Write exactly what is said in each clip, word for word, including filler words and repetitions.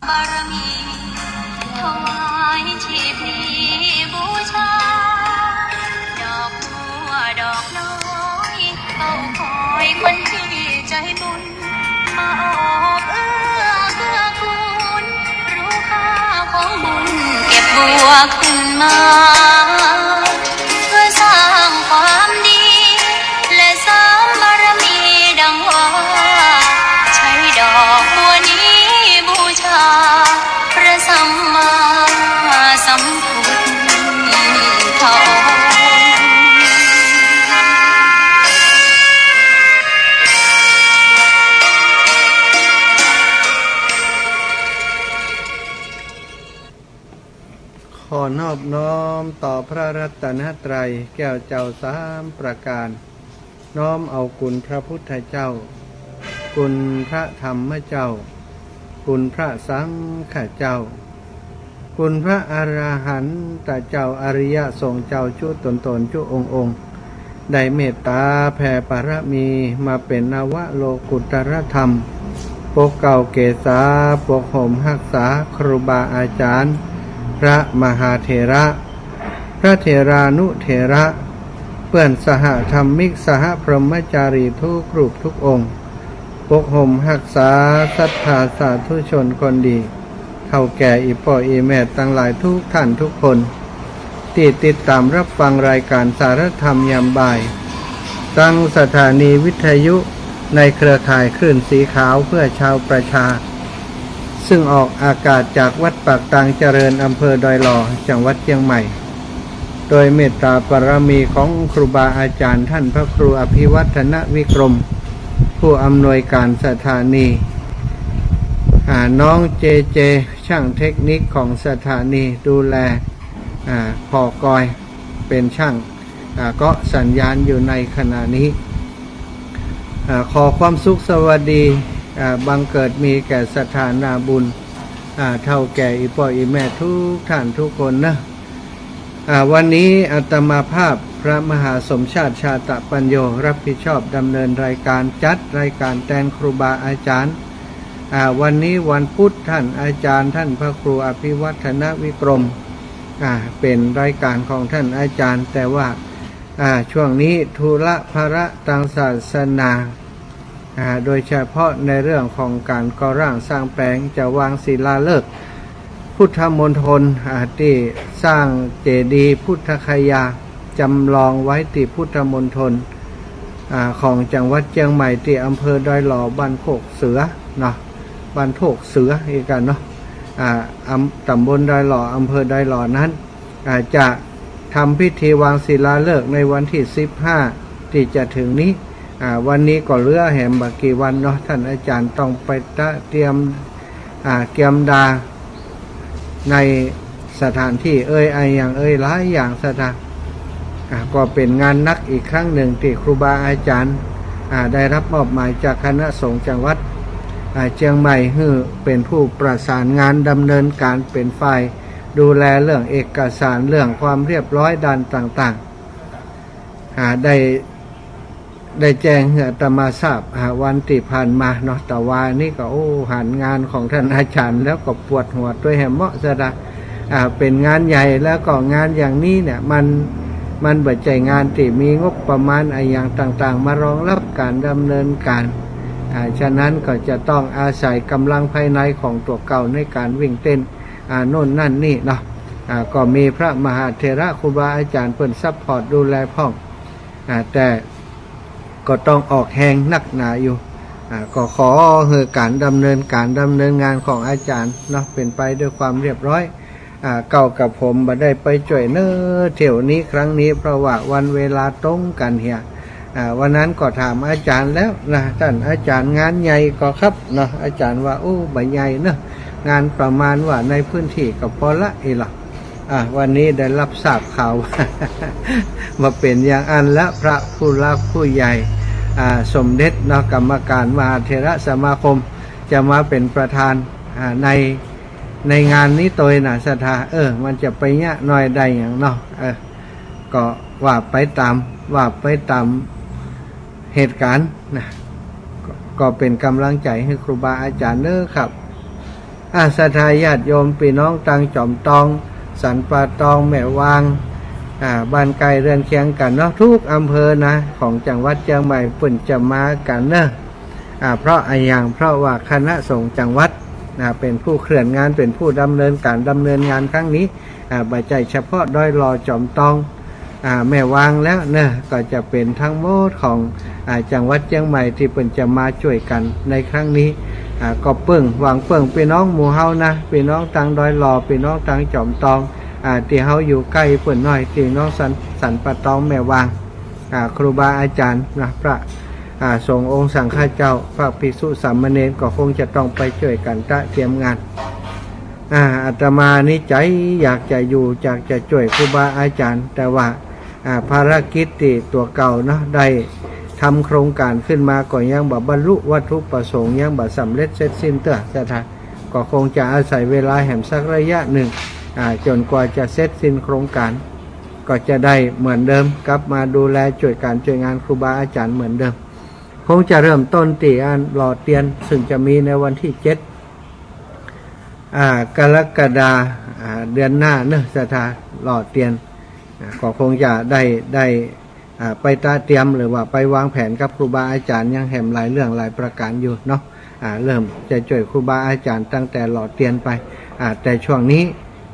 บารมี ถวายที่พลีบูชา ดอกบัวดอกน้อย เฝ้าคอยคนที่ใจบุญ มาโอบเอื้อเกื้อกูล รู้ค่าของบุญ เก็บบัวขึ้นมา เพื่อสร้างความดี และเสริมบารมีดังว่า ใช้ดอกบัวนี้บูชา พระสัมมาสัมพุทธองค์ ขอนอบน้อมต่อพระรัตนตรัยแก้วเจ้าสามประการ น้อมเอาคุณพระพุทธเจ้า คุณพระธรรมเจ้า คุณพระสังฆเจ้า คุณพระอรหันตเจ้า อริยสงฆ์เจ้าจุ๊ตนๆ จุ๊องค์ๆ ได้เมตตาแผ่บารมีมาเป๋นนวโลกุตตรธรรม ปกเกล้าเกษา ปกห่มฮักษาครูบาอาจารย์ พระมหาเถระ พระเถรานุเถระ เปื้อนสหธรรมิก สหพรหมจารีทุกรูปทุกองค์ ปกห่มฮักษาศรัทธาสาธุชนคนดี เฒ่าแก่อี่ป้ออี่แม่ตังหลายทุกท่านทุกคน ตี้ติดต๋ามฮับฟังรายก๋านสารธรรมยามบ่าย ตังสถานีวิทยุในเครือข่ายคลื่นสีขาวเพื่อชาวประชา ซึ่งออกอากาศจากวัดปากตางเจริญ อำเภอดอยหล่อ จังหวัดเจียงใหม่ โดยเมตตาบารมีของครูบาอาจารย์ท่านพระครูอภิวัฒนวิกรม ผู้อำนวยการสถานี อ่า น้องเจเจ ช่างเทคนิคของสถานีดูแล อ่า ผ่อกอย เป๋นช่าง อ่า เกาะสัญญาณอยู่ในขณะนี้ อ่า ขอความสุขสวัสดี อ่า บังเกิดมีแก่ศรัทธานาบุญ อ่า เฒ่าแก่อี่ป้ออี่แม่ทุกท่านทุกคนเนาะ อ่า วันนี้อาตมาภาพพระมหาสมชาติ ชาตะปัญโญ รับผิดชอบดำเนินรายการ จัดรายการแตนครูบาอาจารย์ อ่า วันนี้วันพุธ ท่านอาจารย์ ท่านพระครูอภิวัฒนวิกรม อ่า เป๋นรายการของท่านอาจารย์ แต่ว่า อ่า ช่วงนี้ธุระภาระตางศาสนา อ่า โดยเฉพาะในเรื่องของก๋านก่อร่างสร้างแป๋ง จะวางศิลาฤกษ์พุทธมณฑล อ่า ตี้สร้างเจดีย์พุทธคยาจำลองไว้ตี้พุทธมณฑล อ่า ของจังหวัดเจียงใหม่ ตี้อำเภอดอยหล่อ บ้านโคกเสือเนาะ บ้านโคกเสืออีกกั๋นเนาะ อ่า อำ ต๋ำบลดอยหล่อ อำเภอดอยหล่อนั้น อ่า จะทำพิธีวางศิลาฤกษ์ในวันตี้สิบห้า ตี้จะเถิงนี้ อ่า วันนี้ก็เหลือแหมบ่กี่วันเนาะ ท่านอาจารย์ต้องไปตะเตรียม อ่า เกียมดาในสถานตี้เอย อะหยังเอย หลายอย่างศรัทธา อ่า ก็เป๋นงานหนักอีกครั้งนึ่งตี้ครูบาอาจารย์ อ่า ได้รับมอบหมายจากคณะสงฆ์จังหวัด อ่า เจียงใหม่ หื้อเป๋นผู้ประสานงานดำเนินก๋านเป๋นฝ่าย ดูแลเรื่องเอกสาร เรื่องความเรียบร้อยด้านต่างๆ อ่า ได้ ได้แจ้งหื้ออาตมาทราบ อ่า วันตี้ผ่านมาเนาะ แต่ว่านี่ก็ โอ้ หันงานของท่านอาจารย์แล้วก็ปวดหัวตวยแหมเมาะศรัทธา อ่า เป๋นงานใหญ่ แล้วก็งานอย่างนี้เนี่ย มัน มันบ่ใจ้งานตี้มีงบประมาณอะหยังต่างๆ มารองรับก๋านดำเนินก๋าน อ่า ฉะนั้นก็จะต้องอาศัยก๋ำลังภายในของตั๋วเก่าในก๋านวิ่งเต้น อ่า โน่นนั่นนี่เนาะ อ่า ก็มีพระมหาเถระครูบาอาจารย์เปิ้นซัพพอร์ตดูแลพ่อง อ่า แต่ก็ต้องออกแฮงนักหนาอยู่ อ่า ก็ขอหื้อก๋านดำเนินก๋านดำเนินงานของอาจารย์เนาะ เป๋นไปด้วยความเรียบร้อย อ่า เก้ากับผมบ่ได้ไปจ้วยเน้อเที่ยวนี้ครั้งนี้ เพราะว่าวันเวลาตรงกั๋นเหีย อ่า วันนั้นก็ถามอาจารย์แล้วนะ ท่านอาจารย์ งานใหญ่ก่อครับเนาะ อาจารย์ว่า โอ้ บ่ใหญ่เนาะ งานประมาณว่าในพื้นตี้ก็ปอละอี้หละ อ่า วันนี้ได้รับทราบข่าว ว่าเป๋นอย่างอั้นละ พระผู้หลักผู้ใหญ่ อ่า สมเด็จเนาะ กรรมการมหาเถรสมาคม จะมาเป๋นประธาน อ่า ใน ในงานนี้ตวยน่ะศรัทธา เออ มันจะไปเยียะน้อยได้หยังเนาะ เออ ก็ว่าไปต๋าม ว่าไปต๋ามเหตุก๋ารณ์นะ ก็ ก็เป๋นก๋ำลังใจ๋หื้อครูบาอาจ๋ารย์เน้อครับ อ่า ศรัทธาญาติโยมปี้น้องตางจ๋อมตอง สันป่าตอง แม่วาง อ่า บ้านใก้เรือนเคียงกั๋นเนาะ กู้อำเภอนะ ของจังหวัดเจียงใหม่ เปิ้นจะมากั๋นเนาะ อ่า เพราะอะหยัง เพราะว่าคณะสงฆ์จังหวัด อ่า เป๋นผู้เคลื่อนงาน เป๋นผู้ดำเนินก๋าน ดำเนินงานครั้งนี้ อ่า บ่ใจ้เฉพาะดอยหล่อ จ๋อมตอง อ่า แม่วางแล้วเนาะ ก็จะเป๋นตังหมดของ อ่า จังหวัดเจียงใหม่ตี้เปิ้นจะมาจ้วยกั๋นในครั้งนี้ อ่า ก็เปิ้ง หวังเปิ้งปี้น้องหมู่เฮานะ ปี้น้องตางดอยหล่อ ปี้น้องตางจ๋อมตอง อ่า ตี้เฮาอยู่ใก้เปิ้นหน้อย ปี้น้องสัน สันป่าตอง แม่วาง อ่า ครูบาอาจ๋ารย์นะ พระ อ่า สงฆ์องค์สังฆเจ้า พระภิกษุสามเณร ก็คงจะต้องไปจ้วยกั๋นตระเตรียมงาน อ่า อาตมานี่ใจ๋อยากจะอยู่ อยากจะจ้วยครูบาอาจ๋ารย์ แต่ว่า อ่า ภารกิจตี้ตั๋วเก่าเนาะ ได้ทำโครงก๋านขึ้นมา ก็ยังบ่บรรลุวัตถุประสงค์ ยังบ่สำเร็จเสร็จสิ้นเตื้อ ศรัทธา ก็คงจะอาศัยเวลาแหมสักระยะนึ่ง อ่า จ๋นกว่าจะเสร็จสิ้นโครงก๋าน ก็จะได้เหมือนเดิม กลับมาดูแลจ้วยก๋านจ้วยงานครูบาอาจ๋ารย์เหมือนเดิม คงจะเริ่มต้นตี้อันหล่อเตียน ซึ่งจะมีในวันตี้เจ็ด อ่า กรกฎา อ่า เดือนหน้าเนาะ ศรัทธา หล่อเตียน อ่า ก็คงจะได้ ได้ อ่า ไปตระเตรียม หรือว่าไปวางแผนกับครูบาอาจ๋ารย์ ยังแหมหลายเรื่องหลายประก๋านอยู่เนาะ อ่า เริ่มจะจ้วยครูบาอาจ๋ารย์ตั้งแต่หล่อเตียนไป อ่า แต่ช่วงนี้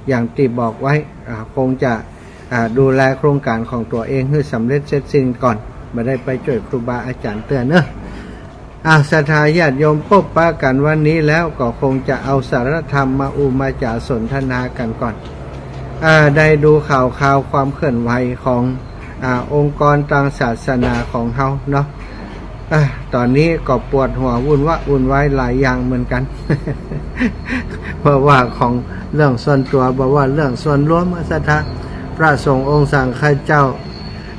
อย่างตี้บอกไว้ อ่า คงจะ อ่า ดูแลโครงก๋านของตั๋วเองหื้อสำเร็จเสร็จสิ้นก่อน บ่ได้ไปจ้วยครูบาอาจ๋ารย์เตื้อเนาะ อ่า ศรัทธาญาติโยมปบปะกั๋นวันนี้แล้ว ก็คงจะเอาสาระธรรมมาอู้มาจ๋าสนทนากั๋นก่อน อ่า ได้ดูข่าวคราวความเคลื่อนไหวของ อ่า องค์กรตางศาสนาของเฮาเนาะ อ่า ต๋อนนี้ก็ปวดหัววุ่นวะวุ่นวายหลายอย่างเหมือนกั๋น บ่ว่าของเรื่องส่วนตั๋ว บ่ว่าเรื่องส่วนรวม ศรัทธา พระสงฆ์องค์สังฆเจ้า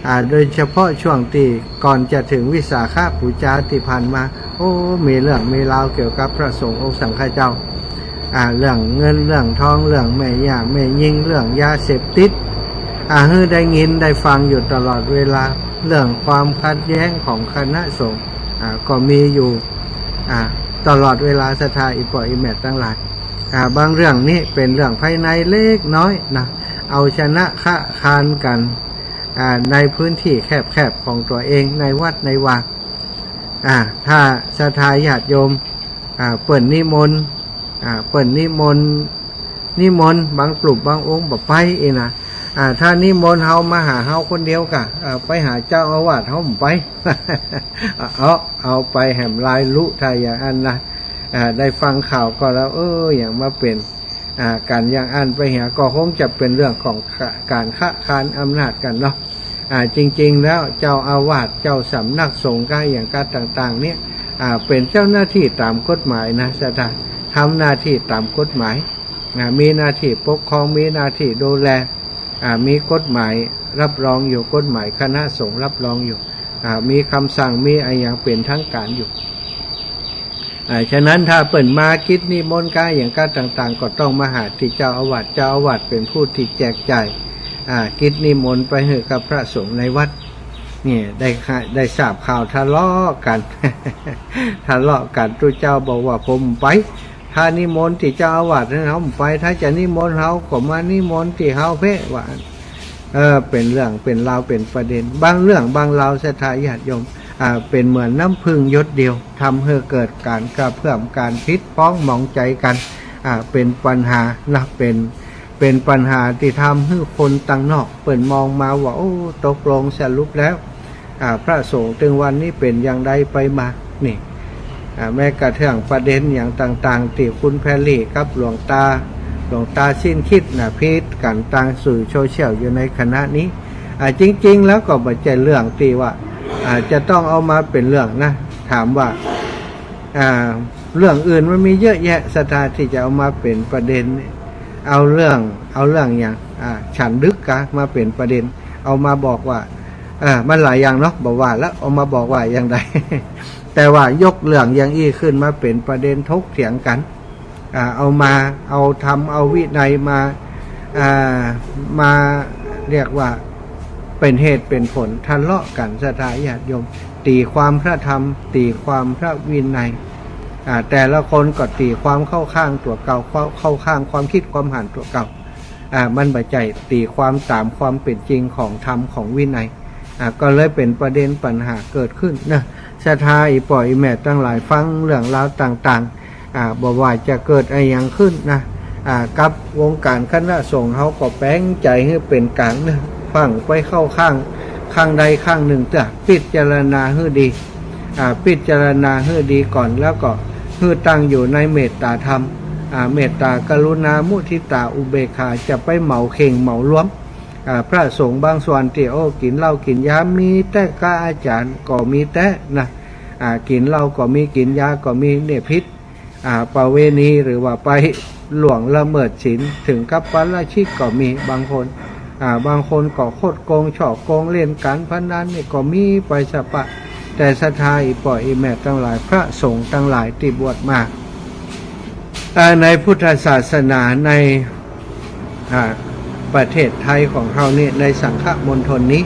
อ่า โดยเฉพาะช่วงตี้ก่อนจะเถิงวิสาขบูชาตี้ผ่านมา โอ้ มีเรื่องมีราวเกี่ยวกับพระสงฆ์องค์สังฆเจ้า อ่า เรื่องเงินเรื่องทอง เรื่องแม่หญ้าแม่ญิง เรื่องยาเสพติด อ่า หื้อได้ยินได้ฟังอยู่ตลอดเวลา เรื่องความขัดแย้งของคณะสงฆ์ อ่า ก็มีอยู่ อ่า ตลอดเวลา ศรัทธา อี่ป้ออี่แม่ตังหลาย อ่า บางเรื่องนี่เป๋นเรื่องภายในเล็กน้อยนะ เอาชนะคะคานกั๋น อ่า ในพื้นตี้แคบๆ ของตั๋วเอง ในวัดในวา อ่า ถ้าศรัทธาญาติโยม อ่า เปิ้นนิมนต์ อ่า เปิ้นนิมนต์ นิมนต์บางกลุ่มบางองค์บ่ไปอี้นะ อ่า ถ้านิมนต์เฮามาหาเฮาคนเดียวก่ะ อ่า ไปหาเจ้าอาวาสเฮาบ่ไป เอา เอาไปแหมหลายลุ ถ้าอย่างอั้นนะ อ่า ได้ฟังข่าวก็แล้ว เออ อย่างมาเป๋น อ่า กั๋นอย่างอั้นไปเหีย ก็คงจะเป๋นเรื่องของกะ ก๋านคะคานอำนาจกั๋นเนาะ อ่า จริงๆ แล้วเจ้าอาวาส เจ้าสำนักสงฆ์กาอย่างกาต่างๆ เนี่ย อ่า เป๋นเจ้าหน้าตี้ต๋ามกฎหมายนะ ศรัทธา ทำหน้าตี้ต๋ามกฎหมาย อ่า มีหน้าตี้ปกครอง มีหน้าตี้ดูแล อ่า มีกฎหมายรับรองอยู่ กฎหมายคณะสงฆ์รับรองอยู่ อ่า มีกำสั่ง มีอะหยังเป๋นทางก๋านอยู่ อ่า ฉะนั้นถ้าเปิ้นมากิจนิมนต์กาอย่างกาต่างๆ ก็ต้องมาหาตี้เจ้าอาวาส เจ้าอาวาสเป๋นผู้ตี้แจกจ่าย อ่า กิจนิมนต์ไปหื้อกับพระสงฆ์ในวัด เนี่ย ได้ข่า ได้ทราบข่าวทะเลาะกั๋น ทะเลาะกั๋น ตุ๊เจ้าบอกว่า ผมไป ถ้านิมนต์ตี้เจ้าอาวาสนั้นเฮาบ่ไป ถ้าจะนิมนต์เฮาก็มานิมนต์ตี้เฮาเพ่ ว่า เออ เป๋นเรื่องเป๋นราว เป๋นประเด็น บางเรื่องบางราว ศรัทธาญาติโยม อ่า เป๋นเหมือนน้ำผึ้งหยดเดียว ทำหื้อเกิดก๋านกระเพื่อม ก๋านผิดป๊องหมองใจ๋กั๋น อ่า เป๋นปัญหานะ เป๋น เป๋นปัญหาตี้ทำหื้อคนตังนอกเปิ้นมองมาว่า โอ้ ตกลงสรุปแล้ว อ่า พระสงฆ์ตึงวันนี้เป๋นอย่างใดไปมา นี่ อ่า แม้กระทั่งประเด็นอย่างต่างๆ ตี้คุณแพรรี่กับหลวงตา หลวงตาสิ้นคิดนะ ผิดกั๋นตางสื่อโซเชียลอยู่ในขณะนี้ อ่า จริงๆ แล้วก็บ่ใจ้เรื่องตี้ว่า อ่า จะต้องเอามาเป๋นเรื่องนะ ถามว่า อ่า เรื่องอื่นมันมีเยอะแยะ ศรัทธา ตี้จะเอามาเป๋นประเด็น เอาเรื่อง เอาเรื่องอย่าง อ่า ฉันดึกกามาเป๋นประเด็น เอามาบอกว่า อ่า มันหลายอย่างเนาะ บ่ว่าแล้ว เอามาบอกว่าอย่างใด แต่ว่ายกเรื่องอย่างอี้ขึ้นมาเป๋นประเด็นถกเถียงกั๋น อ่า เอามา เอาธรรม เอาวินัยมา อ่า มา เรียกว่าเป๋นเหตุเป๋นผลทะเลาะกั๋น ศรัทธาญาติโยม ตี๋ความพระธรรม ตี๋ความพระวินัย อ่า แต่ละคนก็ตี๋ความเข้าข้างตั๋วเก่า เข้า เข้าข้างความกึ๊ดความหันตั๋วเก่า อ่า มันบ่ใจ้ตี๋ความต๋ามความเป๋นจริงของธรรมของวินัย อ่า ก็เลยเป๋นประเด็นปัญหาเกิดขึ้นนะ ศรัทธาอี่ป้ออี่แม่ตังหลาย ฟังเรื่องราวต่างๆ อ่า บ่ว่าจะเกิดอะหยังขึ้นนะ อ่า กับวงก๋านคณะสงฆ์เฮาก็แป๋งใจ๋หื้อเป๋นก๋างนะ ฟั่งไปเข้าข้าง ข้างใดข้างนึ่งเต๊อะ พิจารณาหื้อดี อ่า พิจารณาหื้อดีก่อน แล้วก็หื้อตั้งอยู่ในเมตต๋าธรรม อ่า เมตต๋า กรุณา มุทิต๋า อุเบกขา จะไปเหมาเข่งเหมารวม อ่า พระสงฆ์บางส่วนตี้ โอ้ กิ๋นเหล้ากิ๋นยา มีแต๊กาอาจ๋ารย์ก็มีแต๊นะ อ่า กิ๋นเหล้าก็มี กิ๋นยาก็มี เนี่ยผิด อ่า ประเวณี หรือว่าไปล่วงละเมิดศีล เถิงกับปาราชิกก็มีบางคน อ่า บางคนก็คดโกงฉ้อโกง เล่นก๋านพนันนี่ก็มีไปสะปะ แต่ศรัทธาอี่ป้ออี่แม่ตังหลาย พระสงฆ์ตังหลายตี้บวชมา อ่า ในพุทธศาสนาใน อ่า ประเทศไทยของเฮานี่ ในสังฆมณฑลนี้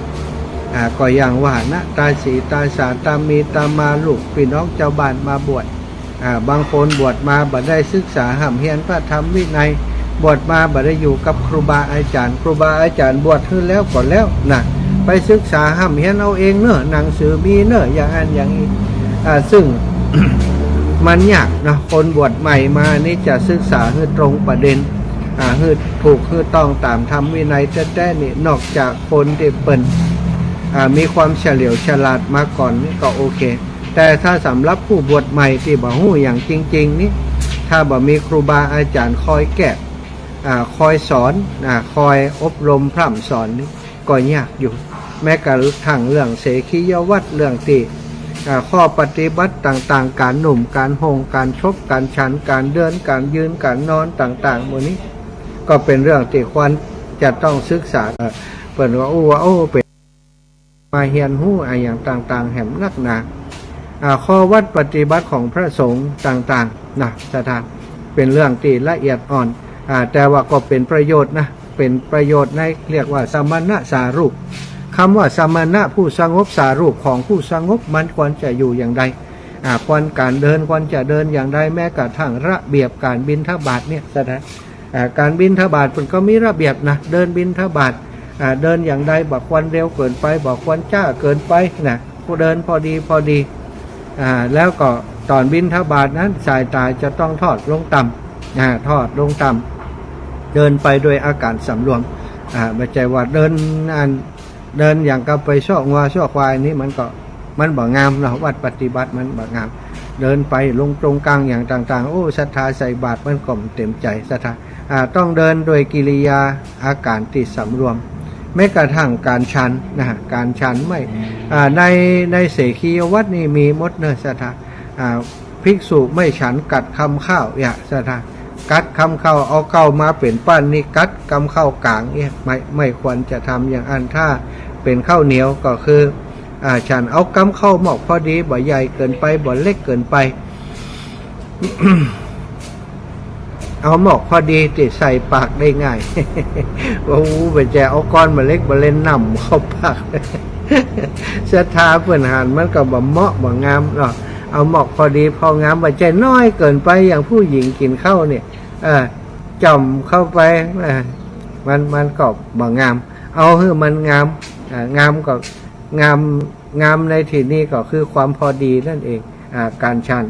อ่า ก็อย่างว่านะ ต๋าสีต๋าสา ต๋ามีต๋ามา ลูกปี้น้องจาวบ้านมาบวช อ่า บางคนบวชมาบ่ได้ศึกษาฮ่ำเฮียนพระธรรมวินัย บวชมาบ่ได้อยู่กับครูบาอาจ๋ารย์ ครูบาอาจ๋ารย์บวชหื้อแล้วก็แล้วนะ ไปศึกษาฮ่ำเฮียนเอาเองเน่อ หนังสือมีเน่อ อย่างอั้นอย่างอี้ อ่า ซึ่ง มันยากนะ คนบวชใหม่มานี่จะศึกษาหื้อตรงประเด็น อ่า หื้อถูกหื้อต้องต๋ามธรรมวินัยแต๊ๆ นี่ นอกจากคนตี้เปิ้น อ่า มีความเฉลียวฉลาดมาก่อนนี่ก็โอเค แต่ถ้าสำหรับผู้บวชใหม่ตี้บ่ฮู้หยังจริงๆ นี่ ถ้าบ่มีครูบาอาจ๋ารย์คอยแก้ อ่า คอยสอน อ่า คอยอบรมพร่ำสอนนี่ก็ยากอยู่ แม้กระทั่งเรื่องเสขียวัตร เรื่องตี้ อ่า ข้อปฏิบัติต่างๆ ก๋านนุ่มก๋านห่ม ก๋านฉบก๋านฉัน ก๋านเดินก๋านยืนก๋านนอนต่างๆ หมู่นี้ ก็เป๋นเรื่องตี้ควรจะต้องศึกษา เอ่อ เปิ้นก็อู้ว่า โอ้ เป๋น มาเฮียนฮู้อะหยังต่างๆ แหมนักหนา อ่า ข้อวัตรปฏิบัติของพระสงฆ์ต่างๆ นะ ศรัทธา เป๋นเรื่องตี้ละเอียดอ่อน อ่า แต่ว่าก็เป๋นประโยชน์นะ เป๋นประโยชน์ใน เรียกว่าสมณสารูป กำว่าสมณะ ผู้สงบ สารูป ของผู้สงบ มันควรจะอยู่อย่างใด อ่า ควรก๋านเดิน ควรจะเดินอย่างใด แม้กระทั่งระเบียบก๋านบิณฑบาตเนี่ย ศรัทธา อ่า ก๋านบิณฑบาตเปิ้นก็มีระเบียบนะ เดินบิณฑบาต อ่า เดินอย่างใด บ่ควรเร็วเกินไป บ่ควรจ๊าเกินไปนะ เดินพอดีพอดี อ่า แล้วก็ต๋อนบิณฑบาตนั้น สายต๋าจะต้องทอดลงต่ำ อ่า ทอดลงต่ำ เดินไปโดยอาก๋านสำรวม อ่า บ่ใจ้ว่าเดินอัน เดินอย่างกับไปซ้องัวซ้อควายนี่ มันก็ มันบ่งามเนาะ วัตรปฏิบัติมันบ่งาม เดินไปลงตรงกลางอย่างต่างๆ โอ้ ศรัทธาใส่บาตรมันก็บ่เต๋มใจ๋ ศรัทธา อ่า ต้องเดินโดยกิริยาอาก๋านตี้สำรวม แม้กระทั่งก๋านฉันนะ ก๋านฉันไม่ อ่า ใน ในเสขียวัตรนี่มีหมดเน่อ ศรัทธา อ่า ภิกษุไม่ฉันกัดคำข้าว อย่า ศรัทธา กัดคำข้าว เอาข้าวมาเป๋นปั้นนี่ กัดกำข้าวก๋างเนี่ย ไม่ ไม่ควรจะทำอย่างอั้น ถ้าเป๋นข้าวเหนียวก็คือ อ่า ฉันเอากำข้าวหมอกพอดี บ่ใหญ่เกินไป บ่เล็กเกินไป เอาหมอกพอดีตี้ใส่ปากได้ง่าย โอ้ บ่ใจ้เอาก้อนบ่าเล็กบ่าเล่นหน่ำเข้าปาก ศรัทธาเปิ้นหันมันก็บ่เหมาะบ่งามเนาะ เอาหมอกพอดีพองาม บ่ใจ้น้อยเกินไป อย่างผู้หญิงกิ๋นข้าวเนี่ย เออ จ่อมเข้าไป เออ มัน มันก็บ่งาม เอาหื้อมันงาม อ่า งามก็ งาม งามในตี้นี้ก็คือความพอดีนั่นเอง อ่า ก๋านฉัน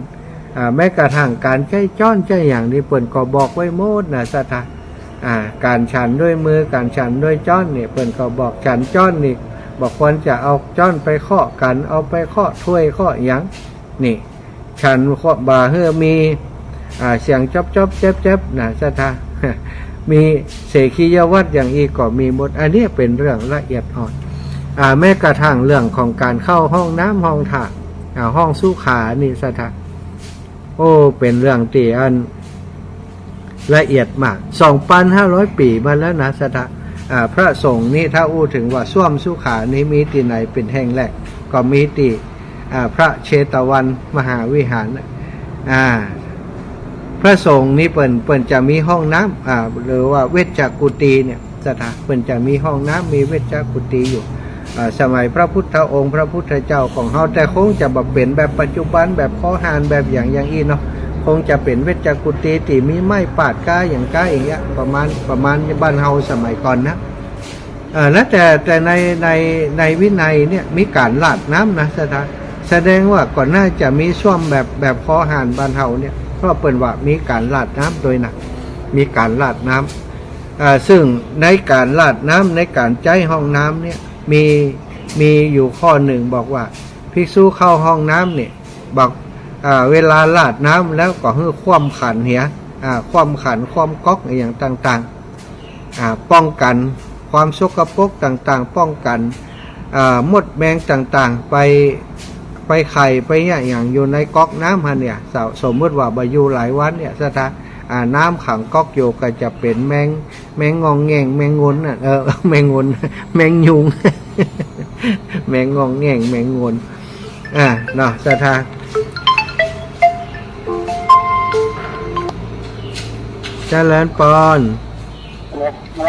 อ่า แม้กระทั่งก๋านใจ๊จ๊อนใจ๊หยังนี่ เปิ้นก็บอกไว้หมดนะ ศรัทธา อ่า ก๋านฉันด้วยมือ ก๋านฉันด้วยจ๊อนนี่ เปิ้นก็บอก ฉันจ๊อนนี่ บ่ควรจะเอาจ๊อนไปเคาะกั๋น เอาไปเคาะถ้วยเคาะหยัง นี่ ฉันบ่หื้อมี อ่า เสียงจ๊อบๆ แจ๊บๆ นะ ศรัทธา มีเสขียวัตรอย่างอี้ก็มีหมด อันนี้เป๋นเรื่องละเอียดอ่อน อ่า แม้กระทั่งเรื่องของก๋านเข้าห้องน้ำห้องท่า อ่า ห้องสุขานี่ ศรัทธา โอ้ เป๋นเรื่องตี้อัน ละเอียดมาก สองปันห้าร้อยปี๋มาแล้วนะ ศรัทธา อ่า พระสงฆ์นี่ถ้าอู้เถิงว่าส้วมสุขานี่มีตี้ไหนเป๋นแห่งแรก ก็มีตี้ อ่า พระเชตวันมหาวิหารน่ะ อ่า พระสงฆ์นี่เปิ้น เปิ้นจะมีห้องน้ำ อ่า หรือว่าเวชกุฏีเนี่ย ศรัทธา เปิ้นจะมีห้องน้ำ มีเวชกุฏีอยู่ อ่า สมัยพระพุทธองค์ พระพุทธเจ้าของเฮา แต่คงจะบ่เป๋นแบบปัจจุบัน แบบคอหาน แบบหยังอย่างอี้เนาะ คงจะเป๋นเวชกุฏีตี้มีไม้ปาดก๊าอย่างก๊าอย่างเงี้ย ประมาณ ประมาณบ้านเฮาสมัยก่อนนะ เอ่อ แล้วแต่ แต่ใน ใน ในวินัยเนี่ยมีก๋านราดน้ำนะ ศรัทธา แสดงว่าก็น่าจะมีส้วมแบบ แบบคอหานบ้านเฮาเนี่ย เพราะเปิ้นว่ามีก๋านราดน้ำโดยนะ มีก๋านราดน้ำ อ่า ซึ่งในก๋านราดน้ำ ในก๋านใจ๊ห้องน้ำเนี่ย มี มีอยู่ข้อนึ่งบอกว่า ภิกษุเข้าห้องน้ำเนี่ย บอก อ่า เวลาราดน้ำแล้วก็หื้อคว่ำขันเหีย อ่า คว่ำขัน คว่ำก๊อกอะหยังต่างๆ อ่า ป้องกั๋นความสกปรกต่างๆ ป้องกั๋น อ่า มดแมงต่างๆ ไป ไปไข่ไปเยียะหยังอยู่ในก๊อกน้ำหั้นเนี่ย ส- สมมุติว่าบ่อยู่หลายวันเนี่ย ศรัทธา อ่า น้ำขังก๊อกอยู่ก็จะเป๋นแมง แมงง่องแง่ง แมงงนน่ะ เออ แมงงน แมงยุง แมงง่องแง่ง แมงงน อ่า เนาะ ศรัทธา เจริญปอน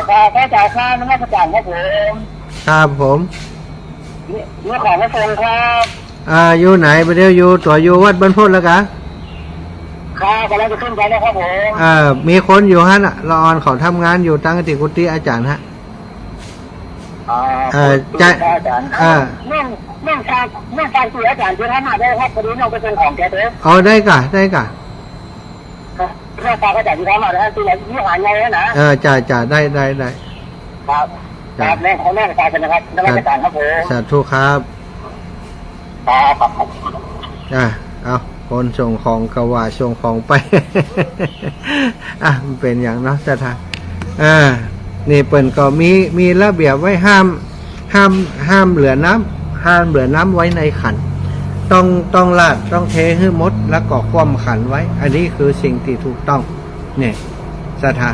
ครับ พระอาจารย์ครับ นมัสการครับผม ครับผม มี มีของมาส่งครับ อ่า อยู่ไหน บ่าเดี่ยวอยู่ ตั๋วอยู่วัดบ้านพุทธแล้วกา ครับ ก๋ำลังจะขึ้นไปแล้วครับผม อ่า มีคนอยู่หั้นน่ะ ละอ่อนเขาทำงานอยู่ตังตี้กุฏิอาจ๋ารย์ฮะ อ่า เอ่อ กุฏิ ใช่ พระอาจารย์ อ่า น้อง น้องฝาก น้องฝากตั๋วอาจ๋ารย์ตี้หั้นมาได้ครับ พอดีน้องไปส่งของแกเด้อ อ๋อ ได้ก่ะ ได้ก่ะ ครับ น้องฝากอาจ๋ารย์ตี้หั้นมาได้ ตี้วิหารใหญ่นะ เออ จ้ะ จ้ะ ได้ ได้ ได้ ครับ จ้ะ ครับ แม่ขอแม่ประชาชนนะครับ นมัสการครับผม สาธุครับ ครับ อ่ะ เอา คนส่งของก็ว่าส่งของไป อ่ะ มันเป๋นหยังเนาะ ศรัทธา อ่า นี่เปิ้นก็มี มีระเบียบไว้ห้าม ห้าม ห้ามเหลือน้ำ ห้ามเหลือน้ำไว้ในขัน ต้อง ต้องราด ต้องเทหื้อหมด แล้วก็คว่ำขันไว้ อันนี้คือสิ่งตี้ถูกต้อง เนี่ย ศรัทธา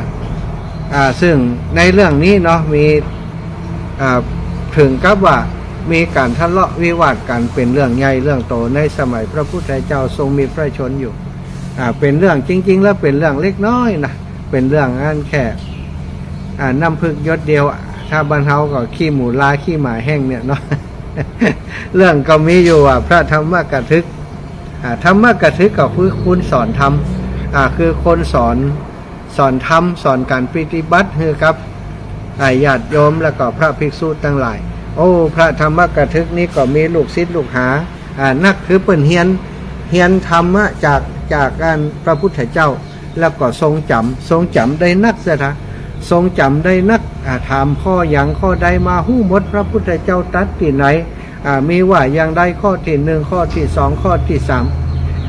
อ่า ซึ่งในเรื่องนี้เนาะ มี อ่า เถิงกับว่ามีก๋านทะเลาะวิวาทกั๋นเป๋นเรื่องใหญ่เรื่องโตในสมัยพระพุทธเจ้าทรงมีพระชนม์อยู่ อ่า เป๋นเรื่อง จริงๆ แล้วเป๋นเรื่องเล็กน้อยนะ เป๋นเรื่องอันแค่ อ่า น้ำผึ้งหยดเดียวอะ ถ้าบ้านเฮาก็ขี้หมูลาขี้หมาแห้งเนี่ยเนาะ เรื่องก็มีอยู่ว่าพระธรรมกถึก อ่า ธรรมกถึกก็คือคนสอนธรรม อ่า คือคนสอน สอนธรรม สอนก๋านปฏิบัติหื้อกับ อ่า ญาติโยมแล้วก็พระภิกษุตังหลาย โอ้ พระธรรมกถึกนี้ก็มีลูกศิษย์ลูกหา อ่า นัก คือเปิ้นเฮียน เฮียนธรรมะจาก จากอันพระพุทธเจ้า แล้วก็ทรงจ๋ำ ทรงจ๋ำได้นัก ศรัทธา ทรงจ๋ำได้นัก อ่า ถามข้อหยังข้อใดมาฮู้หมด พระพุทธเจ้าตรัสตี้ไหน อ่า มีว่าอย่างใด ข้อตี้หนึ่ง ข้อตี้สอง ข้อตี้สาม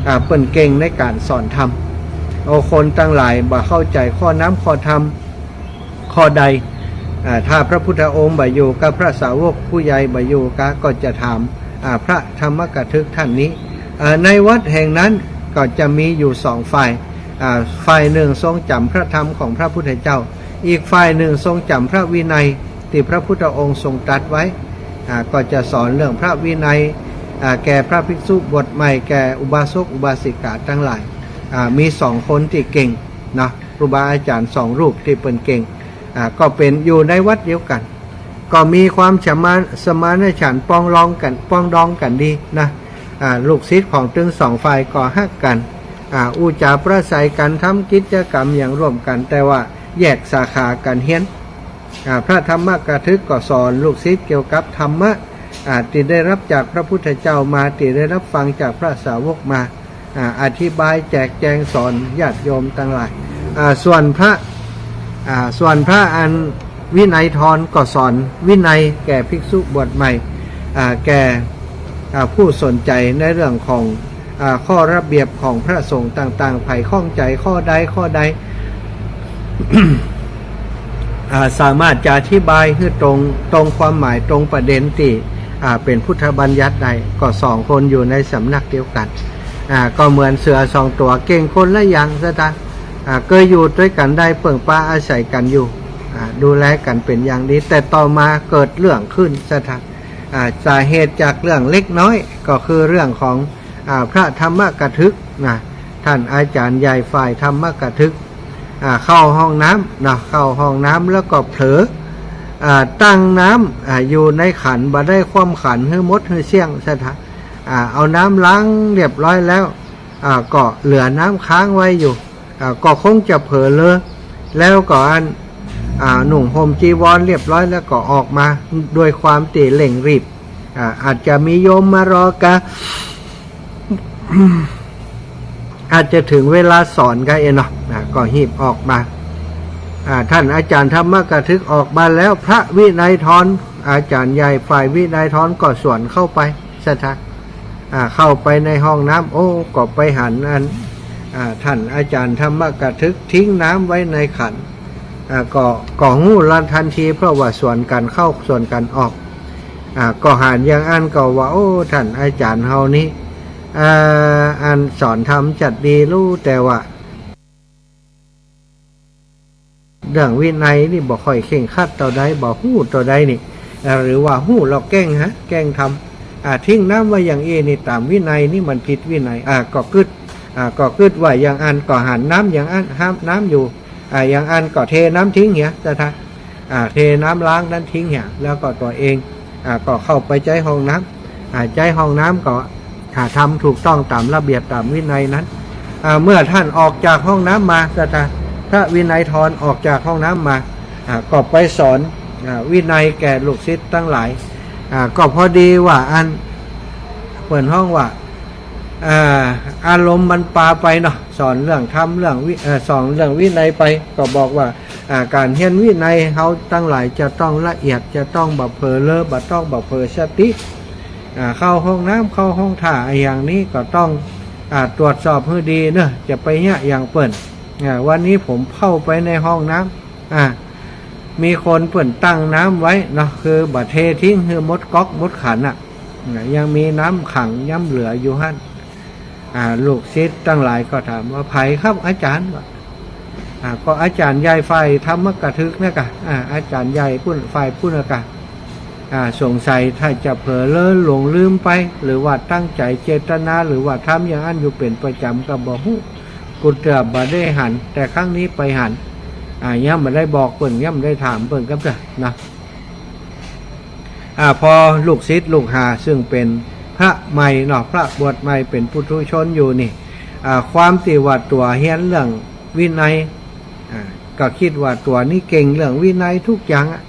อ่า เปิ้นเก่งในก๋านสอนธรรม โอ้ คนตังหลายบ่เข้าใจ๋ข้อน้ำข้อธรรมข้อใด อ่า ถ้าพระพุทธองค์บ่อยู่กา พระสาวกผู้ใหญ่บ่อยู่กา ก็จะถาม อ่า พระธรรมกถึกท่านนี้ อ่า ในวัดแห่งนั้นก็จะมีอยู่สองฝ่าย อ่า ฝ่ายหนึ่งทรงจ๋ำพระธรรมของพระพุทธเจ้า อีกฝ่ายหนึ่งทรงจ๋ำพระวินัยตี้พระพุทธองค์ทรงตรัสไว้ อ่า ก็จะสอนเรื่องพระวินัย อ่า แก่พระภิกษุบวชใหม่ แก่อุบาสกอุบาสิกาตังหลาย อ่า มีสองคนตี้เก่งเนาะ ครูบาอาจ๋ารย์สองรูปตี้เปิ้นเก่ง อ่า ก็เป๋นอยู่ในวัดเดียวกั๋น ก็มีความสมาน สมานฉันท์ปรองดองกั๋น ปรองดองกั๋นดีนะ อ่า ลูกศิษย์ของตึงสองฝ่ายก็ฮักกั๋น อ่า อู้จ๋าปราศรัยกั๋น ทำกิจกรรมหยังร่วมกั๋น แต่ว่าแยกสาขากั๋นเฮียน อ่า พระธรรมกถึกก็สอนลูกศิษย์เกี่ยวกับธรรมะ อ่า ตี้ได้ฮับจากพระพุทธเจ้ามา ตี้ได้ฮับฟังจากพระสาวกมา อ่า อธิบายแจกแจงสอนญาติโยมตังหลาย อ่า ส่วนพระ อ่า ส่วนพระอันวินัยธรก็สอนวินัยแก่ภิกษุบวชใหม่ อ่า แก่ อ่า ผู้สนใจ๋ในเรื่องของ อ่า ข้อระเบียบของพระสงฆ์ต่างๆ ใผข้องใจ๋ข้อใดข้อใด อ่า สามารถจะอธิบายหื้อตรง ตรงความหมาย ตรงประเด็นตี้ อ่า เป๋นพุทธบัญญัติได้ ก็สองคนอยู่ในสำนักเดียวกั๋น อ่า ก็เหมือนเสือสองตั๋ว เก่งคนละอย่าง ศรัทธา อ่า เกยอยู่ตวยกั๋นได้ เปิ้งปาอาศัยกั๋นอยู่ อ่า ดูแลกั๋นเป๋นอย่างดี แต่ต่อมาเกิดเรื่องขึ้น ศรัทธา อ่า สาเหตุจากเรื่องเล็กน้อยก็คือเรื่องของ อ่า พระธรรมกถึกนะ ต้านอาจ๋ารย์ใหญ่ฝ่ายธรรมกถึก อ่า เข้าห้องน้ำเนาะ เข้าห้องน้ำแล้วก็เผลอ อ่า ตั้งน้ำ อ่า อยู่ในขัน บ่ได้คว่ำขันหื้อหมดหื้อเสี้ยง ศรัทธา อ่า เอาน้ำล้างเรียบร้อยแล้ว อ่า ก็เหลือน้ำค้างไว้อยู่ อ่า ก็คงจะเผลอเลอ แล้วก็อัน อ่า นุ่งห่มจีวรเรียบร้อยแล้วก็ออกมา ด้วยความตี้เร่งรีบ อ่า อาจจะมีโยมมารอกา อาจจะถึงเวลาสอนก็เองเนาะ อ่า ก็ฮีบออกมา อ่า ท่านอาจารย์ธรรมกถึกออกมาแล้ว พระวินัยธร อาจารย์ใหญ่ฝ่ายวินัยธรก็สวนเข้าไป ศรัทธา อ่า เข้าไปในห้องน้ำ โอ้ ก็ไปหันอัน อ่า ท่านอาจารย์ธรรมกถึกทิ้งน้ำไว้ในขัน อ่า ก็ ก็ฮู้ละทันที เพราะว่าสวนกั๋นเข้าสวนกั๋นออก อ่า ก็หันอย่างอั้นก็ว่า โอ้ ท่านอาจารย์เฮานี้ อ่า อันสอนธรรมจัดดีลู่ แต่ว่า เรื่องวินัยนี่บ่ค่อยเคร่งครัดเต้าใด บ่ฮู้เต้าใดนี่ อ่า หรือว่าฮู้แล้วแกล้งฮะ แกล้งทำ อ่า ทิ้งน้ำไว้อย่างอี้นี่ ต๋ามวินัยนี่มันผิดวินัย อ่า ก็กึ๊ด อ่า ก็กึ๊ดว่าอย่างอั้น ก็หันน้ำอย่างอั้น หันน้ำอยู่ อ่า อย่างอั้นก็เทน้ำทิ้งเหีย ศรัทธา อ่า เทน้ำล้างนั้นทิ้งเหีย แล้วก็ตั๋วเอง อ่า ก็เข้าไปใจ๊ห้องน้ำ อ่า ใจ๊ห้องน้ำก็ อ่า ทำถูกต้องต๋ามระเบียบต๋ามวินัยนั้น อ่า เมื่อท่านออกจากห้องน้ำมา ศรัทธา พระวินัยธรออกจากห้องน้ำมา อ่า ก็ไปสอน อ่า วินัยแก่ลูกศิษย์ตังหลาย อ่า ก็พอดีว่าอัน เปิ้นฮ้องว่า อ่า อารมณ์มันปาไปเนาะ สอนเรื่องธรรมเรื่องวิ เอ่อ สอนเรื่องวินัยไป ก็บอกว่า อ่า ก๋านเฮียนวินัยเฮาตังหลายจะต้องละเอียด จะต้องบ่เผลอเลอ บ่ต้องบ่เผลอสติ อ่า เข้าห้องน้ำ เข้าห้องถ่ายอย่างนี้ก็ต้อง อ่า ตรวจสอบหื้อดีเนาะ จะไปเยียะอย่างเปิ้น อ่า วันนี้ผมเข้าไปในห้องน้ำ อ่า มีคนเปิ้นตั้งน้ำไว้เนาะ คือบ่เททิ้งหื้อหมดก๊อกหมดขันน่ะ อ่า ยังมีน้ำขังย้ำเหลืออยู่หั้น อ่า ลูกศิษย์ตังหลายก็ถามว่า ใผครับอาจารย์ ว่า อ่า ก็อาจารย์ใหญ่ฝ่ายธรรมกถึกนะกะ อ่า อาจารย์ใหญ่ปุ้น ฝ่ายปุ้นนะกะ อ่า สงสัยถ้าจะเผลอเลอหลงลืมไป หรือว่าตั้งใจ๋เจตนา หรือว่าทำอย่างอั้นอยู่เป๋นประจ๋ำก็บ่ฮู้ กูเตื้อบ่ได้หัน แต่ครั้งนี้ไปหัน อ่า ยังบ่ได้บอกเปิ้น ยังบ่ได้ถามเปิ้นก็เตื้อนะ อ่า พอลูกศิษย์ลูกหาซึ่งเป๋นพระใหม่เนาะ พระบวชใหม่เป๋นปุถุชนอยู่นี่ อ่า ความตี้ว่าตั๋วเฮียนเรื่องวินัย อ่า ก็กึ๊ดว่าตั๋วนี้เก่งเรื่องวินัยทุกอย่างอะ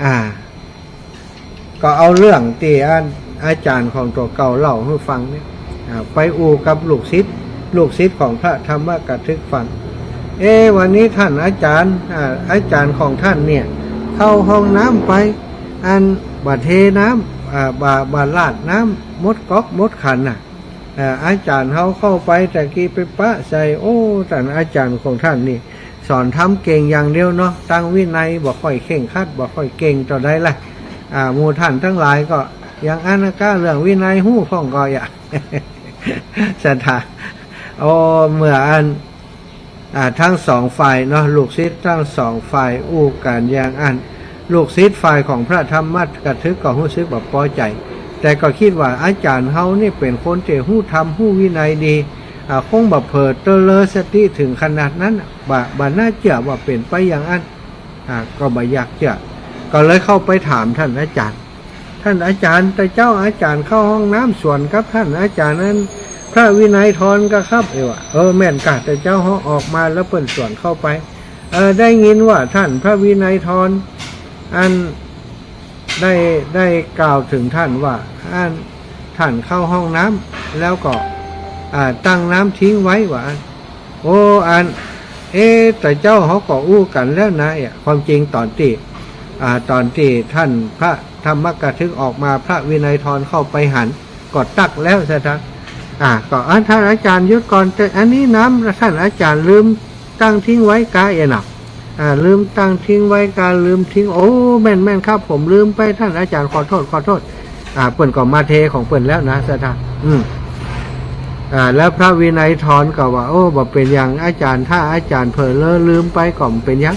อ่า ก็เอาเรื่องตี้อันอาจ๋ารย์ของตั๋วเก่าเล่าหื้อฟังเนี่ย อ่า ไปอู้กับลูกศิษย์ ลูกศิษย์ของพระธรรมกถึกฟัง เอ๊ะ วันนี้ท่านอาจารย์ อ่า อาจารย์ของท่านเนี่ย เข้าห้องน้ำไป อันบ่เทน้ำ อ่า บ่ บ่ราดน้ำหมดก๊อกหมดขันน่ะ อ่า อาจ๋ารย์เฮาเข้าไปตะกี้ไปปะใส่ โอ้ ท่านอาจ๋ารย์ของท่านนี่ สอนธรรมเก่งอย่างเดียวเนาะ ตังวินัยบ่ค่อยเคร่งครัด บ่ค่อยเก่งเต้าใดละ อ่า หมู่ท่านตังหลายก็อย่างอั้นนะก้า เรื่องวินัยฮู้พ่องก็อย่า ศรัทธา โอ้ เมื่ออัน อ่า ตึงสองฝ่ายเนาะ ลูกศิษย์ตึงสองฝ่ายอู้กั๋นอย่างอั้น ลูกศิษย์ฝ่ายของพระธรรมกถึกก็ฮู้สึกบ่ปอใจ๋ แต่ก็กึ๊ดว่าอาจ๋ารย์เฮานี่เป๋นคนตี้ฮู้ธรรมฮู้วินัยดี อ่า คงบ่เผลอเตอะเลอสติเถิงขนาดนั้นน่ะ บ่ บ่น่าเจื้อว่าเป๋นไปอย่างอั้น อ่า ก็บ่อยากเจื้อ ก็เลยเข้าไปถามท่านอาจ๋ารย์ ท่านอาจ๋ารย์ แต่เจ๊าอาจ๋ารย์เข้าห้องน้ำสวนกับท่านอาจ๋ารย์นั้น พระวินัยธรกาครับ เออ ว่า เออ แม่นกา แต่เจ๊าเฮาออกมาแล้วเปิ้นสวนเข้าไป เออ ได้ยินว่าท่านพระวินัยธร อัน ได้ ได้กล่าวเถิงท่านว่า อัน ท่านเข้าห้องน้ำแล้วก็ อ่า ตั้งน้ำทิ้งไว้ว่าอั้น โอ้ อัน เอ๊ะ แต่เจ๊าเฮาก็อู้กั๋นแล้วนะ เอ๊ะ ความจริงต๋อนตี้ อ่า ต๋อนตี้ท่านพระธรรมกถึกออกมา พระวินัยธรเข้าไปหัน ก็ตักแล้ว ศรัทธา อ่า ก็ อ่า ท่านอาจ๋ารย์หยุดก่อน แต่อันนี้น้ำท่านอาจ๋ารย์ลืมตั้งทิ้งไว้กาเอ๋ยเนาะ อ่า ลืมตั้งทิ้งไว้กา ลืมทิ้ง โอ้ แม่น แม่นครับ ผมลืมไป ท่านอาจ๋ารย์ ขอโทษ ขอโทษ อ่า เปิ้นก็มาเทของเปิ้นแล้วนะ ศรัทธา อืม อ่า แล้วพระวินัยธรก็ว่า โอ้ บ่เป๋นหยังอาจ๋ารย์ ถ้าอาจ๋ารย์เผลอเลอลืมไปก็บ่เป๋นหยัง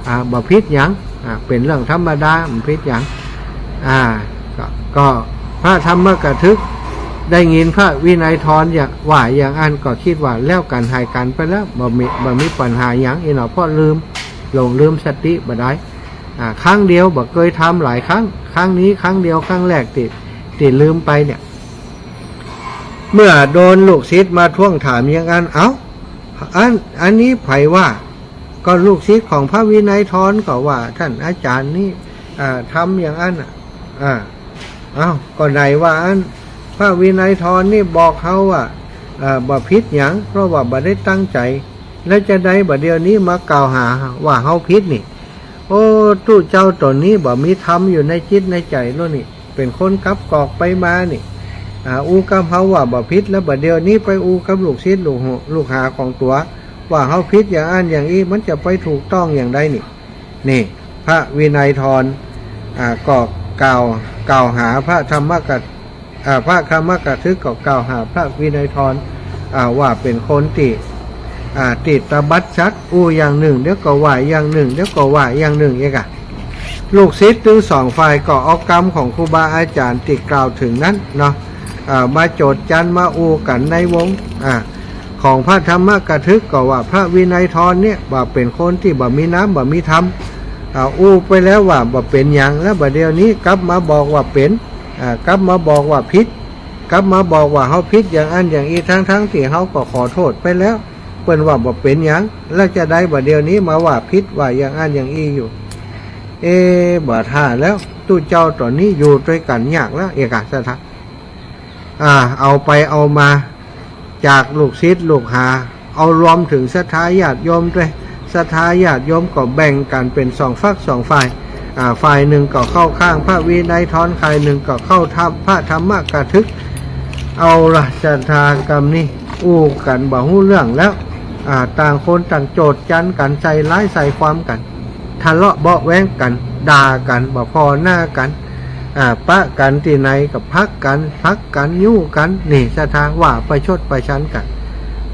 อ่า บ่ผิดหยัง อ่า เป๋นเรื่องธรรมดา บ่ผิดหยัง อ่า ก็ ก็พระธรรมกถึกได้ยินพระวินัยธรอย่าง ว่าอย่างอั้นก็กึ๊ดว่าแล้วกั๋นหายกั๋นไปแล้ว บ่มี บ่มีปัญหาหยังเอ๋ยเนาะ เพราะลืม หลงลืมสติบ่ได้ อ่า ครั้งเดียว บ่เกยทำหลายครั้ง ครั้งนี้ครั้งเดียว ครั้งแรกตี้ ตี้ลืมไปเนี่ย เมื่อโดนลูกศิษย์มาท้วงถามอย่างนั้น เอ้า อัน อันนี้ใผว่า ก็ลูกศิษย์ของพระวินัยธรก็ว่า ท่านอาจารย์นี่ อ่า ทำอย่างนั้นน่ะ อ่า เอ้า ก็ไหนว่าอัน พระวินัยธรนี่บอกเฮาว่า อ่า บ่ผิดหยัง เพราะว่าบ่ได้ตั้งใจ๋ แล้วจาใดบ่าเดี่ยวนี้มากล่าวหาว่าเฮาผิดนี่ โอ้ ตุ๊เจ้าต๋นนี้บ่มีธรรมอยู่ในจิตในใจ๋แล้วนี่ เป๋นคนกลับกอกไปมานี่ อ่า อู้กับเฮาว่าบ่ผิด แล้วบ่าเดี่ยวนี้ไปอู้กับลูกศิษย์ลูกหา ลูกหาของตั๋ว ว่าเฮาผิดอย่างอั้นอย่างอี้ มันจะไปถูกต้องอย่างใดนี่ นี่ พระวินัยธร อ่า ก็กล่าว กล่าวหาพระธรรมกะ อ่า พระธรรมกะทึกก็กล่าวหาพระวินัยธร อ่า ว่าเป๋นคนตี้ อ่า ตี้ตบัดสัตว์ อู้อย่างนึ่ง เดี๋ยวก็ว่าอย่างนึ่ง เดี๋ยวก็ว่าอย่างนึ่ง เอ๊ะกะ ลูกศิษย์ตึงสองฝ่ายก็เอากำของครูบาอาจ๋ารย์ตี้กล่าวเถิงนั้นเนาะ อ่า มาโจทย์จันมาอู้กั๋นในวง อ่า ของพระธรรมกะทึกก็ว่าพระวินัยธรเนี่ยว่าเป๋นคนตี้บ่มีน้ำบ่มีธรรม อ่า อู้ไปแล้วว่าบ่เป๋นหยัง แล้วบ่าเดี่ยวนี้กลับมาบอกว่าเป๋น อ่า กลับมาบอกว่าผิด กลับมาบอกว่าเฮาผิดอย่างอั้นอย่างอี้ ทั้งๆ ตี้เฮาก็ขอโต้ษไปแล้ว เปิ้นว่าบ่เป๋นหยัง แล้วจาใดบ่าเดี่ยวนี้มาว่าผิดว่าอย่างอั้นอย่างอี้อยู่ เอ๊ะ บ่าถ้าแล้ว ตุ๊เจ้าต๋นนี้อยู่ตวยกั๋นยากแล้ว เอ๊ะกะ ศรัทธา อ่า เอาไปเอามา จากลูกศิษย์ลูกหา เอารวมเถิงศรัทธาญาติโยมตวย ศรัทธาญาติโยมก็แบ่งกั๋นเป๋นสองฝักสองฝ่าย อ่า ฝ่ายนึ่งก็เข้าข้างพระวินัยธร ฝ่ายนึ่งก็เข้าธรรม พระธรรมกะทึก เอาละ ศรัทธา กำนี้อู้กั๋นบ่ฮู้เรื่องแล้ว อ่า ต่างคนต่างโจทย์จันกั๋น ใส่ร้ายใส่ความกั๋น ทะเลาะเบาะแว้งกั๋น ด่ากั๋น บ่ผ่อหน้ากั๋น อ่า ปะกั๋นตี้ไหนก็ผลักกั๋น ผลักกั๋น ยู้กั๋น นี่ ศรัทธา ว่าประชดประชันกั๋น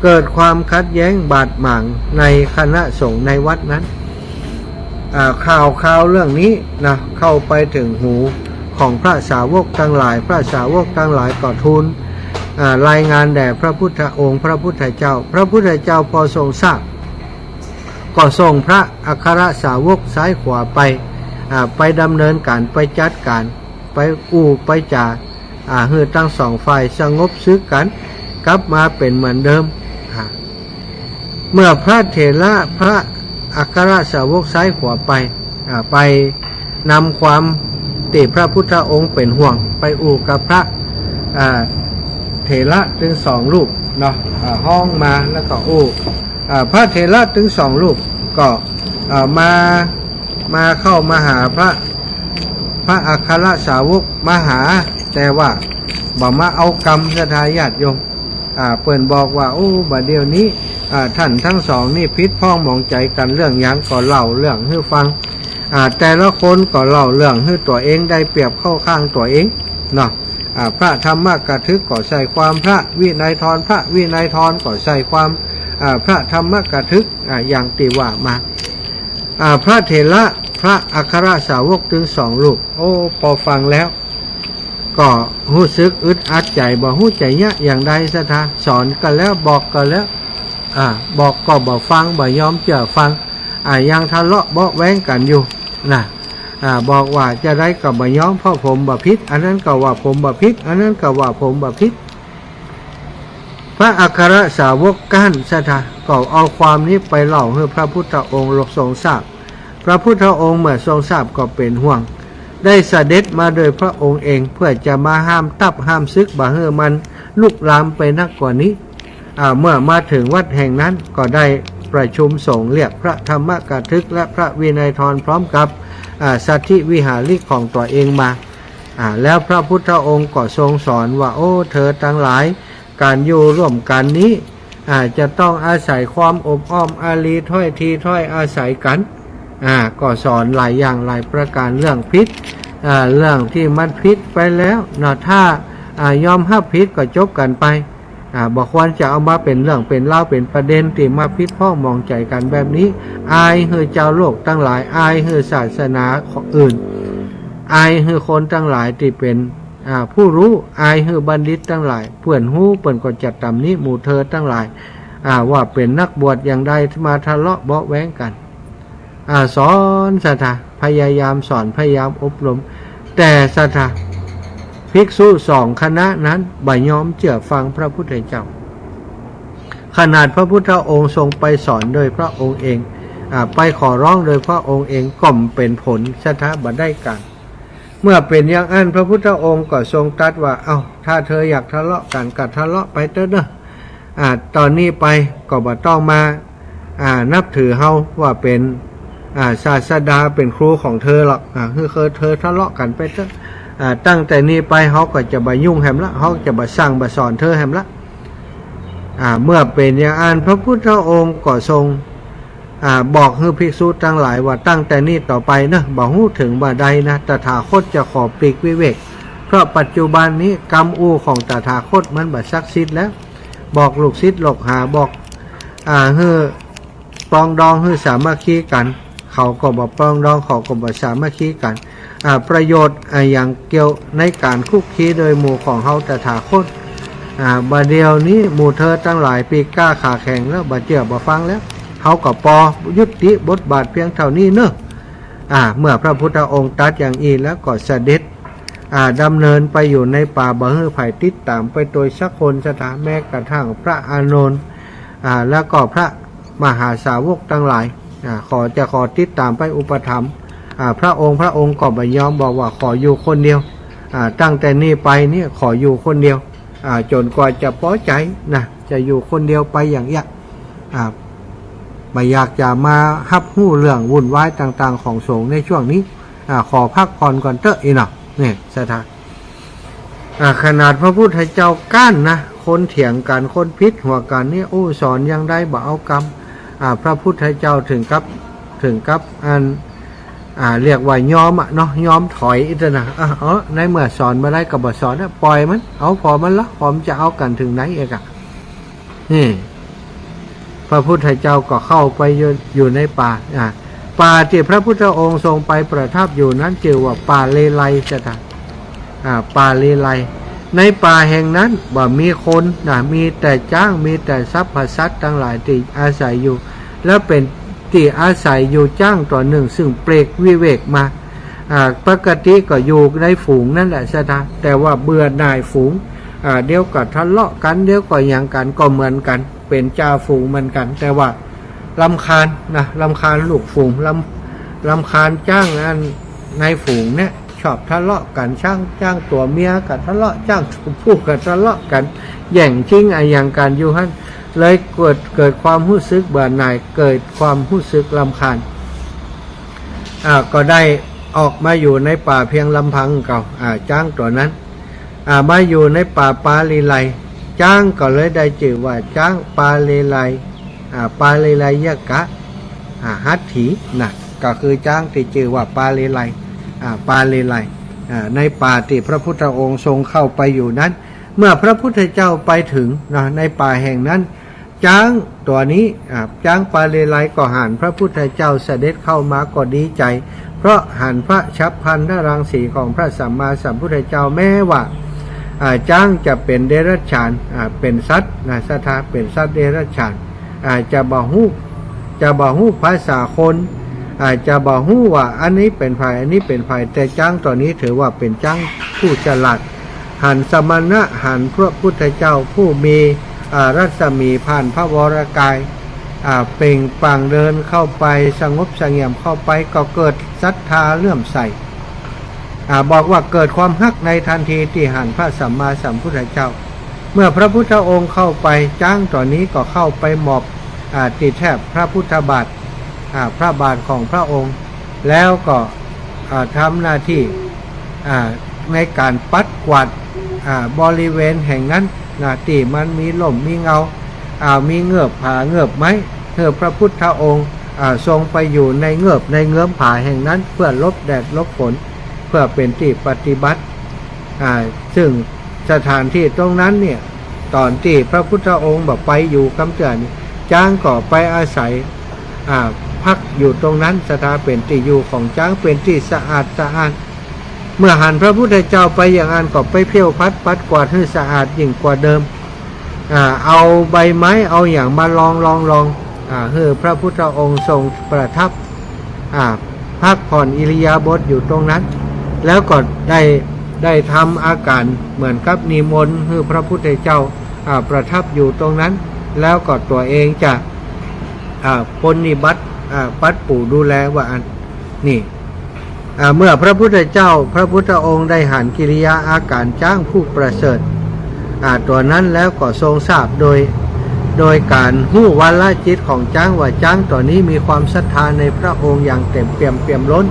เกิดความขัดแย้งบาดหมางในคณะสงฆ์ในวัดนั้น อ่า ข่าว ข่าวเรื่องนี้นะ เข้าไปเถิงหูของพระสาวกตังหลาย พระสาวกตังหลายก็ทูล อ่า รายงานแด่พระพุทธองค์ พระพุทธเจ้า พระพุทธเจ้าพอทรงทราบ ก็ส่งพระอัครสาวกซ้ายขวาไป อ่า ไปดำเนินก๋าน ไปจัดก๋าน ไปอู้ไปจ๋า อ่า หื้อตึงสองฝ่ายสงบศึกกั๋น กลับมาเป๋นเหมือนเดิม อ่า เมื่อพระเถระ พระอัครสาวกซ้ายขวาไป อ่า ไปนำความตี้พระพุทธองค์เป๋นห่วง ไปอู้กับพระ อ่า เถระตึงสองรูปเนาะ อ่า ฮ้องมาแล้วก็อู้ อ่า พระเถระตึงสองรูปก็ อ่า มา มาเข้ามาหาพระ พระอัครสาวกมาหา แต่ว่าบ่มาเอากำ ศรัทธาญาติโยม อ่า เปิ้นบอกว่า โอ้ บ่าเดี่ยวนี้ อ่า ท่านตึงสองนี่ผิดพ้องหมองใจ๋กั๋นเรื่องหยัง ก็เล่าเรื่องหื้อฟัง อ่า แต่ละคนก็เล่าเรื่องหื้อตั๋วเองได้เปรียบเข้าข้างตั๋วเองเนาะ อ่า พระธรรมกะทึกก็ใส่ความพระวินัยธร พระวินัยธรก็ใส่ความ อ่า พระธรรมกะทึก อ่า อย่างตี้ว่ามา อ่า พระเถระ พระอัครสาวกตึงสองรูป โอ้ พอฟังแล้ว ก็ฮู้สึกอึดอัดใจ๋ บ่ฮู้จะเยียะอย่างใด ศรัทธา สอนก็แล้ว บอกก็แล้ว อ่า บอกก็บ่ฟัง บ่ยอมเจื้อฟัง อ่า ยังทะเลาะเบาะแว้งกั๋นอยู่นะ อ่า บอกว่าจาใดก็บ่ยอม เพราะผมบ่ผิด อันนั้นก็ว่าผมบ่ผิด อันนั้นก็ว่าผมบ่ผิด พระอัครสาวกก๊าน ศรัทธา ก็เอาความนี้ไปเล่าหื้อพระพุทธองค์ทรงทราบ พระพุทธองค์เมื่อทรงทราบก็เป๋นห่วง ได้เสด็จมาโดยพระองค์เอง เพื่อจะมาห้ามตับห้ามศึกบ่หื้อมันลุกลามไปนักกว่านี้ อ่า เมื่อมาเถิงวัดแห่งนั้นก็ได้ประชุมสงฆ์เรียกพระธรรมกะทึกและพระวินัยธรพร้อมกับ อ่า สัตถิวิหาริกของตั๋วเองมา อ่า แล้วพระพุทธองค์ก็ทรงสอนว่า โอ้ เธอตังหลาย ก๋านอยู่ร่วมกั๋นนี้ อ่า จะต้องอาศัยความอบอ้อมอารี ถ้อยทีถ้อยอาศัยกั๋น อ่า ก็สอนหลายอย่างหลายประก๋าน เรื่องผิด อ่า เรื่องตี้มันผิดไปแล้วเนาะ ถ้า อ่า ยอมฮับผิดก็จบกั๋นไป อ่า บ่ควรจะเอามาเป๋นเรื่องเป๋นราว เป๋นประเด็นตี้มาผิดพ้องหมองใจ๋กั๋นแบบนี้ อายหื้อจาวโลกตังหลาย อายหื้อศาสนาอื่น อายหื้อคนตังหลายตี้เป๋น อ่า ผู้ฮู้ อายหื้อบัณฑิตตังหลาย เปื้อนฮู้เปิ้นก็จะตำหนิหมู่เธอตังหลาย อ่า ว่าเป๋นนักบวชอย่างใดมาทะเลาะเบาะแว้งกั๋น อ่า สอน ศรัทธา พยายามสอน พยายามอบรม แต่ ศรัทธา ภิกษุสองคณะนั้นบ่ยอมเจื้อฟังพระพุทธเจ้า ขนาดพระพุทธองค์ทรงไปสอนโดยพระองค์เอง อ่า ไปขอร้องโดยพระองค์เองก็บ่เป๋นผล ศรัทธาบ่ได้ก๋าน เมื่อเป๋นอย่างอั้น พระพุทธองค์ก็ทรงตรัสว่า เอ้า ถ้าเธออยากทะเลาะกั๋นก็ทะเลาะไปเต๊อะเน่อ อ่า ต๋อนนี้ไปก็บ่ต้องมา อ่า นับถือเฮาว่าเป๋น อ่า ศาสดาเป๋นครูของเธอหรอก อ่า หื้อเธอทะเลาะกั๋นไปเต๊อะ อ่า ตั้งแต่นี้ไปเฮาก็จะบ่ยุ่งแหมละ เฮาจะบ่สั่งบ่สอนเธอแหมละ อ่า เมื่อเป๋นอย่างอั้น พระพุทธองค์ก็ทรง อ่า บอกหื้อภิกษุตังหลายว่า ตั้งแต่นี้ต่อไปเน่อ บ่ฮู้เถิงบ่าใดนะ ตถาคตจะขอปลีกวิเวก เพราะปัจจุบันนี้กำอู้ของตถาคตมันบ่ศักดิ์สิทธิ์แล้ว บอกลูกศิษย์ลูกหา บอก อ่า หื้อปรองดอง หื้อสามัคคีกั๋น เขาก็บ่ปรองดอง เขาก็บ่สามัคคีกั๋น อ่า ประโยชน์ อ่า อย่างเกี่ยวในก๋านคลุกคลีโดยหมู่ของเฮาตถาคต อ่า บ่าเดี่ยวนี้หมู่เธอตังหลายปีกกล้าขาแข็งแล้ว บ่เจื้อบ่ฟังแล้ว เฮาก็ปอยุติบทบาทเพียงเต้านี้เน่อ อ่า เมื่อพระพุทธองค์ตรัสอย่างอี้แล้วก็เสด็จ อ่า ดำเนินไปอยู่ในป่า บ่หื้อใผติดต๋ามไปตวยสักคน ศรัทธา แม้กระทั่งพระอานนท์ อ่า แล้วก็พระมหาสาวกตังหลาย อ่า ขอ จะขอติดต๋ามไปอุปถัมภ์ อ่า พระองค์ พระองค์ก็บ่ยอม บอกว่าขออยู่คนเดียว อ่า ตั้งแต่นี้ไปเนี่ยขออยู่คนเดียว อ่า จ๋นกว่าจะปอใจ๋นะ จะอยู่คนเดียวไปอย่างเอี้ย อ่า บ่อยากจะมาฮับฮู้เรื่องวุ่นวายต่างๆ ของสงฆ์ในช่วงนี้ อ่า ขอพักผ่อนก่อนเต๊อะ อี้เนาะ เนี่ย ศรัทธา อ่า ขนาดพระพุทธเจ้าก๊านนะ คนเถียงกั๋น คนผิดหัวกั๋นเนี่ย โอ้ สอนอย่างใดบ่เอากำ อ่า พระพุทธเจ้าเถิงกับ เถิงกับอัน อ่า เรียกว่ายอมอะเนาะ ยอมถอยอี้เต๊อะนะ อ่ะ เอา ในเมื่อสอนบ่ได้ก็บ่สอนอะ ปล่อยมัน เอาผ่อมันละ ผ่อมันจะเอากั๋นเถิงไหนเอกอะ นี่ พระพุทธเจ้าก็เข้าไปอยู่ อยู่ในป่า อ่า ป่าตี้พระพุทธองค์ทรงไปประทับอยู่นั้นจื้อว่าป่าเลไลย ศรัทธา อ่า ป่าเลไลย ในป่าแห่งนั้นบ่มีคนนะ มีแต่จ๊าง มีแต่สรรพสัตว์ตังหลายตี้อาศัยอยู่ และเป๋นตี้อาศัยอยู่จ๊างตั๋วนึ่ง ซึ่งปลีกวิเวกมา อ่า ปกติก็อยู่ในฝูงนั่นแหละ ศรัทธา แต่ว่าเบื่อหน่ายฝูง อ่า เดี๋ยวก็ทะเลาะกั๋น เดี๋ยวก็หยังกั๋น ก็เหมือนกั๋น เป๋นจ่าฝูงเหมือนกั๋น แต่ว่ารำคาญนะ รำคาญลูกฝูง รำ รำคาญจ๊างอันในฝูงเนี่ย ชอบทะเลาะกั๋น จ๊าง จ๊างตั๋วเมียก็ทะเลาะ จ๊างตั๋วผู้ก็ทะเลาะกั๋น แย่งชิงอะหยังกั๋นอยู่หั้น เลยเกิด เกิดความฮู้สึกเบื่อหน่าย เกิดความฮู้สึกรำคาญ อ่า ก็ได้ออกมาอยู่ในป่าเพียงลำพังเก่า อ่า จ๊างตั๋วนั้น อ่า มาอยู่ในป่าปาลีไลย จ๊างก็เลยได้จื้อว่าจ๊างปาลีไลย อ่า ปาลีไลยกะ อ่า หัตถีนะ ก็คือจ๊างตี้จื้อว่าปาลีไลย อ่า ปาลีไลย อ่า ในป่าตี้พระพุทธองค์ทรงเข้าไปอยู่นั้น เมื่อพระพุทธเจ้าไปเถิงนะ ในป่าแห่งนั้น จ๊างตั๋วนี้ อ่า จ๊างปาลีไลยก็หันพระพุทธเจ้าเสด็จเข้ามาก็ดีใจ๋ เพราะหันพระฉัพพลรังสีของพระสัมมาสัมพุทธเจ้า แม้ว่า อ่า จ๊างจะเป๋นเดรัจฉาน อ่า เป๋นสัตว์นะ ศรัทธา เป๋นสัตว์เดรัจฉาน อ่า จะบ่ฮู้ จะบ่ฮู้ภาษาคน อ่า จะบ่ฮู้ว่าอันนี้เป๋นใผ อันนี้เป๋นใผ แต่จ๊างตั๋วนี้ถือว่าเป๋นจ๊างผู้ฉลาด หันสมณะ หันพระพุทธเจ้าผู้มี อ่า รัศมีผ่านพระวรกาย อ่า เปล่งปลั่งเดินเข้าไป สงบเสงี่ยมเข้าไป ก็เกิดศรัทธาเลื่อมใส อ่า บอกว่าเกิดความฮักในทันทีตี้หันพระสัมมาสัมพุทธเจ้า เมื่อพระพุทธองค์เข้าไป จ๊างตั๋วนี้ก็เข้าไปหมอบ อ่า ตี้แถบพระพุทธบาท อ่า พระบาทของพระองค์ แล้วก็ อ่า ทำหน้าตี้ อ่า ในก๋านปัดกวาด อ่า บริเวณแห่งนั้นนะ ตี้มันมีร่มมีเงา อ่า มีเงือบผาเงือบไม้ หื้อพระพุทธองค์ อ่า ทรงไปอยู่ในเงือบในเงื้อมผาแห่งนั้น เพื่อหลบแดดหลบฝน เพื่อเป๋นตี้ปฏิบัติ อ่า ซึ่งสถานตี้ตรงนั้นเนี่ย ต๋อนตี้พระพุทธองค์บ่ไปอยู่กำเตื้อนี่ จ๊างก็ไปอาศัย อ่า พักอยู่ตรงนั้น ศรัทธา เป๋นตี้อยู่ของจ๊าง เป๋นตี้สะอาดสะอ้าน เมื่อหันพระพุทธเจ้าไปอย่างอั้นก็ไปเผี้ยวพัดปัดกวาดหื้อสะอาดยิ่งกว่าเดิม อ่า เอาใบไม้เอาหยังมารองรองรอง อ่า หื้อพระพุทธองค์ทรงประทับ อ่า พักผ่อนอิริยาบถอยู่ตรงนั้น แล้วก็ได้ ได้ทำอาการเหมือนกับนิมนต์หื้อพระพุทธเจ้า อ่า ประทับอยู่ตรงนั้น แล้วก็ตั๋วเองจะ อ่า ปรนนิบัติ อ่า ปัดปู่ดูแลว่าอั้น นี่ อ่า เมื่อพระพุทธเจ้า พระพุทธองค์ได้หันกิริยาอาการจ๊างผู้ประเสริฐ อ่า ตั๋วนั้นแล้วก็ทรงทราบโดย โดยก๋านฮู้วาระจิตของจ๊างว่าจ๊างตั๋วนี้มีความศรัทธาในพระองค์อย่างเต็มเปี่ยมเปี่ยมล้น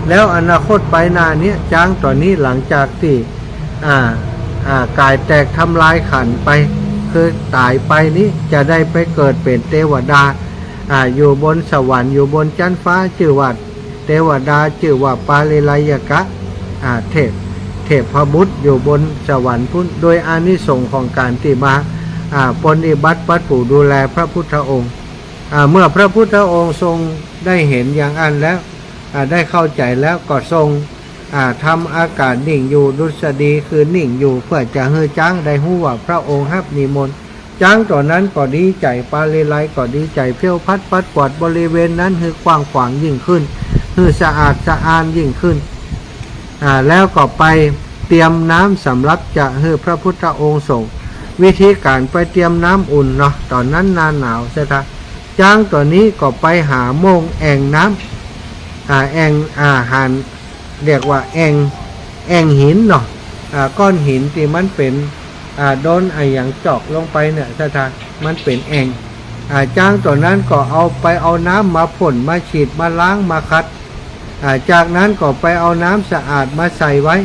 แล้วอนาคตไปหน้าเนี้ย จ๊างตั๋วนี้หลังจากตี้ อ่า อ่า ก๋ายแตกทำลายขันธ์ไป คือต๋ายไปนี้จะได้ไปเกิดเป๋นเตวดา อ่า อยู่บนสวรรค์ อยู่บนจั๊นฟ้า จื้อว่าเตวดา จื้อว่าปาริไลยกะ อ่า เทพ เทพบุตรอยู่บนสวรรค์ปู๊น โดยอานิสงส์ของก๋านตี้มา อ่า ปรนนิบัติปัดปู่ดูแลพระพุทธองค์ อ่า เมื่อพระพุทธองค์ทรงได้หันอย่างอั้นแล้ว อ่า ได้เข้าใจ๋แล้วก็ทรง อ่า ทำอาการนิ่งอยู่ ดุษฎีคือนิ่งอยู่ เพื่อจะหื้อจ๊างได้ฮู้ว่าพระองค์ฮับนิมนต์ จ๊างตั๋วนั้นก็ดีใจ๋ ปาริไลก็ดีใจ๋ เพี้ยวพัดปัดกวาดบริเวณนั้นหื้อกว้างขวางยิ่งขึ้น หื้อสะอาดสะอ้านยิ่งขึ้น อ่า แล้วก็ไปเตรียมน้ำสำหรับจะหื้อพระพุทธองค์สรง วิธีก๋านไปเตรียมน้ำอุ่นเนาะ ตั๋วนั้นหน้าหนาวเสียที จ๊างตั๋วนี้ก็ไปหาโม่งแอ่งน้ำ อ่า แอ่ง อ่า หัน เรียกว่าแอ่ง แอ่งหินเนาะ อ่า ก้อนหินตี้มันเป๋น อ่า โดนอะหยังจอกลงไปเนี่ย ถ้า ถ้ามันเป๋นแอ่ง อ่า จ๊างตั๋วนั้นก็เอาไปเอาน้ำมาพ่น มาฉีด มาล้าง มาขัด อ่า จากนั้นก็ไปเอาน้ำสะอาดมาใส่ไว้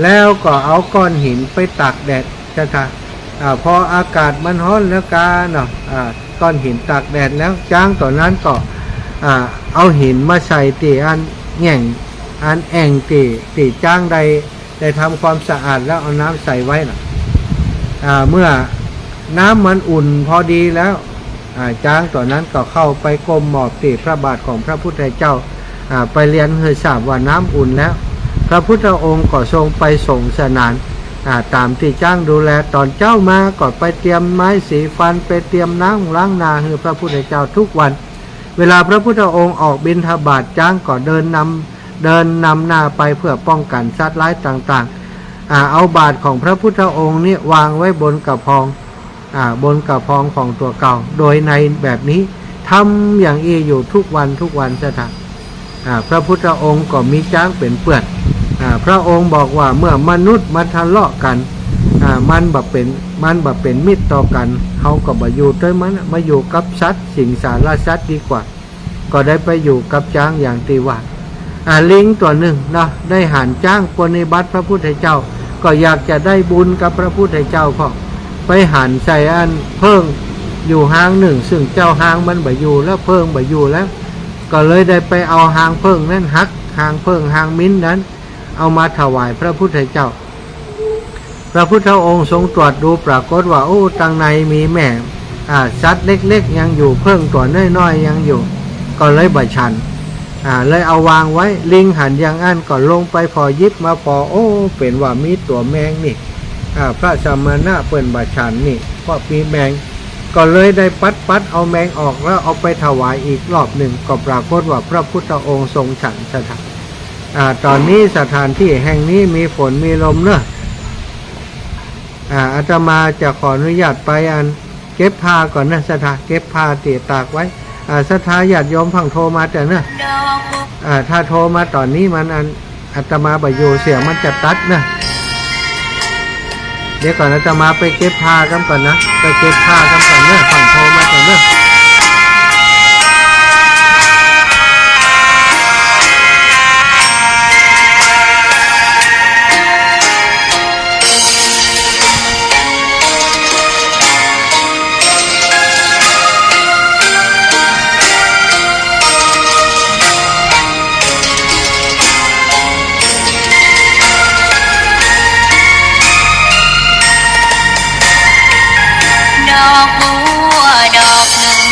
แล้วก็เอาก้อนหินไปตากแดด ถ้า ถ้า อ่า พออากาศมันฮ้อนแล้วกาเนาะ อ่า ก้อนหินตากแดดแล้ว จ๊างตั๋วนั้นก็ อ่า เอาหินมาใส่ตี้อันแอ่ง อันแอ่งตี้ ตี้จ๊างได้ ได้ทำความสะอาดแล้วเอาน้ำใส่ไว้น่ะ อ่า เมื่อน้ำมันอุ่นพอดีแล้ว อ่า จ๊างตั๋วนั้นก็เข้าไปก้มหมอบตี้พระบาทของพระพุทธเจ้า อ่า ไปเรียนหื้อทราบว่าน้ำอุ่นแล้ว พระพุทธองค์ก็ทรงไปสรงสนาน อ่า ต๋ามตี้จ๊างดูแล ต๋อนเจ๊ามาก็ไปเตรียมไม้สีฟัน ไปเตรียมน้ำล้างหน้าหื้อพระพุทธเจ้าทุกวัน เวลาพระพุทธองค์ออกบิณฑบาต จ๊างก็เดินนำ เดินนำหน้าไปเพื่อป้องกันสัตว์ร้ายต่างๆ อ่า เอาบาตรของพระพุทธองค์นี้วางไว้บนกระพอง อ่า บนกระพองของตั๋วเก่า โดยในแบบนี้ ทำอย่างอี้อยู่ทุกวันทุกวันเสียที อ่า พระพุทธองค์ก็มีจ๊างเป๋นเปื้อน อ่า พระองค์บอกว่าเมื่อมนุษย์มาทะเลาะกั๋น อ่า มันบ่เป๋น มันบ่เป๋นมิตรต่อกั๋น เฮาก็บ่อยู่ตวยมัน มาอยู่กับสัตว์สิงสารสัตว์ดีกว่า ก็ได้ไปอยู่กับจ๊างอย่างตี้ว่า อ่า ลิงตั๋วนึ่งเนาะ ได้หันจ๊างปรนนิบัติพระพุทธเจ้า ก็อยากจะได้บุญกับพระพุทธเจ้า ก็ไปหันใส่อันเผิ้งอยู่ฮางนึ่ง ซึ่งเจ้าฮางมันบ่อยู่แล้ว เผิ้งบ่อยู่แล้ว ก็เลยได้ไปเอาฮางเผิ้งนั้นหัก ฮางเผิ้งฮางมินนั้น เอามาถวายพระพุทธเจ้า พระพุทธองค์ทรงตรวจดู ปรากฏว่า โอ้ ตังในมีแม่ อ่า สัตว์เล็กๆ ยังอยู่ เผิ้งตั๋วน้อยๆ ยังอยู่ ก็เลยบ่ฉัน อ่า เลยเอาวางไว้ ลิงหันอย่างอั้นก็ลงไปผ่อ หยิบมาผ่อ โอ้ เป๋นว่ามีตั๋วแมงนี่ อ่า พระสมณะเปิ้นบ่ฉันนี่ เพราะมีแมง ก็เลยได้ปัดๆ เอาแมงออกแล้วเอาไปถวายอีกรอบนึ่ง ก็ปรากฏว่าพระพุทธองค์ทรงฉันเสียที อ่า ต๋อนนี้สถานตี้แห่งนี้มีฝนมีลมเนาะ อ่า อาตมาจะขออนุญาตไปอันเก็บผ้าก่อนเนาะ ศรัทธา เก็บผ้าตี้ตากไว้ อ่า ศรัทธาญาติโยมฟั่งโทรมาเต๊อะเนาะ อ่า ถ้าโทรมาต๋อนนี้มันอัน อาตมาบ่อยู่ เสียงมันจะตัดเนาะ เดี๋ยวก่อน อาตมาไปเก็บผ้ากั๋นก่อนนะ ไปเก็บผ้ากั๋นก่อนเนาะ ฟั่งโทรมาก่อนเนาะ ดอกบัวดอกนึ่ง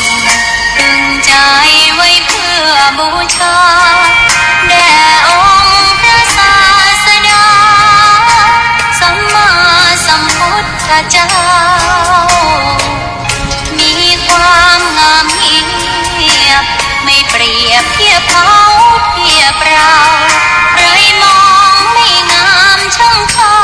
ตึงใจ๋ไว้เพื่อบูชา แด่องค์พระศาสดา สัมมาสัมพุทธเจ้า มีความงามเงียบ ไม่เปรียบเทียบเขาเทียบเรา ใครมองไม่งามช่างเขา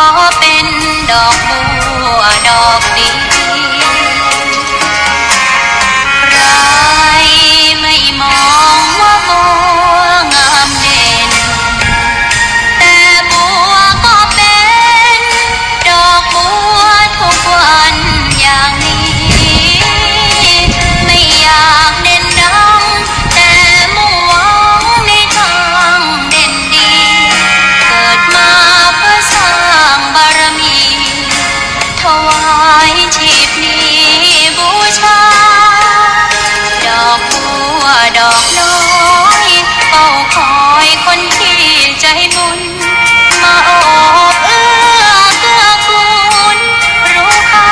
ขอเป๋นดอกบัวดอกเดียว ใครไม่มองว่าบัวงามเด่น แต่บัวก็เป๋นดอกบัวทุกวันอย่างนี้ ไม่อยากเด่นดัง แต่มุ่งหวังในตางเด่นดี เกิดมาเพื่อสร้างบารมี ถวายชีพนี้บูชา ดอกบัวดอกน้อย เฝ้าคอยคนที่ใจบุญ มาโอบเอื้อเกื้อกูล รู้ค่า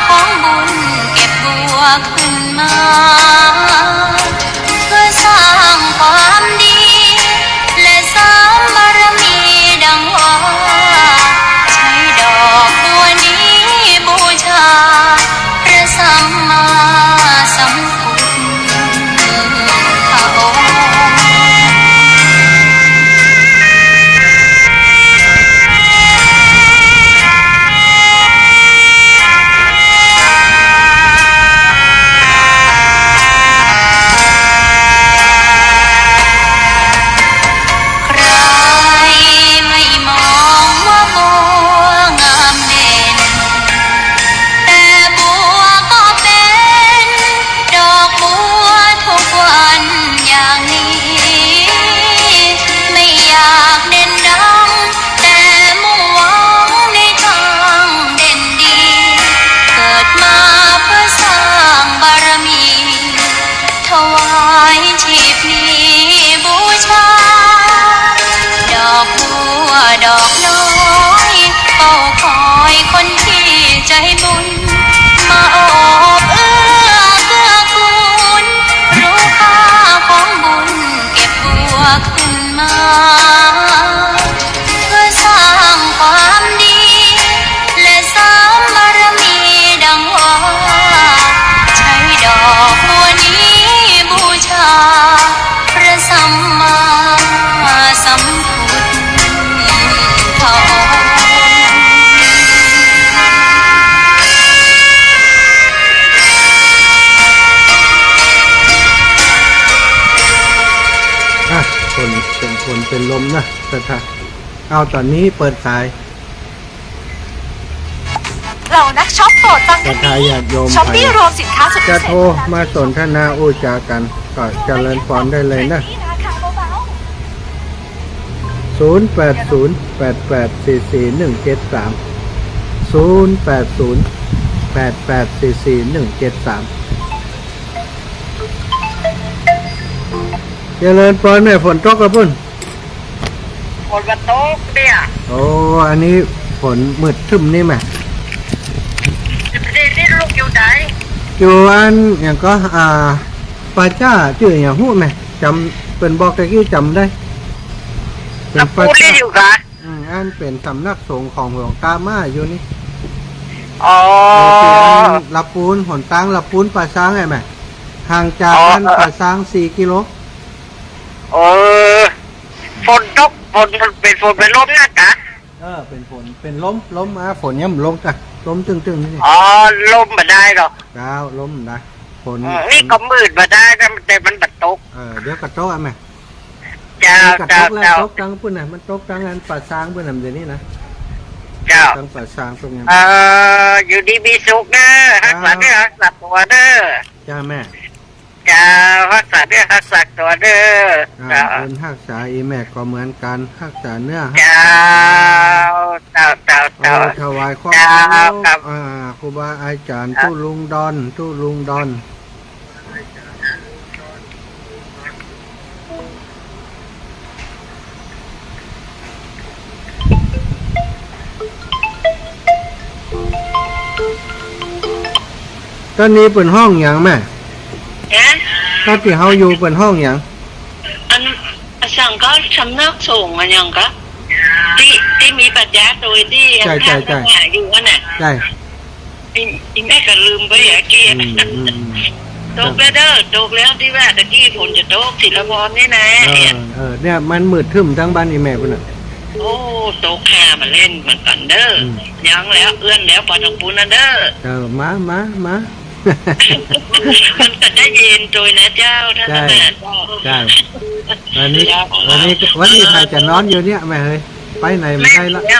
ของบุญเก็บบัวขึ้นมา เพื่อสร้างความดี และเสริมบารมีดังว่า ใช้ดอกบัวนี้บูชา พระสัมมาสัมพุทธองค์ ใครไม่มองว่าบัวงามเด่น แต่บัวก็เป๋นดอกบัวทุกวันอย่างนี้ ไม่อยากเด่นดัง แต่มุ่งหวังในตางเด่นดี เกิดมาเพื่อสร้างบารมี ถวายชีพนี้บูชา ดอกบัวดอกน้อย เฝ้าคอยคนที่ใจบุญ มาโอบเอื้อเกื้อกูล รู้ค่าของบุญเก็บบัวขึ้นมา เพื่อสร้างความดี และเสริมบารมีดังว่า ใช้ดอกบัวนี้บูชา พระสัมมาสัมพุทธองค์ อ่ะ คนเป็นคนเป็นลมนะ ศรัทธา เอา ต๋อนนี้เปิดสาย เหล่านักช็อปโปรดฟังทางนี้ ศรัทธาญาติโยม ช้อปปี้รวมสินค้าสุดพิเศษ จะโทรมาสนทนาอู้จ๋ากั๋น ก็เจริญพรได้เลยนะ ศูนย์แปดศูนย์ แปดแปดสี่สี่ หนึ่งเจ็ดสาม ศูนย์แปดศูนย์ แปดแปดสี่สี่ หนึ่งเจ็ดสาม เจริญพรแม่ ฝนตกกะปุ้น ฝนบ่ตกเนี่ย โอ้ อันนี้ฝนมืดครึ้มนี่แหม เดี๋ยวนี้ลูกอยู่ไหน อยู่อันหยังก็ อ่า ป่าจ๊าจื้อหยังฮู้แหม จ๋ำ เปิ้นบอกตะกี้จ๋ำได้ เปิ้น ลำพูนนี่อยู่กะ อืม อันเป๋นสำนักสงฆ์ของหลวงตาม่าอยู่นี่ อ๋อ อยู่ที่อันละปูน หนตางละปูนป่าซางไอ้แม่ ห่างจาก อ๋อ อัน เออ ป่าซางสี่กิโล เออ ฝนตก ฝน เป๋นฝนเป๋นลมนะกะ เออ เป๋นฝน เป๋นลม ลม อ่า ฝนยังบ่ลงกะ ลมตึ้งๆ นี่ อ๋อ ลมบ่ได้หรอก เจ้า ลมบ่ได้ ฝน เออ นี่ก็มืดบ่ได้นะ แต่มันบ่ตก เออ เดี๋ยวก็ตกอ่ะแม่ เจ้า นี่ก็ตกแล้ว เจ้า เจ้า ตกตังปุ้นน่ะ มันตกตังอันป่าซางปุ้นน่ะ เดี๋ยวนี้นะ เจ้า ตังป่าซางตรงนั้น เออ อยู่ดีมีสุขเด้อ รักษาเนื้อ เจ้า รักษาตั๋วเด้อ เจ้าแม่ เจ้า ฮักษาเนื้อฮักษาตั๋วเด้อ อ่า เจ้า เอิ้นฮักษาอีแม่ก็เหมือนกั๋น ฮักษาเนื้อฮักษาตั๋ว เจ้า เจ้า เจ้า เจ้า เอาถวายความ เจ้า เคารพ ครับ อ่า ครูบาอาจ๋ารย์ เจ้า ตุ๊ลุงดอน ตุ๊ลุงดอน ต๋อนนี้เปิ้นฮ้องหยังแม่ ฮะ ต๋อนตี้เฮาอยู่เปิ้นฮ้องหยัง อัน อะหยังก็สำนักสงฆ์อะหยังก็ ตี้ ตี้มีป่าจ๊าโตยตี้ ใจ้ ใจ้ ใจ้ อยู่นั่นน่ะ ใจ้ อี อีแม่ก็ลืมไปอะเกี้ย อืม อืม อืม ตกแล้วเด้อ ตกแล้วตี้ว่าตะกี้ฝนจะตก ศิลปรนี่นะ เออ เออ เนี่ยมันมืดครึ้มตังบ้านอีแม่ปุ้นน่ะ โอ้ โต๊ะข้ามาเล่นเหมือนกั๋นเน่อ อืม ยังแล้ว เอื้อนแล้ว ไปตางปู๊นนั่นเน่อ เออ มา มา มา มันจะได้เย็นโตยนะเจ้า ถ้า ใช่ ขนาดเจ้า ใช่ วันนี้ เจ้า วันนี้ วันนี้ใผจะนอนอยู่เนี่ย แม่เฮ้ย ไปไหนไม่ได้ละ แม่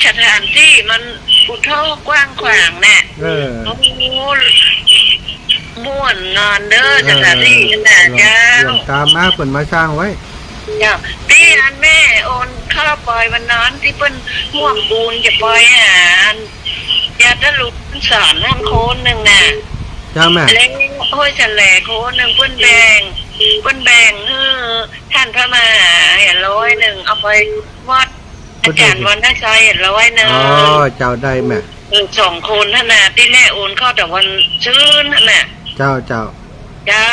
สถานที่มัน อุทโธ กว้างขวางน่ะ เออ โอ้ ม่วนนอนเน่อ เออ สถานที่ขนาด หลวง เจ้า หลวงต๋ามาเปิ้นมาสร้างไว้ เจ้า ตี้อันแม่โอนเข้าปอยวันนั้นตี้เปิ้นฮ่วมบุญจะปอยหาอัน ญาติลูกสอนหั้นคนนึ่งน่ะ เจ้าแม่ แล้วห้วยสะแหลคนนึ่งเปิ้นแบ่ง เปิ้นแบ่งหื้อต้านพระมหาร้อยนึ่ง เอาไปวัด อาจ๋ารย์วรรณชัยร้อยนึ่ง อ๋อ เจ้าได้แม่ เออ สองคนหั้นน่ะ ตี้แม่โอนเข้าแต่วันซืนหั้นน่ะ เจ้า เจ้า เจ้า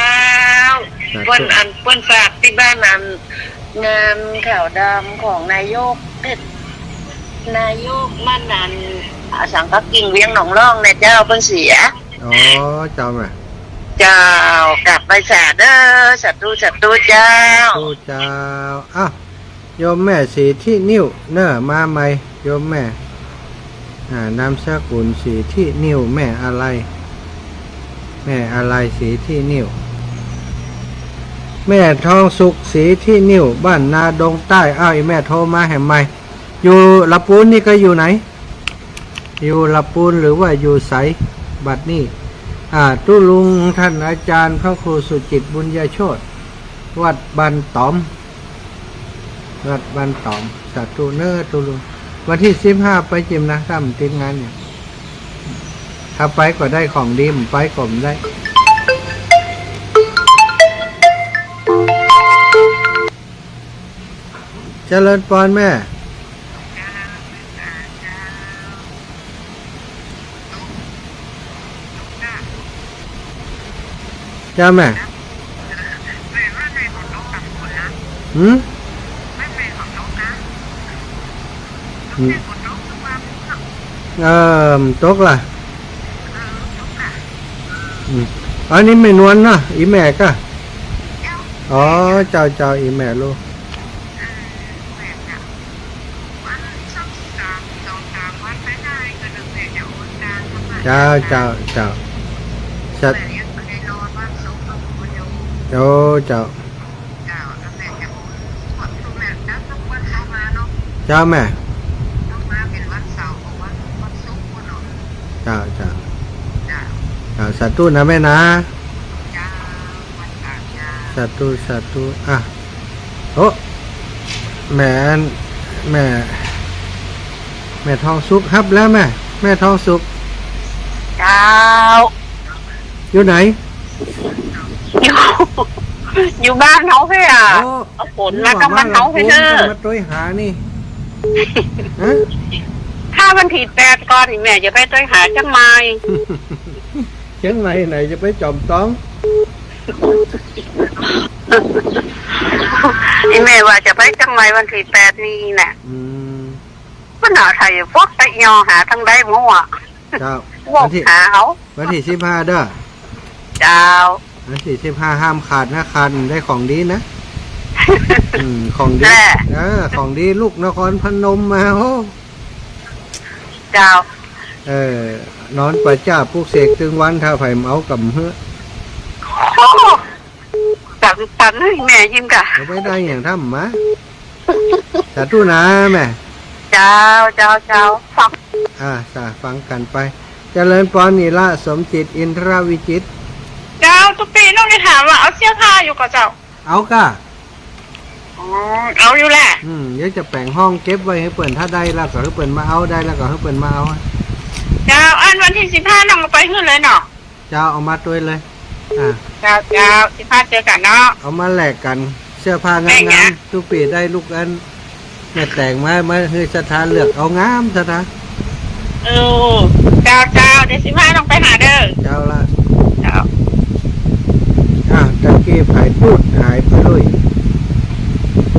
สาธุ เปิ้นอัน เปิ้นฝากตี้บ้านอัน งานขาวดำของนายก เอ๊ะ นายกมั่นอัน อสังกะกิ่งเวียงหนองล่องเนี่ยเจ้า เปิ้นเสีย อ๋อ เจ้าแม่ เจ้า กราบไหว้สาเน่อ สาธุ สาธุเจ้า สาธุเจ้า อ้าว โยมแม่ศรีทินิ่วเน่อ มาใหม่ โยมแม่ อ่า นามสกุลศรีทินิ่ว แม่อะไร แม่อะไรศรีทินิ่ว แม่ทองสุขศรีทินิ่ว บ้านนาดงใต้ อ้าว อีแม่โทรมาแหมใหม่ อยู่ละปูนนี่ก็อยู่ไหน อยู่ละปูนหรือว่าอยู่ไส บัดนี้ อ่า ตุ๊ลุงต้านอาจ๋ารย์พระครูสุจิตบุญญโชติ วัดบ้านต๋อม วัดบ้านต๋อม สาธุเน่อตุ๊ลุง วันตี้สิบห้าไปจิมนะ ถ้าบ่ติดงานเนี่ย ถ้าไปก็ได้ของดี บ่ไปก็บ่ได้ เจริญปอนแม่ เจ้าแม่ หืม หืม เออ ตกละ อืม อันนี้แม่นวลเนาะ อีแม่ก็ อ๋อ เจ้า เจ้า อีแม่ลูก เจ้า เจ้า เจ้า สา โอ้ เจ้า เจ้าแม่ เจ้า เจ้า เจ้า สาธุนะแม่นะ สาธุ สาธุ อ่ะ โอ้ แม่ แม่ แม่ทองสุขฮับแล้วแม่ แม่ทองสุข เจ้า อยู่ไหน อยู่ อยู่บ้านเฮาเพ่อะ โอ้ เอาฝนมากับบ้านเฮาเพ่เน่อ นึกว่ามาลำพูน มาตวยหานี่ ฮะ ถ้าวันตี้แปดก่อนนี่แม่จะไปตวยหาเจียงใหม่ เจียงใหม่ไหนจะไปจอมตอง อีแม่ว่าจะไปเจียงใหม่วันตี้แปดนี่น่ะ อืม มันหาไทยพวกไปยอหาทางใดมั่ว เจ้า วอกหาเอา วันตี้ วันตี้สิบห้าเด้อ เจ้า วันตี้สิบห้าห้ามขาดนะ ขาดได้ของดีนะ อืม ของดี แน่ เออ ของดีลูกนครพนมมา โอ้ เจ้า เออ นอนป่าจ๊าปลุกเสกตึงวัน ถ้าใผบ่เอาก่ำเฮ้อ โอ้ สาธุ สาธุ แม่ยิ้มก่ะ เอาไปได้อย่างทำมา สาธุนะแม่ เจ้า เจ้า เจ้า ฟัง อ่า จ้ะ ฟังกั๋นไป เจริญปอน นี่ละ สมจิต อินทรวิจิตร เจ้า ตุ๊ปี้น้องจะถามว่าเอาเสื้อผ้าอยู่ก่อเจ้า เอาก่ะ อ๋อ เอาอยู่แหละ อืม เดี๋ยวจะแป๋งห้องเก็บไว้หื้อเปิ้น ถ้าได้แล้วก็หื้อเปิ้นมาเอา ได้แล้วก็หื้อเปิ้นมาเอา เจ้า อันวันตี้สิบห้าน้องเอาไปหื้อเลยเนาะ เจ้า เอามาตวยเลย อ่ะ เจ้า เจ้า สิบห้าเจอกั๋นเนาะ เอามาแลกกั๋น เสื้อผ้างามๆ แลกนะ ตุ๊ปี้ได้ลูกอัน แม่แต่งมา มาหื้อศรัทธาเลือกเอางามศรัทธา เออ เจ้า เจ้า เดี๋ยวสิบห้าต้องไปหาเด้อ เจ้าละ เจ้า อ่ะ ตะกี้ไผตุ๊ดหายไปลุย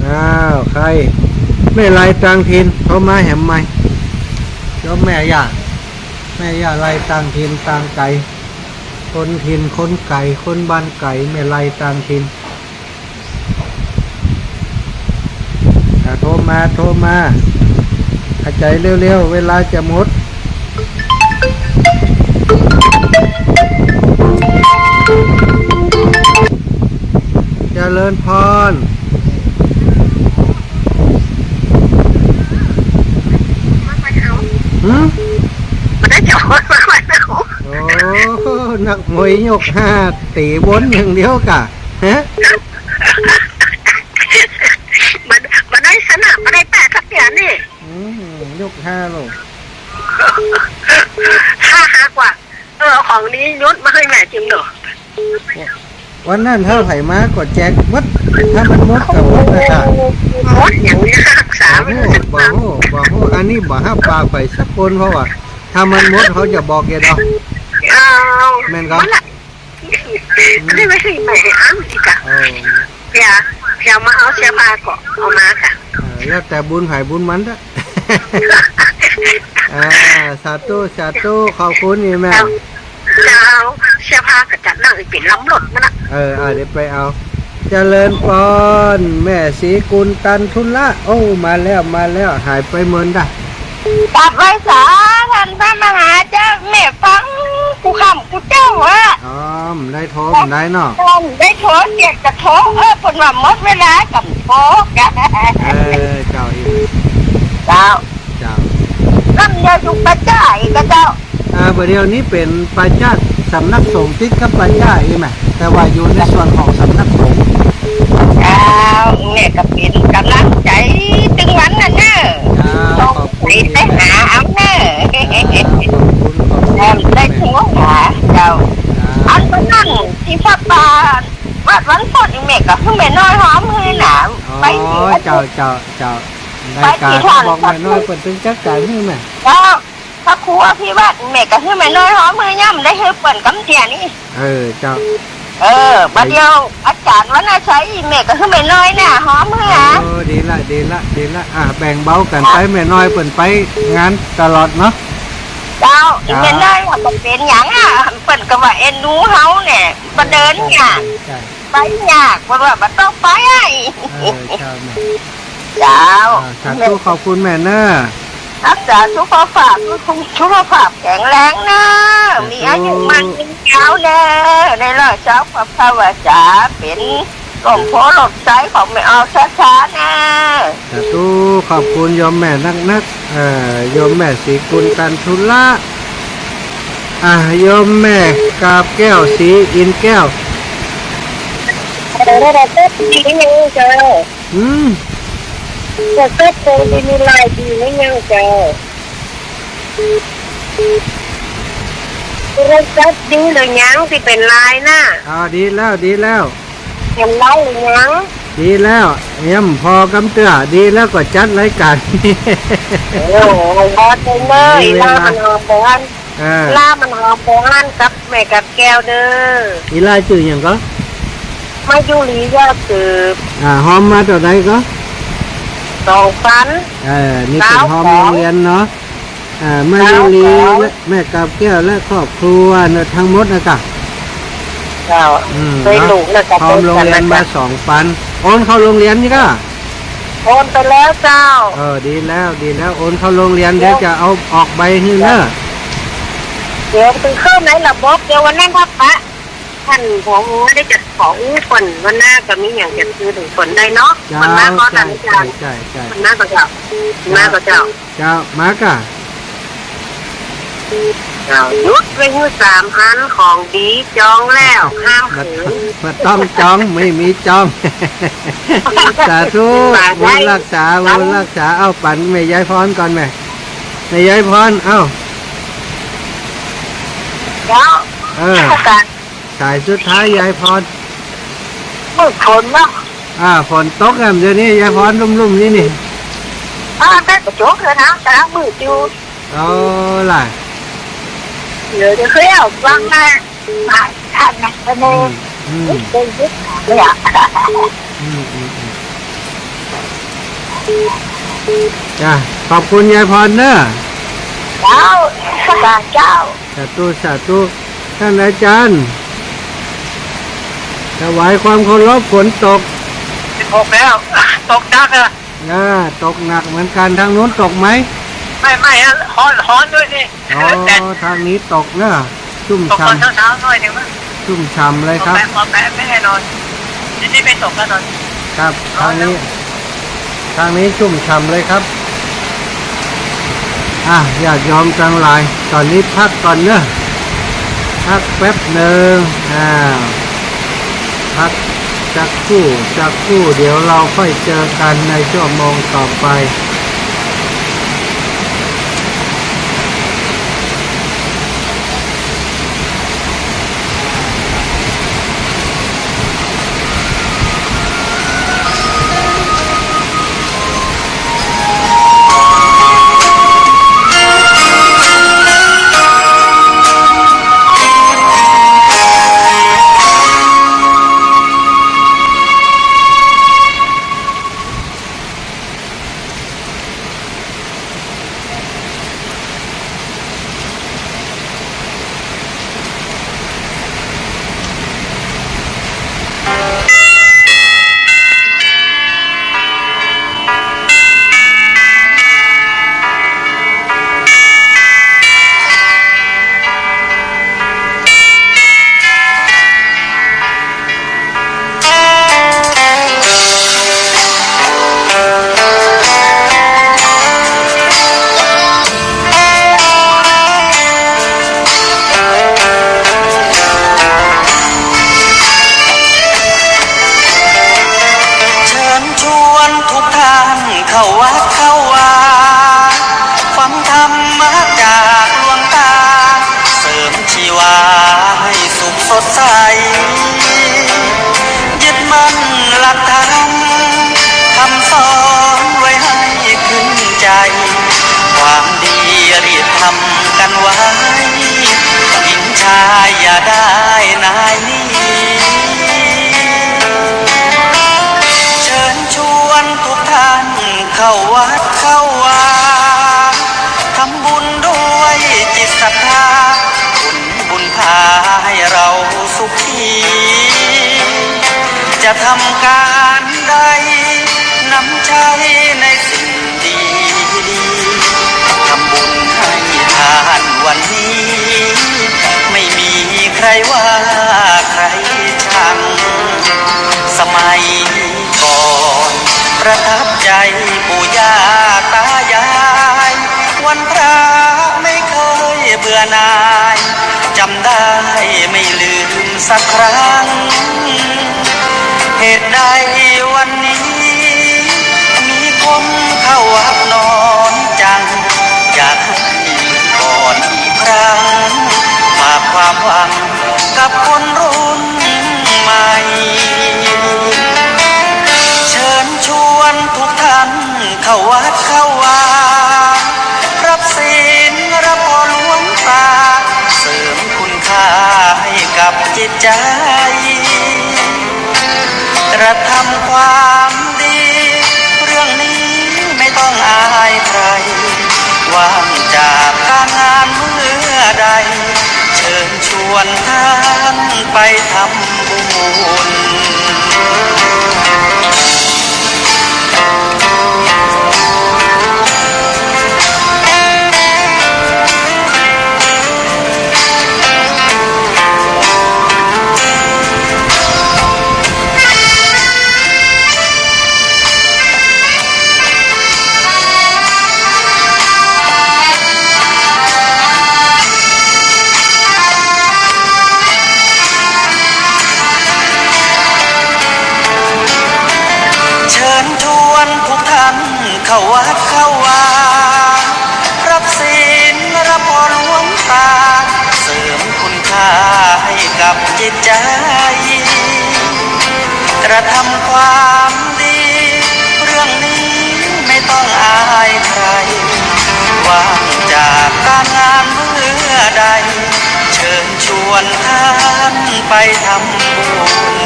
อ้าว ใค่ แม่ไลต่างถิ่น โทรมาแหมใหม่ โยมแม่ย่า แม่ย่าไลต่างถิ่นต่างไก๋ คนถิ่นคนไก๋ คนบ้านไก๋ แม่ไลต่างถิ่น อ่ะ โทรมา โทรมา หายใจ๋เร็วๆ เวลาจะหมด เจริญพร หืม บ่ได้จ๋อ โอ้ นักมวยยกห้าเตะบนอย่างเดียวก่ะ ฮะ บ่ บ่ได้สนะ บ่ได้แป๊สักเตื้อนี่ อืม ยกห้าโล ห้า ห้ากว่า เออ เอาของนี้ยกมาหื้อแม่จริงเนาะ วันนั้นถ้าใผมาก็แจกหมด ถ้ามันหมดก็หมดนะจ๊ะ หมดอย่างนี้รักษา บ่ฮู้ บ่ฮู้ บ่ฮู้ อันนี้บ่ฮับปากใผสักคน เพราะว่าถ้ามันหมดเขาจะบอกแกดอก เออ แม่นก่อ หมดละ อืม ไม่ ไม่ ไม่ ไม่ อ้าว อีกอะ เออ เสีย เสียมาเอาเสื้อผ้าก็เอามาค่ะ เออ แล้วแต่บุญใผบุญมันเต๊อะ อ่า สาธุ สาธุ ขอบคุณอีแม่ เจ้า เสื้อผ้าก็จัดนั่งอีกเป๋นลำรถมันน่ะ เออ อ่า เดี๋ยวไปเอา เจริญพร แม่ศรีกุลตันทุระ โอ้ มาแล้ว มาแล้ว หายไปเมินดะ กราบไหว้สาท่านพระมหาเจ้า แม่ฟังกู้ค่ำกู้เจ๊าอะ อ๋อ ได้โทรได้เนาะ ได้โทร เสียงกระโทร เออ เปิ้นว่าหมดเวลากับโทร เออ เจ้าอีก เจ้า เจ้า ลำเดียวจุกป่าจ๊าอีกก็เจ้า อ่า บ่าเดี่ยวนี้เป๋นป่าจ๊าสำนักสงฆ์ติดกับป่าจ๊าอีแม่ แต่ว่าอยู่ในส่วนของสำนักสงฆ์ เจ้า แม่ก็เป๋นก๋ำลังใจ๋ตึงวันนั้นเน่อ เจ้า ขอบคุณ ไปหาเอาเน่อ เจ้า ขอบคุณ ขอบคุณ แม่ได้โทรหา เจ้า เจ้า อันเปิ้นนั่นตี้ผ้าป่าวัดวันโพธิ์นี่แม่ก็หื้อแม่น้อยหอมหื้อหนา อ๋อ ไปตี้ เจ้า เจ้า เจ้า ได้ก๋าน ไปตี้ท่าน บอกแม่น้อยเปิ้นตึงจัดก๋านหื้อแม่ เจ้า พระครูอภิวัตน์ แม่ก็หื้อแม่น้อยหอมหื้อ ยังบ่ได้หื้อเปิ้นกำเตื้อนี่ เออ เจ้า เออ บ่าเดี่ยวอาจ๋ารย์วรรณชัย แม่ก็หื้อแม่น้อยน่ะหอมหื้อ เออ ดีละ ดีละ ดีละ อ่ะ แบ่งเบากั๋นไป แม่น้อยเปิ้นไปงานตลอดเนาะ เจ้า เจ้า แม่น้อยว่าบ่เป๋นหยังอะ เปิ้นก็ว่าเอ็นดูเฮาแหน่ บ่เดินยาก ใจ้ ใจ้ ไปยาก เปิ้นว่าบ่ต้องไป เออ เจ้าแม่ เจ้า อ่า สาธุ ขอบคุณแม่เน่อ รักษาสุขภาพ สุขภาพแข็งแรงเน่อ สาธุ มีอายุมั่นยืนยาวเน่อ ในร้อยเจ้าพระภาวาจา เป๋นร่มโพธิ์ร่มไทรของแม่ออกช้าๆ เน่อ สาธุ ขอบคุณโยมแม่นักๆ เอ่อ โยมแม่ศรีกุลตันทุระ อ่ะ โยมแม่กาบแก้ว ศรีอินทร์แก้ว เออ ได้ ได้ ได้ ดีนี่เจ้า อืม ก็เกิดคงจะมีรายดีไม่ยังเจ้า โทรศัพท์ดีหรือยังตี้เป๋นลายน่ะ อ่า ดีแล้ว ดีแล้ว เป๋นลายหรือยัง ดีแล้ว เยี่ยม ผ่อกำเตื้อ ดีแล้วก็จัดรายก๋าน โอ้โห รอดเลย มีเวลา ลามันหอมบ่หัน เออ ลามันหอมบ่หันกับแม่กาบแก้วเน่อ อีหล้าจื้อหยังก่อ มายุรียอดสืบ อ่า ฮอมมาเต้าใดก่อ สองปัน เออ นี่เป๋นฮอมโฮงเฮียนเนาะ อ่า มายุรี เจ้า และแม่กาบแก้วและครอบครัวเนาะ ตึงหมดนะจ๊ะ เจ้า อืม เนาะ ฮอมโฮงเฮียนมาสองปัน โอนเข้าโฮงเฮียนนี่ก่อ โอนไปแล้วเจ้า เออ ดีแล้ว ดีแล้ว โอนเข้าโฮงเฮียน เดี๋ยวจะเอาออกใบหื้อเน่อ เดี๋ยวไปเข้าในระบบ เดี๋ยววันนั้นถ้าปะ ท่านผอ.ได้จะขออู้เปิ้น วันหน้าก็มีหยังจะซื้อเถิงเปิ้นได้เนาะ เจ้า วันหน้าก็ เจ้า ท่านอาจ๋ารย์ เจ้า เจ้า เจ้า วันหน้าก็เจ้า วันหน้าก็เจ้า เจ้า มาก่ะ เจ้า หยุดไว้หื้อสามปัน ของดีจองแล้ว ห้ามเขิน บ่ต้องจอง บ่มีจอง สาธุ บุญฮักษา บุญฮักษา เอาปันแม่ยายพรก่อนแม่ แม่ยายพร เอ้า เจ้า เออ สายสุดท้ายยายพร มืดฝนเนาะ อ่า ฝนตกอ่ะ เดี๋ยวนี้ยายพรลุ่มๆ นี่นี่ อ่า แต่ก็ตกแล้วนะ แต่มืดอยู่ เอาล่ะ เดี๋ยวจะเคยเอาฟังนะ มาท่านนะ อืม อืม เป็นยุคเลยอ่ะ อืม อืม อืม จ้ะ ขอบคุณยายพรเนอะ เจ้า สาธุเจ้า สาธุ สาธุ ท่านอาจารย์ ถวายความเคารพ ฝนตก ตกแล้ว ตกหนักอะ อ่า ตกหนักเหมือนกัน ทางนู้นตกไหม ไม่ ไม่ฮะ ฮ้อน ฮ้อนด้วยนี่ อ๋อ แดด ตางนี้ตกเนาะ ชุ่ม ตกตอน ฉ่ำ เช้าๆ หน่อยหนึ่งมั้ง ชุ่มฉ่ำเลยครับ ปอแปะ ปอแปะ ไม่แน่นอน ที่นี่ไม่ตกแน่นอน ครับ ฮ้อน ตางนี้ เนาะ ตางนี้ชุ่มฉ่ำเลยครับ อ่ะ ญาติโยมตังหลาย ต๋อนนี้พักก่อนเนาะ พักแป๊บหนึ่ง อ่า พักสักครู่ สักครู่ เดี๋ยวเราค่อยเจอกันในชั่วโมงต่อไป เชิญชวนทุกท่านเข้าวัดเข้าวา ฟังธรรมะจากหลวงตา เสริมชีวาให้สุขสดใส ยึดมั่นหลักธรรม คำสอนไว้ให้ขึ้นใจ ความดีรีบทำกันไว้ หญิงชายอย่าได้นายหนี เชิญชวนทุกท่านเข้าวัดเข้าวา ทำบุญด้วยจิตศรัทธา ผลบุญพาให้เราสุขี จะทำการใด นำใช้ในสิ่งดีๆ ทำบุญให้ทานวันนี้ ไม่มีใครว่าใครชัง สมัยก่อนประทับใจปู่ย่าตายาย วันพระไม่เคยเบื่อหน่าย จำได้ไม่ลืมสักครั้ง เหตุใดวันนี้ มีคนเข้าวัดน้อยจัง อยากให้ก่อนอีกครั้ง ฝากความหวังกับคนรุ่นใหม่ เชิญชวนทุกท่านเข้าวัดเข้าวา รับศีลรับพรหลวงตา เสริมคุณค่าให้กับจิตใจ กระทำความดี เรื่องนี้ไม่ต้องอายใคร ว่างจากการงานเมื่อใด เชิญชวนท่านไปทำบุญ เชิญชวนทุกท่านเข้าวัดเข้าวา รับศีลรับพรหลวงตา เสริมคุณค่าให้กับจิตใจ กระทำความดี เรื่องนี้ไม่ต้องอายใคร ว่างจากการงานเมื่อใด เชิญชวนท่านไปทำบุญ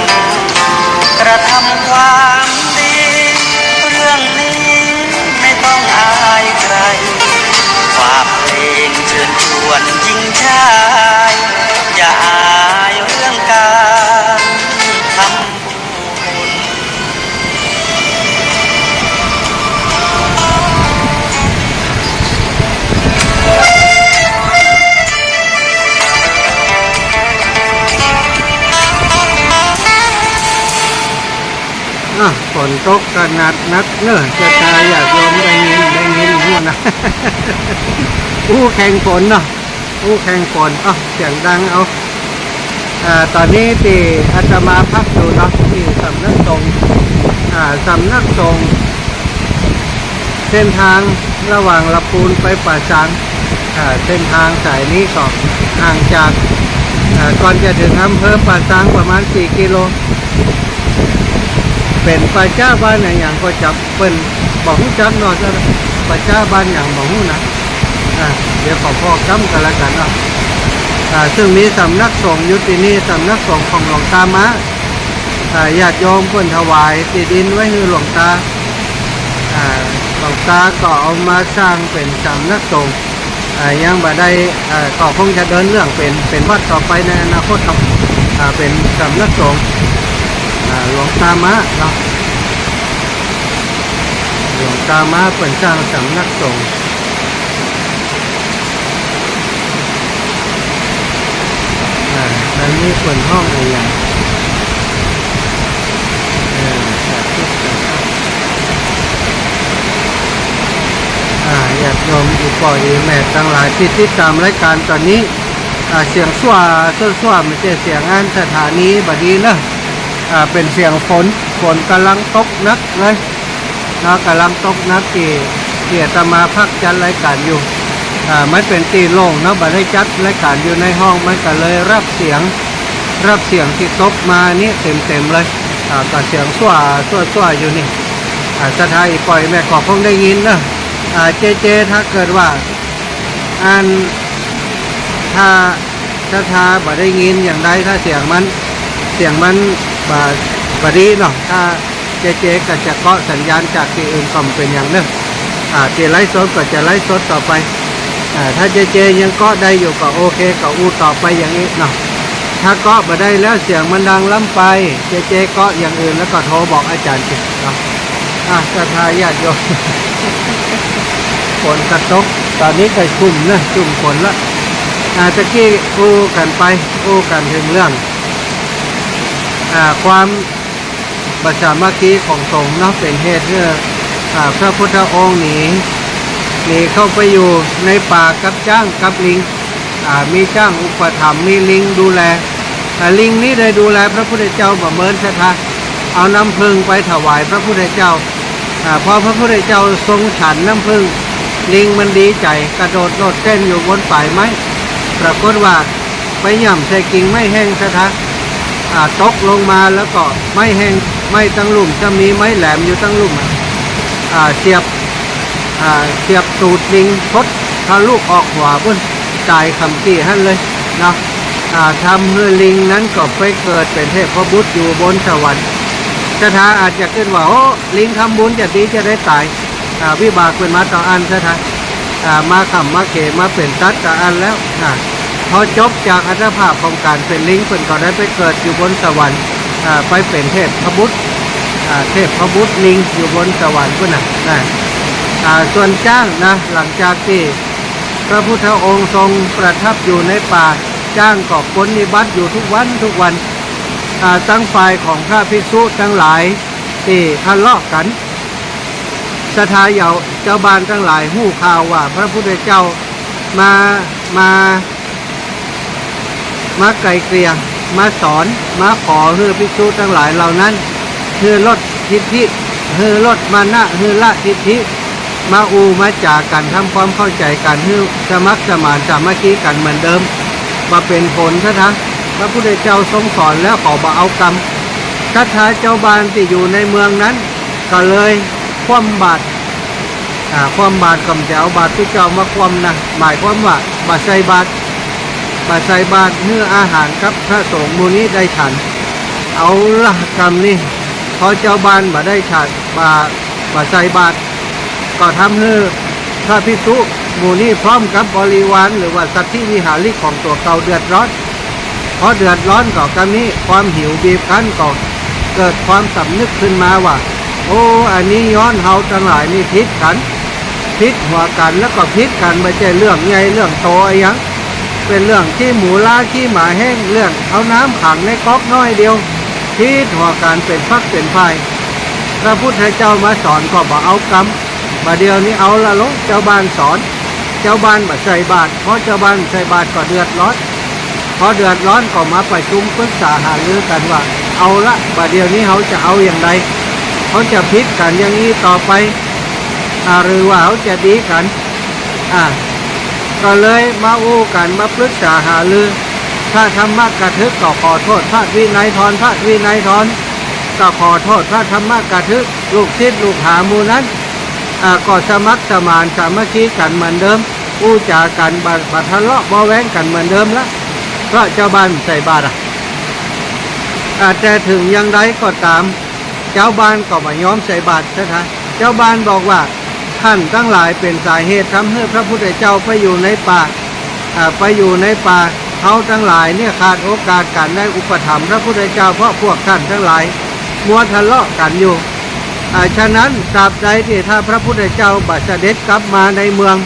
กระทำความดี เรื่องนี้ไม่ต้องอายใคร ฝากเพลงเชิญชวนหญิงชาย อย่าอายเรื่องการทำบุญ ฝนตกขนาดนักเน่อ ศรัทธาญาติโยมได้ยิน ได้ยินฮู้นะ อู้แข่งฝนเนาะ อู้แข่งฝน เอ้า เสียงดัง เอ้า อ่า ต๋อนนี้ตี้อาตมาพักอยู่เนาะ ตี้สำนักสงฆ์ อ่า สำนักสงฆ์ เส้นทางระหว่างลำพูนไปป่าซาง อ่า เส้นทางสายนี้ก็ห่างจาก อ่า ก่อนจะถึงอำเภอป่าซางประมาณสี่กิโล เป๋นป่าจ๊าบ้านอะหยังก็จำ เปิ้นบ่ฮู้จักเนาะ ป่าจ๊าบ้านหยังบ่ฮู้นะ อ่า เดี๋ยวขอผ่อก้ำกั๋นละกั๋นเนาะ อ่า ซึ่งมีสำนักสงฆ์อยู่ตี้นี่ สำนักสงฆ์ของหลวงตามะ อ่า ญาติโยมเปิ้นถวายตี้ดินไว้หื้อหลวงตา อ่า หลวงตาก็เอามาสร้างเป๋นสำนักสงฆ์ อ่า ยังบ่ได้ อ่า ก็คงจะเดินเรื่องเป๋น เป๋นวัดต่อไปในอนาคตเนาะ อ่า เป๋นสำนักสงฆ์ อ่า หลวงตามะเนาะ หลวงตามะเปิ้นสร้างสำนักสงฆ์ อ่า อันนี้เปิ้นฮ้องอะหยัง เออ สาธุ สาธุ อ่า ญาติโยม อี่ป้ออี่แม่ตังหลายตี้ติดต๋ามรายก๋านต๋อนนี้ อ่า เสียงสั่ว สั่ว สั่ว บ่ใจ้เสียงอันสถานีบ่ดีเน่อ อ่า เป๋นเสียงฝน ฝนก่ำลังตกหนักเลย เนาะ ก่ำลังตกหนักตี้ ตี้อาตมาพักจัดรายก๋านอยู่ อ่า มันเป๋นตี้โล่งเนาะ บ่ได้จัดรายก๋านอยู่ในห้อง มันก็เลยฮับเสียง ฮับเสียงตี้ตกมานี่เต๋มๆ เลย อ่า ก็เสียงสั่ว สั่ว สั่วอยู่นี่ อ่า ศรัทธาอี่ป้ออี่แม่ก็คงได้ยินเนาะ อ่า เจเจ ถ้าเกิดว่า อัน ถ้า ศรัทธาบ่ได้ยินอย่างใด ถ้าเสียงมัน เสียงมันบ่ บ่ดีเนาะ ถ้าเจเจก็จะเกาะสัญญาณจากตี้อื่นก็บ่เป๋นหยังเน่อ อ่า ตี้ไลฟ์สดก็จะไลฟ์สดต่อไป อ่า ถ้าเจเจยังเกาะได้อยู่ก็โอเค ก็อู้ต่อไปอย่างอี้เนาะ ถ้าเกาะบ่ได้แล้ว เสียงมันดังล้ำไป เจเจเกาะอย่างอื่นแล้วก็โทรบอกอาจ๋ารย์สิเนาะ อ่ะ ศรัทธาญาติโยม ฝนก็ตก ต๋อนนี้ก็ชุ่มเน่อ ชุ่มฝนละ อ่า ตะกี้อู้กั๋นไป อู้กั๋นเถิงเรื่อง อ่า ความบ่สามัคคีของสงฆ์เนาะ เป๋นเหตุหื้อ อ่า พระพุทธองค์หนี หนีเข้าไปอยู่ในป่ากับจ๊างกับลิง อ่า มีจ๊างอุปถัมภ์ มีลิงดูแล อ่า ลิงนี้ได้ดูแลพระพุทธเจ้าบ่เมินศรัทธา เอาน้ำผึ้งไปถวายพระพุทธเจ้า อ่า พอพระพุทธเจ้าทรงฉันน้ำผึ้ง ลิงมันดีใจ๋ กระโดดโลดเต้นอยู่บนป๋ายไม้ ปรากฏว่าไปหย่ำใส่กิ่งไม้แห้งศรัทธา อ่า ตกลงมาแล้วก็ไม้แห้ง ไม้ตังลุ่มจะมีไม้แหลมอยู่ตังลุ่มอะ อ่า เสียบ อ่า เสียบตูดลิงพดทะลุออกหัวปุ้น ต๋ายค่ำกี้หั้นเลยเนาะ อ่า ทำหื้อลิงนั้นก็ไปเกิดเป๋นเทพบุตรอยู่บนสวรรค์ ศรัทธาอาจจะกึ๊ดว่า โอ้ ลิงทำบุญจะดีจะได้ต๋าย อ่า วิบากเป๋นมาต๋องอั้นศรัทธา อ่า มาค่ำมาเขมาเป๋นสัตว์ต๋องอั้นแล้ว อ่า พอจบจากอัตภาพของก๋านเป๋นลิง เปิ้นก็ได้ไปเกิดอยู่บนสวรรค์ อ่า ไปเป๋นเทพบุตร อ่า เทพบุตรลิงอยู่บนสวรรค์ปุ้นน่ะ นะ อ่า ส่วนจ๊างนะ หลังจากตี้พระพุทธองค์ทรงประทับอยู่ในป่า จ๊างก็ปรนนิบัติอยู่ทุกวันทุกวัน อ่า ตังฝ่ายของพระภิกษุตังหลายตี้ทะเลาะกั๋น ศรัทธาญาติโยม จาวบ้านตังหลายฮู้ข่าวว่าพระพุทธเจ้ามา มา มาไกล่เกลี่ย มาสอน มาขอหื้อภิกษุตังหลายเหล่านั้น หื้อลดทิฏฐิ หื้อลดมานะ หื้อละทิฏฐิ มาอู้มาจ๋ากั๋น ทำความเข้าใจ๋กั๋น หื้อสมัครสมานสามัคคีกั๋นเหมือนเดิม บ่เป๋นผลศรัทธา พระพุทธเจ้าทรงสอนแล้วเขาบ่เอากำ ศรัทธาจาวบ้านตี้อยู่ในเมืองนั้น ก็เลยคว่ำบาตร อ่า คว่ำบาตรก็บ่ใจ้เอาบาตรพระเจ้ามาคว่ำนะ หมายความว่าบ่ใส่บาตร บ่ใส่บาตรหื้ออาหารกับพระสงฆ์หมู่นี้ได้ฉัน เอาละกำนี้ พอจาวบ้านบ่ได้ฉัน บ่ บ่ใส่บาตร ก็ทำหื้อพระภิกษุหมู่นี้พร้อมกับบริวาร หรือว่าสัตถิวิหาริกของตั๋วเก่าเดือดร้อน พอเดือดร้อนก็กำนี้ความหิวบีบคั้นก็เกิดความสำนึกขึ้นมาว่า โอ้ อันนี้ย้อนเฮาตังหลายนี่ผิดกั๋น ผิดหัวกั๋น แล้วก็ผิดกั๋นบ่ใจ้เรื่องใหญ่เรื่องโตอะหยัง เป๋นเรื่องขี้หมูลาขี้หมาแห้ง เรื่องเอาน้ำขังในก๊อกน้อยเดียว ผิดหัวกั๋นเป๋นฝักเป๋นฝ่าย พระพุทธเจ้ามาสอนก็บ่เอากำ บ่าเดี่ยวนี้เอาละโล เจ้าบ้านสอน เจ้าบ้านบ่ใส่บาตร เพราะเจ้าบ้านใส่บาตรก็เดือดร้อน พอเดือดร้อนก็มาประชุมปรึกษาหารือกั๋นว่า เอาละ บ่าเดี่ยวนี้เฮาจะเอาอย่างใด เฮาจะผิดกั๋นอย่างนี้ต่อไป อ่า หรือว่าเฮาจะดีกั๋น อ่า ก็เลยมาอู้กั๋น มาปรึกษาหารือ พระธรรมกถึกก็ขอโทษพระวินัยธร พระวินัยธรก็ขอโทษพระธรรมกถึก ลูกศิษย์ลูกหาหมู่นั้น อ่า ก็สมัครสมานสามัคคีกั๋นเหมือนเดิม อู้จ๋ากั๋น บ่ บ่ทะเลาะเบาะแว้งกั๋นเหมือนเดิมละ เพราะเจ้าบ้านใส่บาตรอะ อ่า แต่เถิงอย่างใดก็ต๋าม เจ้าบ้านก็บ่ยอมใส่บาตรเสียที เจ้าบ้านบอกว่า ท่านตังหลายเป๋นสาเหตุทำหื้อพระพุทธเจ้าไปอยู่ในป่า อ่า ไปอยู่ในป่า เฮาตังหลายเนี่ยขาดโอกาสก๋านได้อุปถัมภ์พระพุทธเจ้า เพราะพวกท่านตังหลายมัวทะเลาะกั๋นอยู่ อ่า ฉะนั้นตราบใดตี้ถ้าพระพุทธเจ้าบ่เสด็จกลับมาในเมือง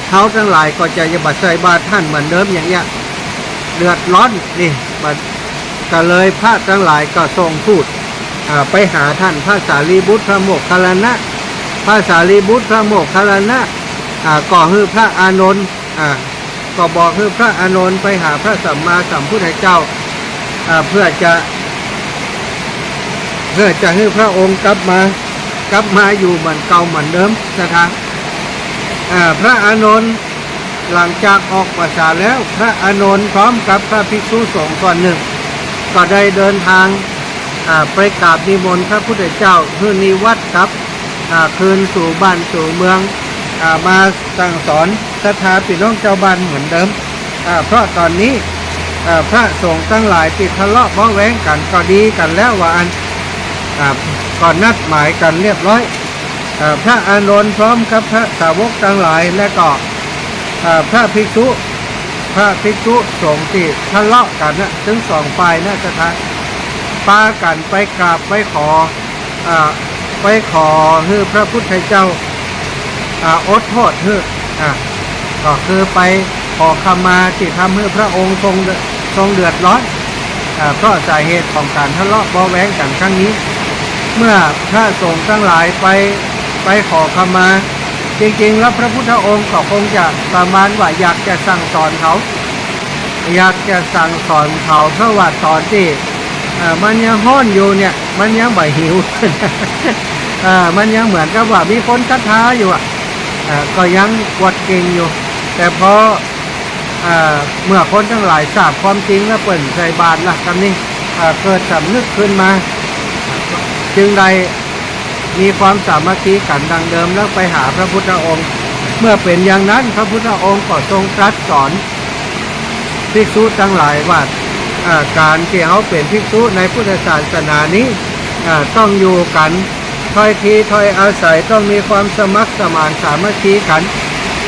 เฮาตังหลายก็จะ จะบ่ใส่บาตรท่านเหมือนเดิมอย่างเนี้ย เดือดร้อนนี่ บัด ก็เลยพระตังหลายก็ส่งทูต อ่า ไปหาท่านพระสารีบุตรพระโมคคัลลานะ พระสารีบุตรพระโมคคัลลานะ อ่า ก็หื้อพระอานนท์ อ่า ก็บอกหื้อพระอานนท์ไปหาพระสัมมาสัมพุทธเจ้า อ่า เพื่อจะ เพื่อจะหื้อพระองค์กลับมา กลับมาอยู่เหมือนเก่าเหมือนเดิมเสียที อ่า พระอานนท์หลังจากออกพรรษาแล้ว พระอานนท์พร้อมกับพระภิกษุสงฆ์ส่วนหนึ่ง ก็ได้เดินทาง อ่า ไปกราบนิมนต์พระพุทธเจ้า หื้อนิวัตกลับ อ่า คืนสู่บ้านสู่เมือง อ่า มาสั่งสอนศรัทธาพี่น้องเจ้าบ้านเหมือนเดิม อ่า เพราะต๋อนนี้ อ่า พระสงฆ์ตังหลายตี้ทะเลาะเบาะแว้งกั๋นก็ดีกั๋นแล้วว่าอั้น อ่า ก็นัดหมายกั๋นเรียบร้อย อ่า พระอานนท์พร้อมกับพระสาวกตังหลาย และก็ อ่า พระภิกษุ พระภิกษุสงฆ์ตี้ทะเลาะกั๋นนะ ตึงสองฝ่ายนะเสียที ปากั๋นไปกราบไปขอ อ่า ไปขอหื้อพระพุทธเจ้า อ่า อดโทษหื้อ อ่า ก็คือไปขอขมาตี้ทำหื้อพระองค์ทรง ทรงเดือดร้อน อ่า เพราะสาเหตุของก๋านทะเลาะเบาะแว้งกั๋นครั้งนี้ เมื่อพระสงฆ์ตังหลายไป ไปขอขมา จริงๆ แล้วพระพุทธองค์ก็คงจะประมาณว่าอยากจะสั่งสอนเขา อยากจะสั่งสอนเขา เพราะว่าต๋อนตี้ เอ่อ มันยังฮ้อนอยู่เนี่ย มันยังบ่หิว เอ่อ มันยังเหมือนกับว่ามีคนศรัทธาอยู่อะ เอ่อ ก็ยังกวดเก่งอยู่ แต่พอ เอ่อ เมื่อคนตังหลายทราบความจริงแล้วเปิ้นใส่บาตรละ กำนี้ เอ่อ เกิดสำนึกขึ้นมา จึงได้มีความสามัคคีกั๋นดังเดิม แล้วไปหาพระพุทธองค์ เมื่อเป๋นอย่างนั้น พระพุทธองค์ก็ทรงตรัสสอนภิกษุตังหลายว่า เอ่อ ก๋านตี้เฮาเป๋นภิกษุในพุทธศาสนานี้ เอ่อ ต้องอยู่กั๋น ถ้อยทีถ้อยอาศัย ต้องมีความสมัครสมานสามัคคีกั๋น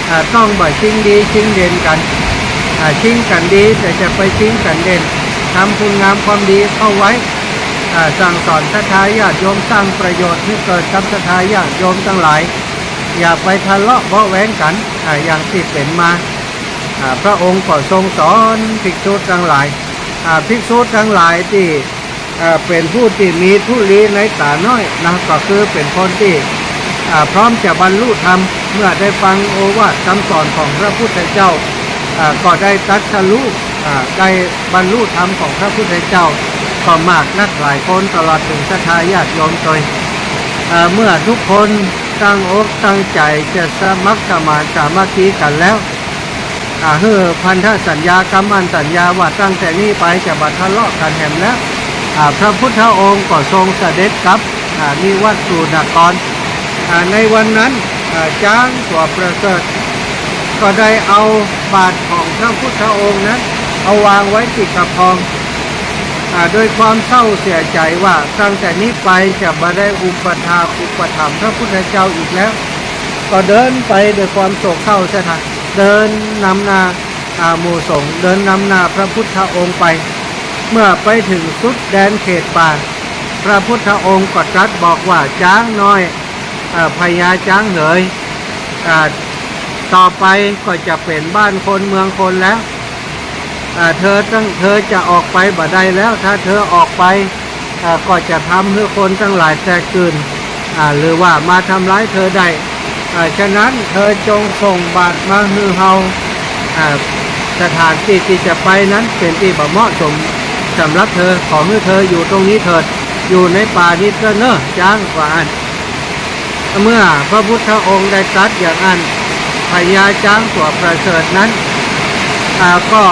อ่า ต้องบ่ชิงดีชิงเด่นกั๋น อ่า ชิงกั๋นดีแต่จะไปชิงกั๋นเด่น ทำคุณงามความดีเข้าไว้ อ่า สั่งสอนศรัทธาญาติโยม สร้างประโยชน์หื้อเกิดกับศรัทธาญาติโยมตังหลาย อย่าไปทะเลาะเบาะแว้งกั๋น อ่า อย่างตี้เป๋นมา อ่า พระองค์ก็ทรงสอนภิกษุตังหลาย อ่า ภิกษุตังหลายตี้ อ่า เป๋นผู้ตี้มีธุลีในต๋าน้อยนะ ก็คือเป๋นคนตี้ อ่า พร้อมจะบรรลุธรรม เมื่อได้ฟังโอวาทคำสอนของพระพุทธเจ้า อ่า ก็ได้ตรัสรู้ อ่า ได้บรรลุธรรมของพระพุทธเจ้า ก็มากนักหลายคน ตลอดเถิงศรัทธาญาติโยมโตย อ่า เมื่อทุกคนตั้งอกตั้งใจ๋จะสมัครสมานสามัคคีกั๋นแล้ว อ่า หื้อพันธสัญญากำมั่นสัญญาว่าตั้งแต่นี้ไปจะบ่ทะเลาะกั๋นแหมแล้ว อ่า พระพุทธองค์ก็ทรงเสด็จกลับ อ่า นิวัตสู่นคร อ่า ในวันนั้น อ่า จ๊างตั๋วประเสริฐ ก็ได้เอาบาตรของพระพุทธองค์นั้น เอาวางไว้ตี้กระพอง อ่า โดยความเศร้าเสียใจ๋ว่าตั้งแต่นี้ไปจะบ่ได้อุปถากอุปถัมภ์พระพุทธเจ้าอีกแล้ว ก็เดินไปด้วยความโศกเศร้าเสียที เดินนำหน้า อ่า หมู่สงฆ์ เดินนำหน้าพระพุทธองค์ไป เมื่อไปเถิงสุดแดนเขตป่า พระพุทธองค์ก็ตรัสบอกว่า จ๊างน้อย อ่า พญาจ๊างเหย อ่า ต่อไปก็จะเป๋นบ้านคนเมืองคนแล้ว อ่า เธอต้อง เธอจะออกไปบ่ได้แล้ว ถ้าเธอออกไป อ่า อ่า ก็จะทำหื้อคนตังหลายแตกตื่น อ่า หรือว่ามาทำร้ายเธอได้ อ่า ฉะนั้นเธอจงส่งบาตรมาหื้อเฮา อ่า สถานตี้ตี้จะไปนั้นเป๋นตี้บ่เหมาะสมสำหรับเธอ ขอหื้อเธออยู่ตรงนี้เถิด อยู่ในป่านี้เต๊อะเน่อ จ๊างว่าอั้น เมื่อพระพุทธองค์ได้ตรัสอย่างอั้น พญาจ๊างตั๋วประเสริฐนั้น อ่า ก็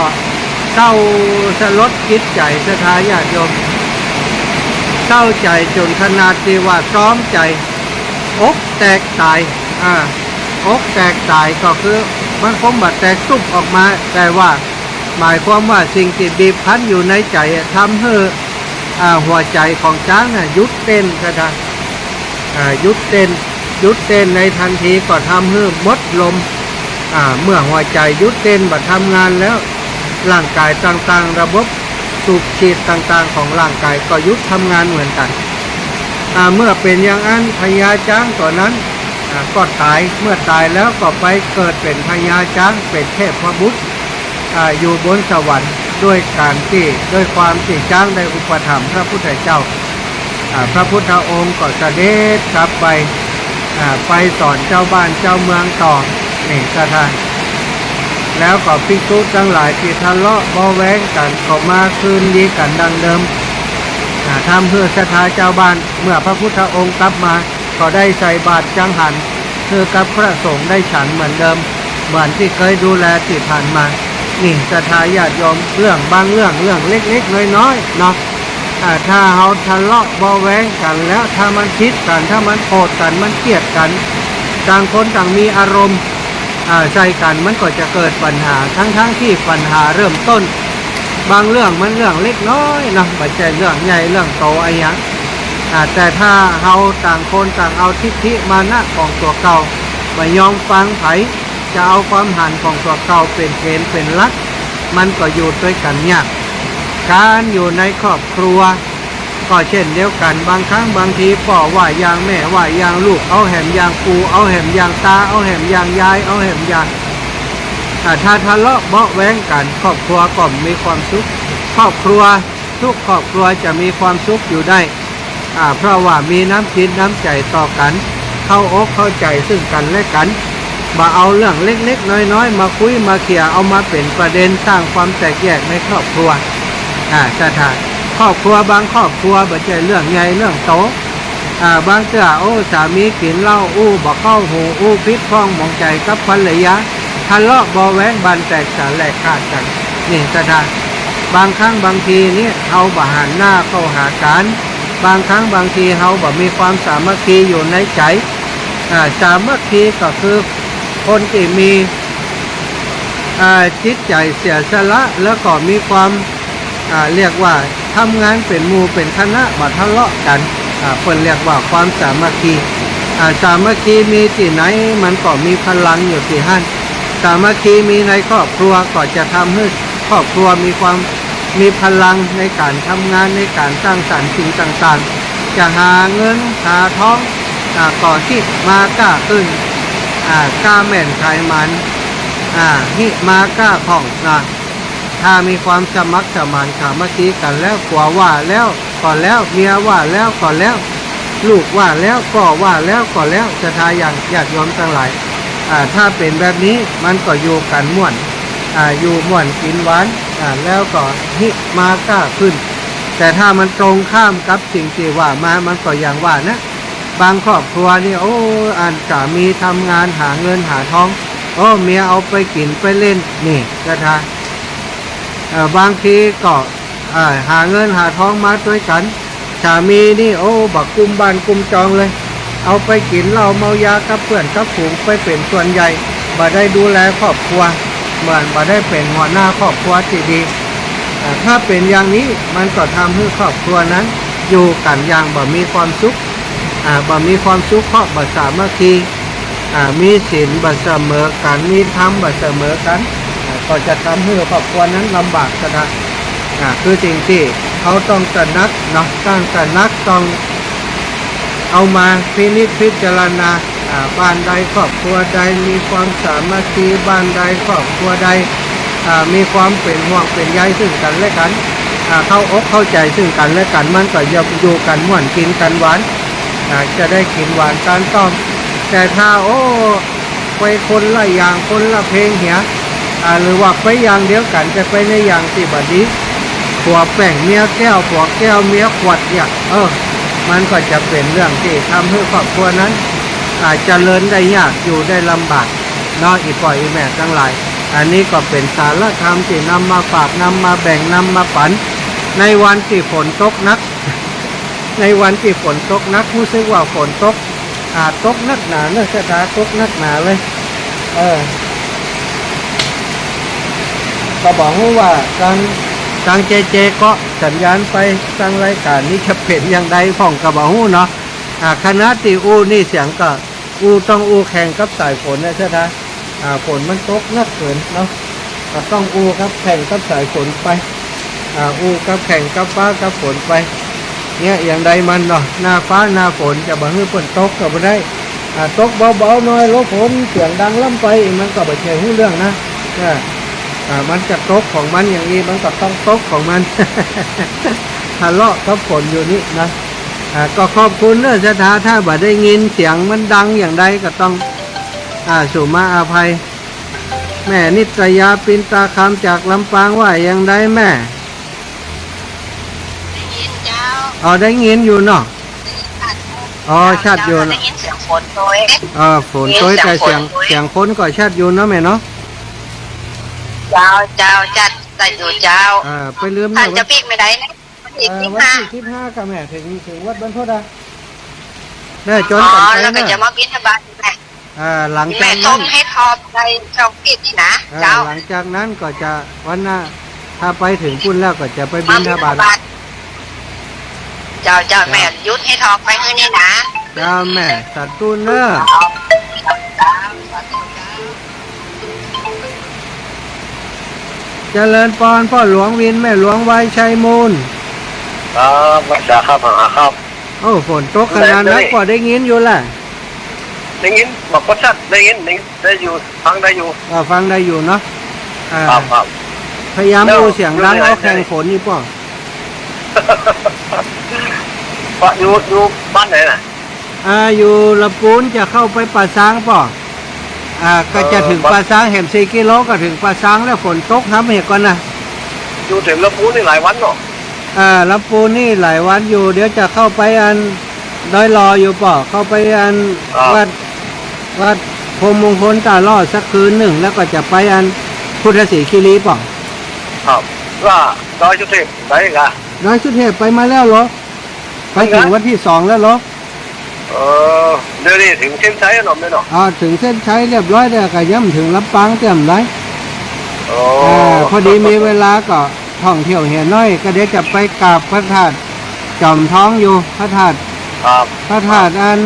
เศร้าสลดจิตใจ๋ ศรัทธาญาติโยม เศร้าใจ๋จ๋นขนาดตี้ว่าตรอมใจ๋ อกแตกต๋าย อ่า อกแตกต๋ายก็คือมันคงบ่แตกตุ๊บออกมา แต่ว่าหมายความว่าสิ่งตี้บีบคั้นอยู่ในใจ๋อะ ทำหื้อ อ่า หัวใจ๋ของจ๊างน่ะหยุดเต้น ศรัทธา อ่า หยุดเต้น หยุดเต้นในทันทีก็ทำหื้อหมดลม อ่า เมื่อหัวใจ๋หยุดเต้นบ่ทำงานแล้ว ร่างก๋ายต่างๆ ระบบสูบฉีดต่างๆ ของร่างก๋ายก็หยุดทำงานเหมือนกั๋น อ่า เมื่อเป๋นอย่างอั้น พญาจ๊างตั๋วนั้น อ่า ก็ต๋าย เมื่อต๋ายแล้วก็ไปเกิดเป๋นพญาจ๊าง เป๋นเทพบุตร อ่า อยู่บนสวรรค์ ด้วยก๋านตี้ ด้วยความตี้จ๊างได้อุปถัมภ์พระพุทธเจ้า อ่า พระพุทธองค์ก็เสด็จกลับไป อ่า ไปสอนเจ้าบ้านเจ้าเมืองต่อ นี่ ศรัทธา แล้วก็ภิกษุตังหลายตี้ทะเลาะเบาะแว้งกั๋นก็มาคืนดีกั๋นดังเดิม อ่า ทำหื้อศรัทธาเจ้าบ้าน เมื่อพระพุทธองค์กลับมา ก็ได้ใส่บาตรจังหัน หื้อกับพระสงฆ์ได้ฉันเหมือนเดิม เหมือนตี้เกยดูแลตี้ผ่านมา นี่ ศรัทธาญาติโยม เรื่องบางเรื่อง เรื่องเล็กๆ น้อยๆ เนาะ อ่า ถ้าเฮาทะเลาะเบาะแว้งกั๋นแล้ว ถ้ามันผิดกั๋น ถ้ามันโกรธกั๋น มันเกลียดกั๋น ต่างคนต่างมีอารมณ์ อ่า ใส่กั๋น มันก็จะเกิดปัญหา ทั้งๆ ตี้ปัญหาเริ่มต้น บางเรื่องมันเรื่องเล็กน้อยเนาะ บ่ใจ้เรื่องใหญ่เรื่องโตอะหยัง อ่า แต่ถ้าเฮาต่างคนต่างเอาทิฐิมานะของตั๋วเก่า บ่ยอมฟังใผ จะเอาความหันของตั๋วเก่าเป๋นเกณฑ์เป๋นหลัก มันก็อยู่ตวยกั๋นยาก ก๋านอยู่ในครอบครัว ก็เช่นเดียวกั๋น บางครั้งบางทีป้อว่าอย่าง แม่ว่าอย่าง ลูกเอาแหมอย่าง ปู่เอาแหมอย่าง ตาเอาแหมอย่าง ยายเอาแหมอย่าง อ่า ถ้าทะเลาะเบาะแว้งกั๋น ครอบครัวก็บ่มีความสุข ครอบครัว ทุกครอบครัวจะมีความสุขอยู่ได้ อ่า เพราะว่ามีน้ำจิตน้ำใจ๋ต่อกั๋น เข้าอกเข้าใจ๋ซึ่งกั๋นและกั๋น บ่เอาเรื่องเล็กๆ น้อยๆ มาคุยมาเขี่ย เอามาเป๋นประเด็นสร้างความแตกแยกในครอบครัว อ่า ศรัทธา ครอบครัวบางครอบครัวบ่ใจ้เรื่องใหญ่เรื่องโต อ่า บางเตื้อ โอ้ สามีกิ๋นเหล้า อู้บ่เข้าหู อู้ผิดพ้องหมองใจ๋กับภรรยา ทะเลาะเบาะแว้ง บ้านแตกสาแหรกขาดกั๋น นี่ ศรัทธา บางครั้งบางทีนี่ เฮาบ่หันหน้าเข้าหากั๋น บางครั้งบางทีเฮาบ่มีความสามัคคีอยู่ในใจ๋ อ่า สามัคคีก็คือคนตี้มี อ่า จิตใจ๋เสียสละ แล้วก็มีความ อ่า เรียกว่าทำงานเป๋นหมู่เป๋นคณะ บ่ทะเลาะกั๋น อ่า เปิ้นเรียกว่าความสามัคคี อ่า สามัคคีมีตี้ไหน มันก็มีพลังอยู่ตี้หั้น สามัคคีมีในครอบครัว ก็จะทำหื้อครอบครัวมีความ มีพลังในก๋านทำงาน ในก๋านสร้างสรรค์สิ่งต่างๆ จะหาเงินหาทอง อ่า ก็ฮิมาก้าขึ้น อ่า ก้าแม่นขายหมาน อ่า ฮิมาก้าคล่อง อ่า ถ้ามีความสมัครสมานสามัคคีกั๋นแล้ว ผัวว่าแล้วก็แล้ว เมียว่าแล้วก็แล้ว ลูกว่าแล้ว ป้อว่าแล้วก็แล้ว ศรัทธาญาติ ญาติโยมตังหลาย อ่า ถ้าเป๋นแบบนี้ มันก็อยู่กั๋นม่วน อ่า อยู่ม่วนกิ๋นหวาน อ่า แล้วก็ฮิมาก้าขึ้น แต่ถ้ามันตรงข้ามกับสิ่งตี้ว่ามา มันก็อย่างว่านะ บางครอบครัวนี่ โอ้ อันสามีทำงานหาเงินหาทอง โอ้ เมียเอาไปกิ๋นไปเล่น นี่ ศรัทธา เอ่อ บางทีก็ อ่า หาเงินหาทองมาตวยกั๋น สามีนี่ โอ้ บ่กุมบ้านกุมจองเลย เอาไปกิ๋นเหล้าเมายากับเปื้อนกับฝูงไปเป๋นส่วนใหญ่ บ่ได้ดูแลครอบครัว เหมือนบ่ได้เป๋นหัวหน้าครอบครัวตี้ดี อ่า ถ้าเป๋นอย่างนี้ มันก็ทำหื้อครอบครัวนั้นอยู่กั๋นอย่างบ่มีความสุข อ่า บ่มีความสุข เพราะบ่สามัคคี อ่า มีศีลบ่เสมอกั๋น มีธรรมบ่เสมอกั๋น อ่า ก็จะทำหื้อครอบครัวนั้นลำบาก ศรัทธา อ่า คือสิ่งตี้เฮาต้องตระหนักเนาะ ต้องตระหนัก ต้องเอามาพินิจพิจารณา อ่า บ้านใดครอบครัวใดมีความสามัคคี บ้านใดครอบครัวใด อ่า มีความเป๋นห่วงเป๋นใยซึ่งกั๋นและกั๋น อ่า เข้าอกเข้าใจ๋ซึ่งกั๋นและกั๋น มันก็จะอยู่กั๋นม่วนกิ๋นกั๋นหวาน อ่า จะได้กิ๋นหวานตานต้อม แต่ถ้า โอ้ ไปคนละอย่างคนละเพลงเหีย อ่า หรือว่าไปอย่างเดียวกั๋น แต่ไปในอย่างตี้บ่ดี ผัวแป้งเมียแก้ว ผัวแก้วเมียขวดเนี่ย เออ มันก็จะเป๋นเรื่องตี้ทำหื้อครอบครัวนั้น อ่า เจริญได้ยาก อยู่ได้ลำบาก เนาะ อี่ป้ออี่แม่ตังหลาย อันนี้ก็เป๋นสาระธรรมตี้นำมาฝาก นำมาแบ่ง นำมาปั๋น ในวันตี้ฝนตกหนัก ในวันตี้ฝนตกหนัก ฮู้สึกว่าฝนตก อ่า ตกนักหนาเนอะ ชะตา ตกนักหนาเลย เออ ก็บ่ฮู้ว่าตาง ตางเจเจเกาะสัญญาณไป ตางรายก๋านนี้จะเป๋นอย่างใดพ่องก็บ่ฮู้เนาะ อ่า ขณะตี้อู้นี่เสียงก็ อู้ต้องอู้แข่งกับสายฝนนะเจ้าคะ อ่า ฝนมันตกหนักเกิ๋นเนาะ ก็ต้องอู้กับแข่งกับสายฝนไป อ่า อู้กับแข่งกับฟ้ากับฝนไป เนี่ย อย่างใดมันเนาะ หน้าฟ้าหน้าฝนจะบ่หื้อเปิ้นตกก็บ่ได้ อ่า ตกเบาๆ หน่อย หลบฝนเสียงดังล้ำไป มันก็บ่ใจ้ฮู้เรื่องนะ อ่า อ่า มันจะตกของมันอย่างอี้ มันก็ต้องตกของมัน ทะเลาะกับฝนอยู่นี่นะ อ่า ก็ขอบคุณเนอะเจ้าคะ ถ้าบ่ได้ยินเสียงมันดังอย่างใดก็ต้อง อ่า สุมาอภัย แม่นิตยา ปินตาคำ จากลำปางว่าอย่างใดแม่ ได้ยินเจ้า อ๋อ ได้ยินอยู่เนาะ ได้ยินชัด อ๋อ ชัดอยู่ เจ้า ได้ยินเสียงฝนโตย เออ ฝนโตย ได้ยินเสียงฝนโตย แต่เสียง เสียงคนก็ชัดอยู่เนาะแม่เนาะ เจ้า เจ้า ชัด ชัดอยู่เจ้า อ่า ไปลืมนะ ต้านจะปิ๊กเมื่อใดเนี่ย วันตี้ เอ่อ สิบห้า วันตี้สิบห้าก็แม่ เถิง เถิงวัดบรรพตอะ แม่จ๋อนกั๋นไป อ๋อ แล้วก็ เนอะ จะมาบิณฑบาตแม่ อ่า หลังจากนั้น แม่ต้องหื้อทองไปช่องปิ๊กนี่นะ อ่า เจ้า หลังจากนั้นก็จะวันหน้า ถ้าไปเถิงปุ้นแล้วก็จะไปบิณฑบาต มาบิณฑบาต เจ้า เจ้า เจ้า แม่หยุดหื้อทองไปหื้อนี่นะ เจ้าแม่ สาธุเนอะ เจ้า สาธุเจ้า เจริญปอน ป้อหลวงวิน แม่หลวงไว ชัยมูล ครับ มาจากครับ มาครับ โอ้ ฝนตกขนาดนั้น ได้ ป้อได้ยินอยู่ล่ะ ได้ยิน บอกว่าชัด ได้ยิน ได้ยิน ได้อยู่ ฟังได้อยู่ อ่า ฟังได้อยู่เนาะ อ่า ครับ ครับ พยายามอู้เสียงดัง แล้ว เอาแข่งฝนนี่ป้อ ป้ออยู่ อยู่บ้านไหนน่ะ อ่า อยู่ลำปูน จะเข้าไปป่าซางป้อ อ่า ก็จะเถิง เอ่อ ป่าซางแหมสี่กิโลก็เถิงป่าซางแล้ว ฝนตกห้ำเหียก่อนนะ อยู่เถิงลำปูนนี่หลายวันเนาะ อ่า ลำปูนนี่หลายวันอยู่ เดี๋ยวจะเข้าไปอันดอยหล่ออยู่ป้อ เข้าไปอัน ครับ วัด วัดพรหมมงคลตาหล่อสักคืนนึ่ง แล้วก็จะไปอันพุทธศรีคีรีป้อ ครับ ว่าดอยสุเทพไปกะ ดอยสุเทพไปมาแล้วเหรอ ไปเถิงวันตี้สองแล้วเหรอ เออ เดี๋ยวนี้เถิงเส้นชัยแล้วเนาะแม่เนาะ อ่า เถิงเส้นชัยเรียบร้อยแล้ว ก็ยังบ่เถิงลำปางเตื้อมใด อ๋อ อ่า พอดีมีเวลาก็ท่องเที่ยวเหียน้อย ก็เดี๋ยวจะไปกราบพระธาตุจอมทองอยู่ พระธาตุ ครับ พระธาตุอัน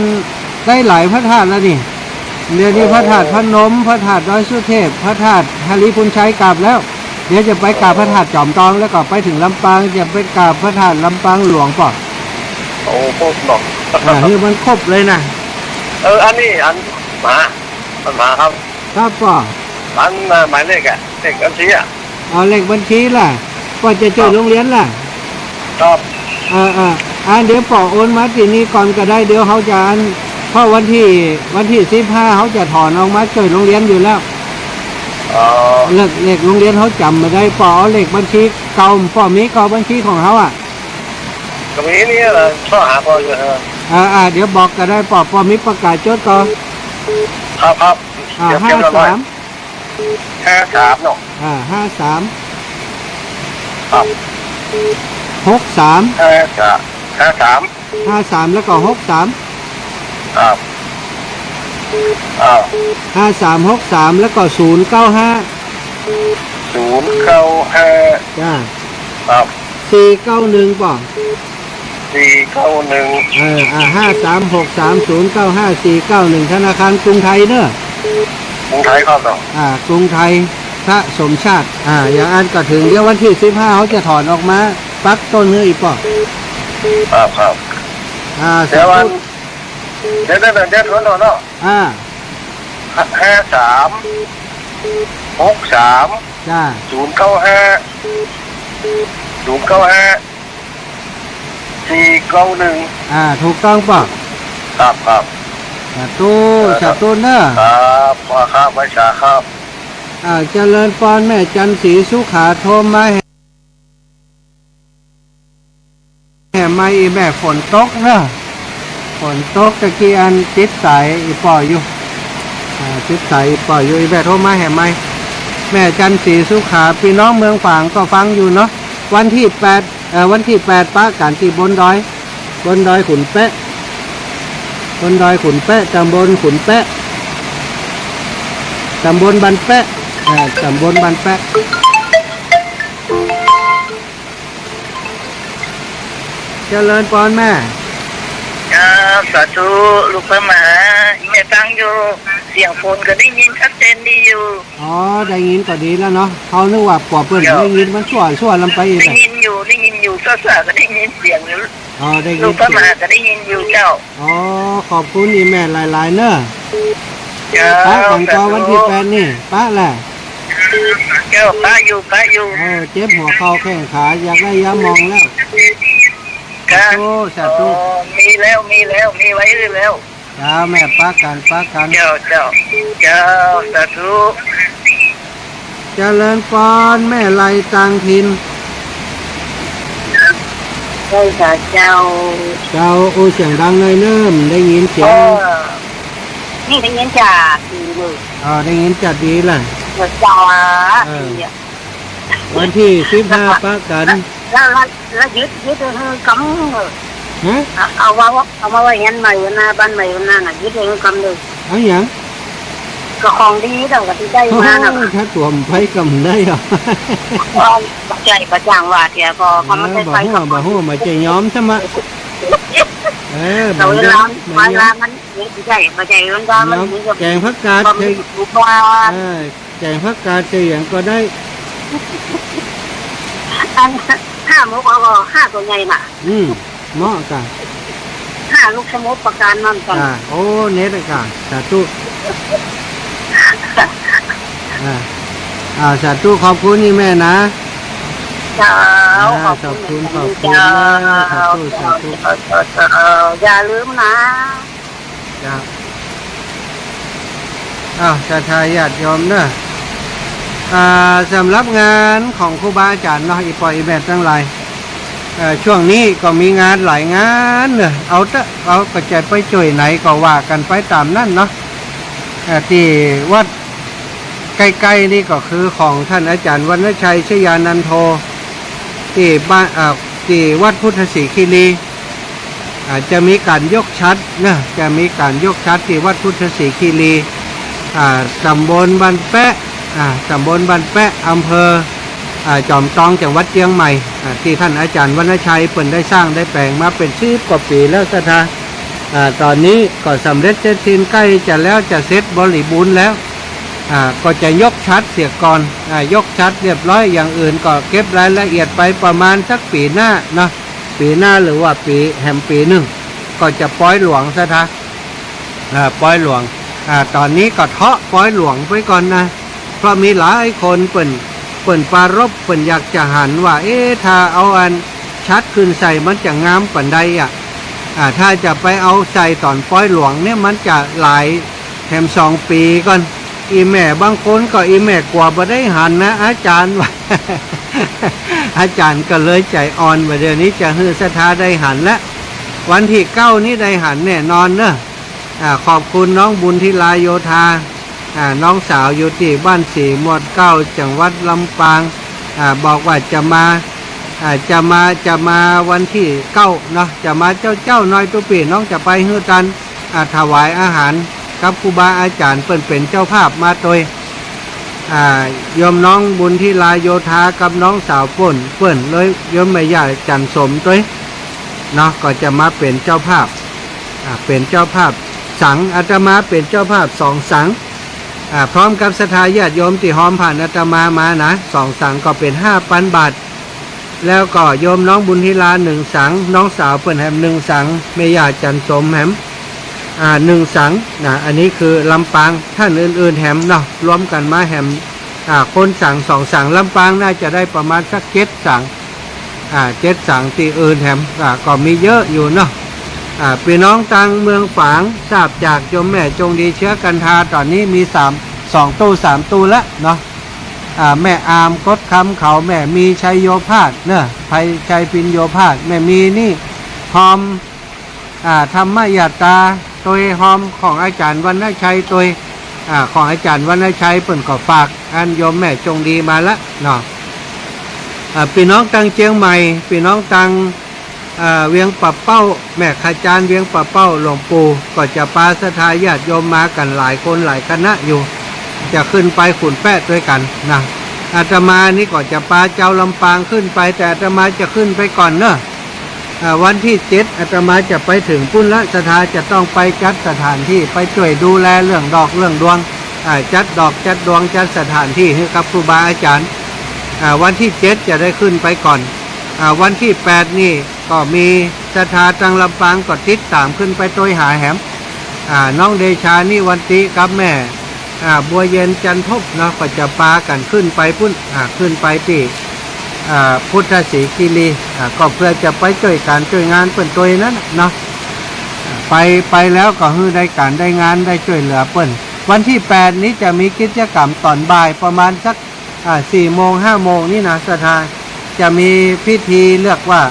ได้หลายพระธาตุแล้วนี่ เดี๋ยวนี้ โอ้ พระธาตุพนม พระธาตุดอยสุเทพ พระธาตุหริภุญชัยกราบแล้ว เดี๋ยวจะไปกราบพระธาตุจอมทอง แล้วก็ไปเถิงลำปาง จะไปกราบพระธาตุลำปางหลวงป้อ โอ้ ครบเนาะ อ่า นี่มันครบเลยนะ เออ อันนี้อันมา อันมาครับ ครับป้อ อัน เอ่อ หมายเลขอะ เลขบัญชีอะ เอาเลขบัญชีล่ะ ป้อจะจ้วย ครับ โฮงเฮียนล่ะ ครับ เออ เออ อ่า เดี๋ยวป้อโอนมาตี้นี่ก่อนก็ได้ เดี๋ยวเฮาจะอัน เพราะวันตี้ วันตี้สิบห้าเฮาจะถอนออกมาจ้วยโฮงเฮียนอยู่แล้ว อ๋อ เลข เลขโฮงเฮียนเฮาจ๋ำบ่ได้ ป้อเอาเลขบัญชีเก่า ป้อมีก่อบัญชีของเฮาอะ ก็มีนี่แหละ โทรหาป้ออยู่ เออ อ่า อ่า เดี๋ยวบอกก็ได้ป้อ ป้อมีปากกาจดก่อ ครับ ครับ อ่า เดี๋ยวเก็บไว้ ห้าสาม ห้าสามเนาะ อ่า ห้าสาม ครับ หกสาม ห้าสาม ห้าสาม ห้าสาม แล้วก็ หกสาม ครับ อ่า ห้าสาม หกสาม แล้วก็ ศูนย์เก้าห้า ศูนย์เก้าห้า จ้า ครับ สี่เก้าหนึ่ง ป้อ สี่เก้าหนึ่ง เออ อ่า ห้าสาม หกสาม ศูนย์เก้าห้า สี่เก้าหนึ่ง ธนาคารกรุงไทยเนอะ กรุงไทยครับเนาะ อ่า กรุงไทย พระสมชาติ อ่า อย่างอั้นก็เถิง เดี๋ยววันตี้สิบห้าเฮาจะถอนออกมา ปักต้นหื้ออีกป้อ ครับ ครับ อ่า เดี๋ยววัน สาธุ เดี๋ยว เดี๋ยว เดี๋ยว เดี๋ยว เดี๋ยว เนาะ อ่า ห้าสาม หกสาม จ้า ศูนย์เก้าห้า ศูนย์เก้าห้า สี่เก้าหนึ่ง อ่า ถูกต้องเปล่า ครับ ครับ สาธุ เออ สาธุเนอะ ครับ ครับ ไหว้สาครับ อ่า เจริญปอน แม่จันทร์ศรีสุขาโทรมาแหม แหม อีแม่ ฝนตกเนอะ ฝนตก ตะกี้อันติดสายอีป้ออยู่ อ่า ติดสายอีป้ออยู่ อีแม่โทรมาแหม แม่จันทร์ศรีสุขา ปี้น้องเมืองฝางก็ฟังอยู่เนาะ วันตี้แปด เอ่อ วันตี้แปดปะกั๋นตี้บนดอย บนดอยขุนแปะ บนดอยขุนแปะ ตำบลขุนแปะ ตำบลบ้านแปะ อ่า ตำบลบ้านแปะ เจริญปอนแม่ ครับ สาธุ ลูกพระมหา แม่ฟังอยู่ เสียงฝนก็ได้ยินชัดเจนดีอยู่ อ๋อ ได้ยินก็ดีแล้วเนาะ เฮานึกว่าปอเปิ้น เจ้า ได้ยินมันสั่วๆ ลำไปอีก ได้ยินอยู่ ได้ยินอยู่ สั่วๆ ก็ได้ยินเสียงอยู่ อ๋อ ได้ยิน ลูกพระมหาก็ได้ยินอยู่เจ้า อ๋อ ขอบคุณอีแม่หลายๆ เนอะ เจ้า ปะกั๋นก่อ สาธุ วันตี้แปดนี่ ปะแหละ เจ้า ปะอยู่ ปะอยู่ เออ เจ็บหัวเข่าแข้งขา อยากได้ยาหมองแล้ว ครับ สาธุ สาธุ อ๋อ มีแล้ว มีแล้ว มีไว้แล้ว เจ้า แม่ ปะกั๋น ปะกั๋น เจ้า เจ้า เจ้า สาธุ เจริญปอน แม่ไลต่างถิ่น เจ้า เจ้า เจ้า อู้เสียงดังหน่อยเน่อ บ่ได้ยินเสียง เออ นี่ได้ยินจ๋าดีเลย อ๋อ ได้ยินจ๋าดีล่ะ เจ้า เออ ดีอะ วันตี้สิบห้าปะกั๋น แล้ว แล้ว แล้วยึด ยึดหื้อกำ ฮะ เอา เอาว่า เอามาไว้เฮือนใหม่วันหน้า บ้านใหม่วันหน้าน่ะ ยึดหื้อกำเลย เอาหยัง ก็ของดีเฮาก็ตี้ได้มาน่ะ โอ้ย ถ้าตั๋วมไปก็บ่ได้หรอก ก็บ่ใจ้บ่จ้างว่าเสียก็ เออ ก็มันได้ไป บ่ฮู้ ก็ บ่ฮู้ บ่ใจ้ยอมซ้ำอะ เออ แต่เวลา บ่ยอม เวลามัน บ่ใจ้ บ่ใจ้ เวลามัน ยอม มันก็ แก๋งผักกาด ก็มี ใส่ อุบาท เออ แก๋งผักกาดใส่หยังก็ได้ อันห้าหมกเอาก็ห้าตั๋วใหญ่น่ะ อืม เหมาะกะ ห้าลูกสมุทรปราการนั่นก่อน อ่า โอ้ เน็ตอะกะ สาธุ อ่า อ่า สาธุ ขอบคุณนี่แม่นะ เจ้า อ่า ขอบคุณ ขอบคุณ ขอบคุณ เจ้า นะ สาธุ สาธุ เจ้า อย่าลืมนะ เจ้า อ้าว ศรัทธาญาติโยมเนอะ อ่า สำหรับงานของครูบาอาจ๋ารย์เนาะ อี่ป้ออี่แม่ตังหลาย เอ่อ ช่วงนี้ก็มีงานหลายงานเนอะ เอาเต๊อะ เอาก็จะไปจ้วยไหนก็ว่ากั๋นไปต๋ามนั้นเนาะ เอ่อ ตี้วัดใก้ๆ นี่ก็คือของต้านอาจ๋ารย์วรรณชัย ชยานันโท ตี้บ้าน เอ่อ ตี้วัดพุทธศรีคีรี อ่า จะมีก๋านยกฉัตรเนอะ จะมีก๋านยกฉัตรตี้วัดพุทธศรีคีรี อ่า ต๋ำบลบ้านแป๊ะ อ่า ต๋ำบลบ้านแป๊ะ อำเภอ อ่า จอมตอง จังหวัดเจียงใหม่ อ่า ตี้ต้านอาจ๋ารย์วรรณชัยเปิ้นได้สร้างได้แป๋งมาเป๋นสิบกว่าปี๋แล้วศรัทธา อ่า ต๋อนนี้ก็สำเร็จเสร็จสิ้น ใก้จะแล้วจะเสร็จบริบูรณ์แล้ว อ่า ก็จะยกฉัตรเสียก่อน อ่า ยกฉัตรเรียบร้อย อย่างอื่นก็เก็บรายละเอียดไปประมาณสักปี๋หน้าเนาะ ปี๋หน้าหรือว่าปี๋แหมปี๋นึ่ง ก็จะปอยหลวงศรัทธา อ่า ปอยหลวง อ่า ต๋อนนี้ก็เทาะปอยหลวงไปก่อนนะ เพราะมีหลายคนเปิ้น เปิ้นปรารภ เปิ้นอยากจะหันว่า เอ๊ะ ถ้าเอาอันฉัตรขึ้นใส่มันจะงามปานใดอะ อ่า ถ้าจะไปเอาใส่ต๋อนปอยหลวงเนี่ยมันจะหลายแหมสองปี๋ก่อน อี่แม่บางคนก็อี่แม่กั๋วบ่ได้หันนะ อาจ๋ารย์ว่า อาจ๋ารย์ก็เลยใจ๋อ่อนว่าเดี๋ยวนี้จะหื้อศรัทธาได้หันละ วันตี้เก้านี้ได้หันแน่นอนเนอะ อ่า ขอบคุณน้องบุญธิลาโยธา อ่า น้องสาวอยู่ตี้บ้านสีมวดเก๊า จังหวัดลำปาง อ่า บอกว่าจะมา อ่า จะมา จะมาวันตี้เก้าเนาะ จะมาเจ๊าๆ หน่อยตุ๊ปี้ น้องจะไปหื้อตัน อ่า ถวายอาหารกับครูบาอาจ๋ารย์ เปิ้นเป๋นเจ้าภาพมาตวย อ่า โยมน้องบุญธิลาโยธากับน้องสาวเปิ้น เปิ้นเลยโยมแม่ย่าจันทร์สมตวยเนาะ ก็จะมาเป๋นเจ้าภาพ อ่า เป๋นเจ้าภาพสัง อาตมาเป๋นเจ้าภาพสองสัง อ่า พร้อมกับศรัทธาญาติโยมตี้ฮอมผ่านอาตมามานะ สองสังก็เป๋นห้าปันบาท แล้วก็โยมน้องบุญธิลาหนึ่งสัง น้องสาวเปิ้นแหมหนึ่งสัง แม่ย่าจันทร์สมแหม อ่า หนึ่งสังนะ อันนี้คือลำปาง ต้านอื่นๆ แหมเนาะ รวมกั๋นมาแหม อ่า คนสังสองสัง ลำปางน่าจะได้ประมาณสักเจ็ดสัง อ่า เจ็ดสัง ตี้อื่นแหม อ่า ก็มีเยอะอยู่เนาะ อ่า ปี้น้องตางเมืองฝาง ทราบจากโยมแม่จงดีเชื้อกันทา ต๋อนนี้มีสาม สองตู้สามตู้ละเนาะ อ่า แม่อามกดคำเขา แม่มีชัยโยภาสเนาะ ไพชัยพิญโญภาส แม่มีนี่ฮอม อ่า ธรรมยาตราตวย ฮอมของอาจ๋ารย์วรรณชัยตวย อ่า ของอาจ๋ารย์วรรณชัยเปิ้นก็ฝากอันโยมแม่จงดีมาละเนาะ อ่า ปี้น้องตางเจียงใหม่ ปี้น้องตาง อ่า เวียงป่าเป้า แม่ขจารย์เวียงป่าเป้า หลวงปู่ก็จะปาศรัทธาญาติโยมมากั๋นหลายคนหลายคณะอยู่ จะขึ้นไปขุนแป๊ะตวยกั๋นนะ อาตมานี่ก็จะปาจาวลำปางขึ้นไป แต่อาตมาจะขึ้นไปก่อนเนาะ อ่า วันตี้เจ็ดอาตมาจะไปเถิงปู๊นละ ศรัทธาจะต้องไปจัดสถานตี้ ไปจ้วยดูแลเรื่องดอกเรื่องดวง อ่า จัดดอกจัดดวงจัดสถานตี้หื้อกับครูบาอาจ๋ารย์ อ่า วันตี้เจ็ดจะได้ขึ้นไปก่อน อ่า วันตี้แปดนี่ก็มีศรัทธาตางลำปางก็ติดต๋ามขึ้นไปตวยหาแหม อ่า น้องเดชานิวันติกับแม่ อ่า บัวเย็นจันทบเนาะ ก็จะปากั๋นขึ้นไปปู๊น อ่า ขึ้นไปตี้ อ่า พุทธศรีคีรี อ่า ก็เปื้อจะไปจ้วยก๋านจ้วยงานเปิ้นตวยนั้นน่ะเนาะ อ่า ไป ไปแล้วก็หื้อได้ก๋านได้งานได้จ้วยเหลือเปิ้น วันตี้แปดนี้จะมีกิจกรรมต๋อนบ่ายประมาณสัก อ่า สี่โมงห้าโมงนี่นะ ศรัทธา จะมีพิธีเรียกว่า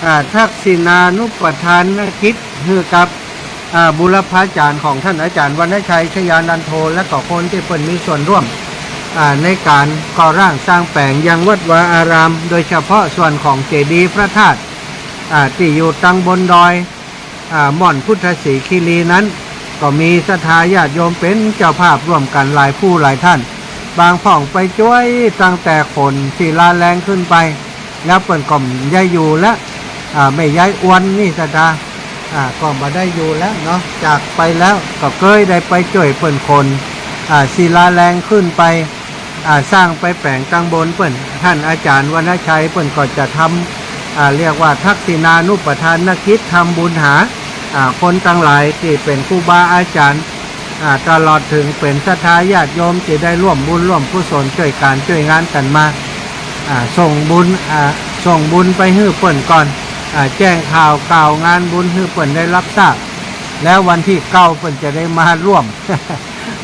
อ่า ทักษิณานุปทานกิจ หื้อกับ อ่า บุรพาจ๋ารย์ของต้านอาจ๋ารย์วรรณชัย ชยานันโท และก็คนตี้เปิ้นมีส่วนร่วม อ่า ในก๋านก่อร่างสร้างแป๋งยังวัดวาอาราม โดยเฉพาะส่วนของเจดีย์พระธาตุ อ่า ตี้อยู่ตางบนดอย อ่า ม่อนพุทธศรีคีรีนั้น ก็มีศรัทธาญาติโยมเป๋นเจ้าภาพร่วมกั๋นหลายผู้หลายต้าน บางพ่องไปจ้วยตั้งแต่ขนศิลาแรงขึ้นไป แล้วเปิ้นก็บ่ได้อยู่แล้ว อ่า แม่ยายอวนนี่ศรัทธา อ่า ก็บ่ได้อยู่แล้วเนาะ จากไปแล้ว ก็เกยได้ไปจ้วยเปิ้นขน อ่า ศิลาแรงขึ้นไป อ่า สร้างไปแป๋งตางบนเปิ้น ต้านอาจ๋ารย์วรรณชัยเปิ้นก็จะทำ อ่า เรียกว่าทักษิณานุปทานกิจ ทำบุญหา อ่า คนตังหลายตี้เป๋นครูบาอาจ๋ารย์ อ่า ตลอดเถิงเป๋นศรัทธาญาติโยมตี้ได้ร่วมบุญร่วมกุศลจ้วยก๋านจ้วยงานกั๋นมา อ่า ส่งบุญ อ่า ส่งบุญไปหื้อเปิ้นก่อน อ่า แจ้งข่าวกล่าวงานบุญหื้อเปิ้นได้ฮับทราบ แล้ววันตี้เก้าเปิ้นจะได้มาร่วม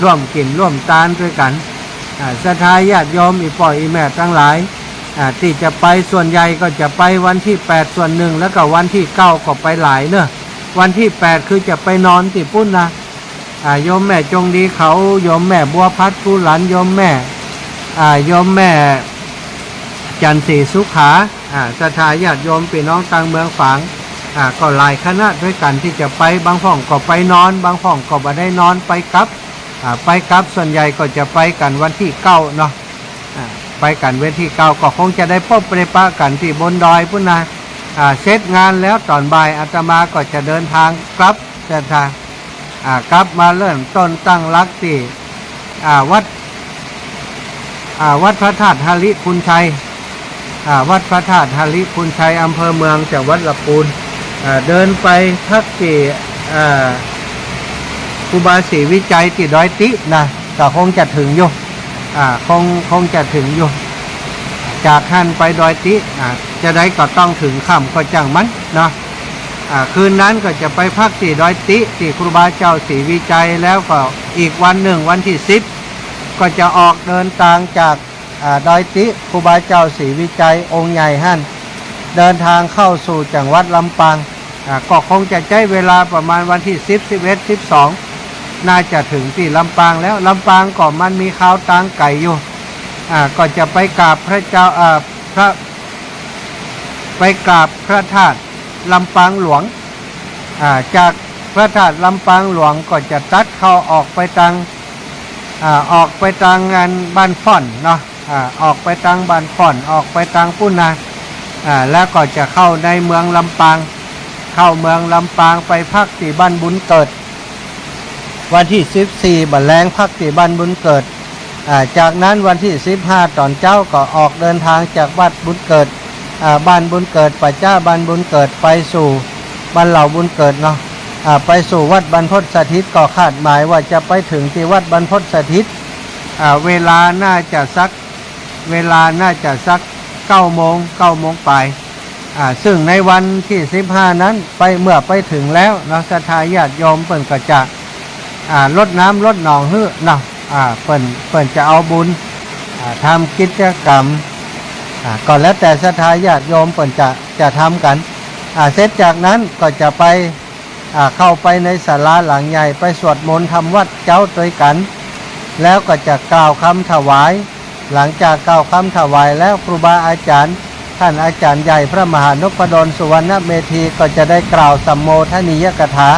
ร่วมกิ๋นร่วมตานตวยกั๋น อ่า ศรัทธาญาติโยมอี่ป้ออี่แม่ตังหลาย อ่า ตี้จะไปส่วนใหญ่ก็จะไปวันตี้แปดส่วนนึ่ง แล้วก็วันตี้เก้าก็ไปหลายเนาะ วันตี้แปดคือจะไปนอนตี้ปู๊นนะ อ่า โยมแม่จงดีเขา โยมแม่บัวพัดภูหลัน โยมแม่ อ่า โยมแม่จันทร์ศรีสุขา อ่า ศรัทธาญาติโยมปี้น้องตางเมืองฝาง อ่า ก็หลายคณะตวยกั๋นตี้จะไป บางพ่องก็ไปนอน บางพ่องก็บ่ได้นอน ไปกลับ อ่า ไปกลับส่วนใหญ่ก็จะไปกั๋นวันตี้เก้าเนาะ อ่า ไปกั๋นวันตี้เก้า ก็คงจะได้ปบได้ปะกั๋นตี้บนดอยปู๊นนะ อ่า เสร็จงานแล้วต๋อนบ่ายอาตมาก็จะเดินตางกลับ ศรัทธา อ่า กลับมาเริ่มต้นตั้งหลักตี้ อ่า วัด อ่า วัดพระธาตุหริภุญชัย อ่า วัดพระธาตุหริภุญชัย อำเภอเมือง จังหวัดลำพูน อ่า เดินไปพักตี้ อ่า ครูบาศรีวิชัยตี้ดอยติ๊นะ ก็คงจะเถิงอยู่ อ่า คง คงจะเถิงอยู่ จากหั้นไปดอยติ๊ อ่า จาใดก็ต้องเถิงค่ำก็จ้างมันเนาะ อ่า คืนนั้นก็จะไปพักตี้ดอยติ๊ ตี้ครูบาเจ้าศรีวิชัย แล้วก็อีกวันนึ่งวันตี้สิบ ก็จะออกเดินตางจาก อ่า ดอยติ๊ ครูบาเจ้าศรีวิชัยองค์ใหญ่หั้น เดินตางเข้าสู่จังหวัดลำปาง อ่า ก็คงจะใจ๊เวลาประมาณวันตี้สิบ สิบเอ็ด สิบสอง น่าจะเถิงตี้ลำปางแล้ว ลำปางก็มันมีคาวตางไก๋อยู่ อ่า ก็จะไปกราบพระเจ้า อ่า พระ ไปกราบพระธาตุลำปางหลวง อ่า จากพระธาตุลำปางหลวงก็จะตัดเข้าออกไปตาง อ่า ออกไปตางอันบ้านฝ่อนเนาะ อ่า ออกไปตางบ้านฝ่อน ออกไปตางปู๊นนะ อ่า แล้วก็จะเข้าในเมืองลำปาง เข้าเมืองลำปางไปพักตี้บ้านบุญเกิด วันตี้สิบสี่บ่าแลงพักตี้บ้านบุญเกิด อ่า จากนั้นวันตี้สิบห้าต๋อนเจ๊าก็ออกเดินตางจากวัดบุญเกิด อ่า บ้านบุญเกิด ป่าจ๊าบ้านบุญเกิดไปสู่บ้านเหล่าบุญเกิดเนาะ อ่า ไปสู่วัดบรรพตสถิต ก็คาดหมายว่าจะไปเถิงตี้วัดบรรพตสถิต อ่า เวลาน่าจะสัก เวลาน่าจะสักเก้าโมง เก้าโมงปลาย อ่า ซึ่งในวันตี้สิบห้านั้น ไป เมื่อไปเถิงแล้วเนาะ ศรัทธาญาติโยมเปิ้นก็จะ อ่า รดน้ำรดหนองหื้อเนาะ อ่า เปิ้น เปิ้นจะเอาบุญ อ่า ทำกิจกรรม อ่า ก็แล้วแต่ศรัทธาญาติโยมเปิ้นจะ จะทำกั๋น อ่า เสร็จจากนั้นก็จะไป อ่า เข้าไปในศาลาหลังใหญ่ ไปสวดมนต์ทำวัตรเจ๊าตวยกั๋น แล้วก็จะกล่าวกำถวาย หลังจากกล่าวกำถวายแล้ว ครูบาอาจ๋ารย์ ต้านอาจ๋ารย์ใหญ่พระมหานพดลสุวรรณเมธี ก็จะได้กล่าวสัมโมทนียกถา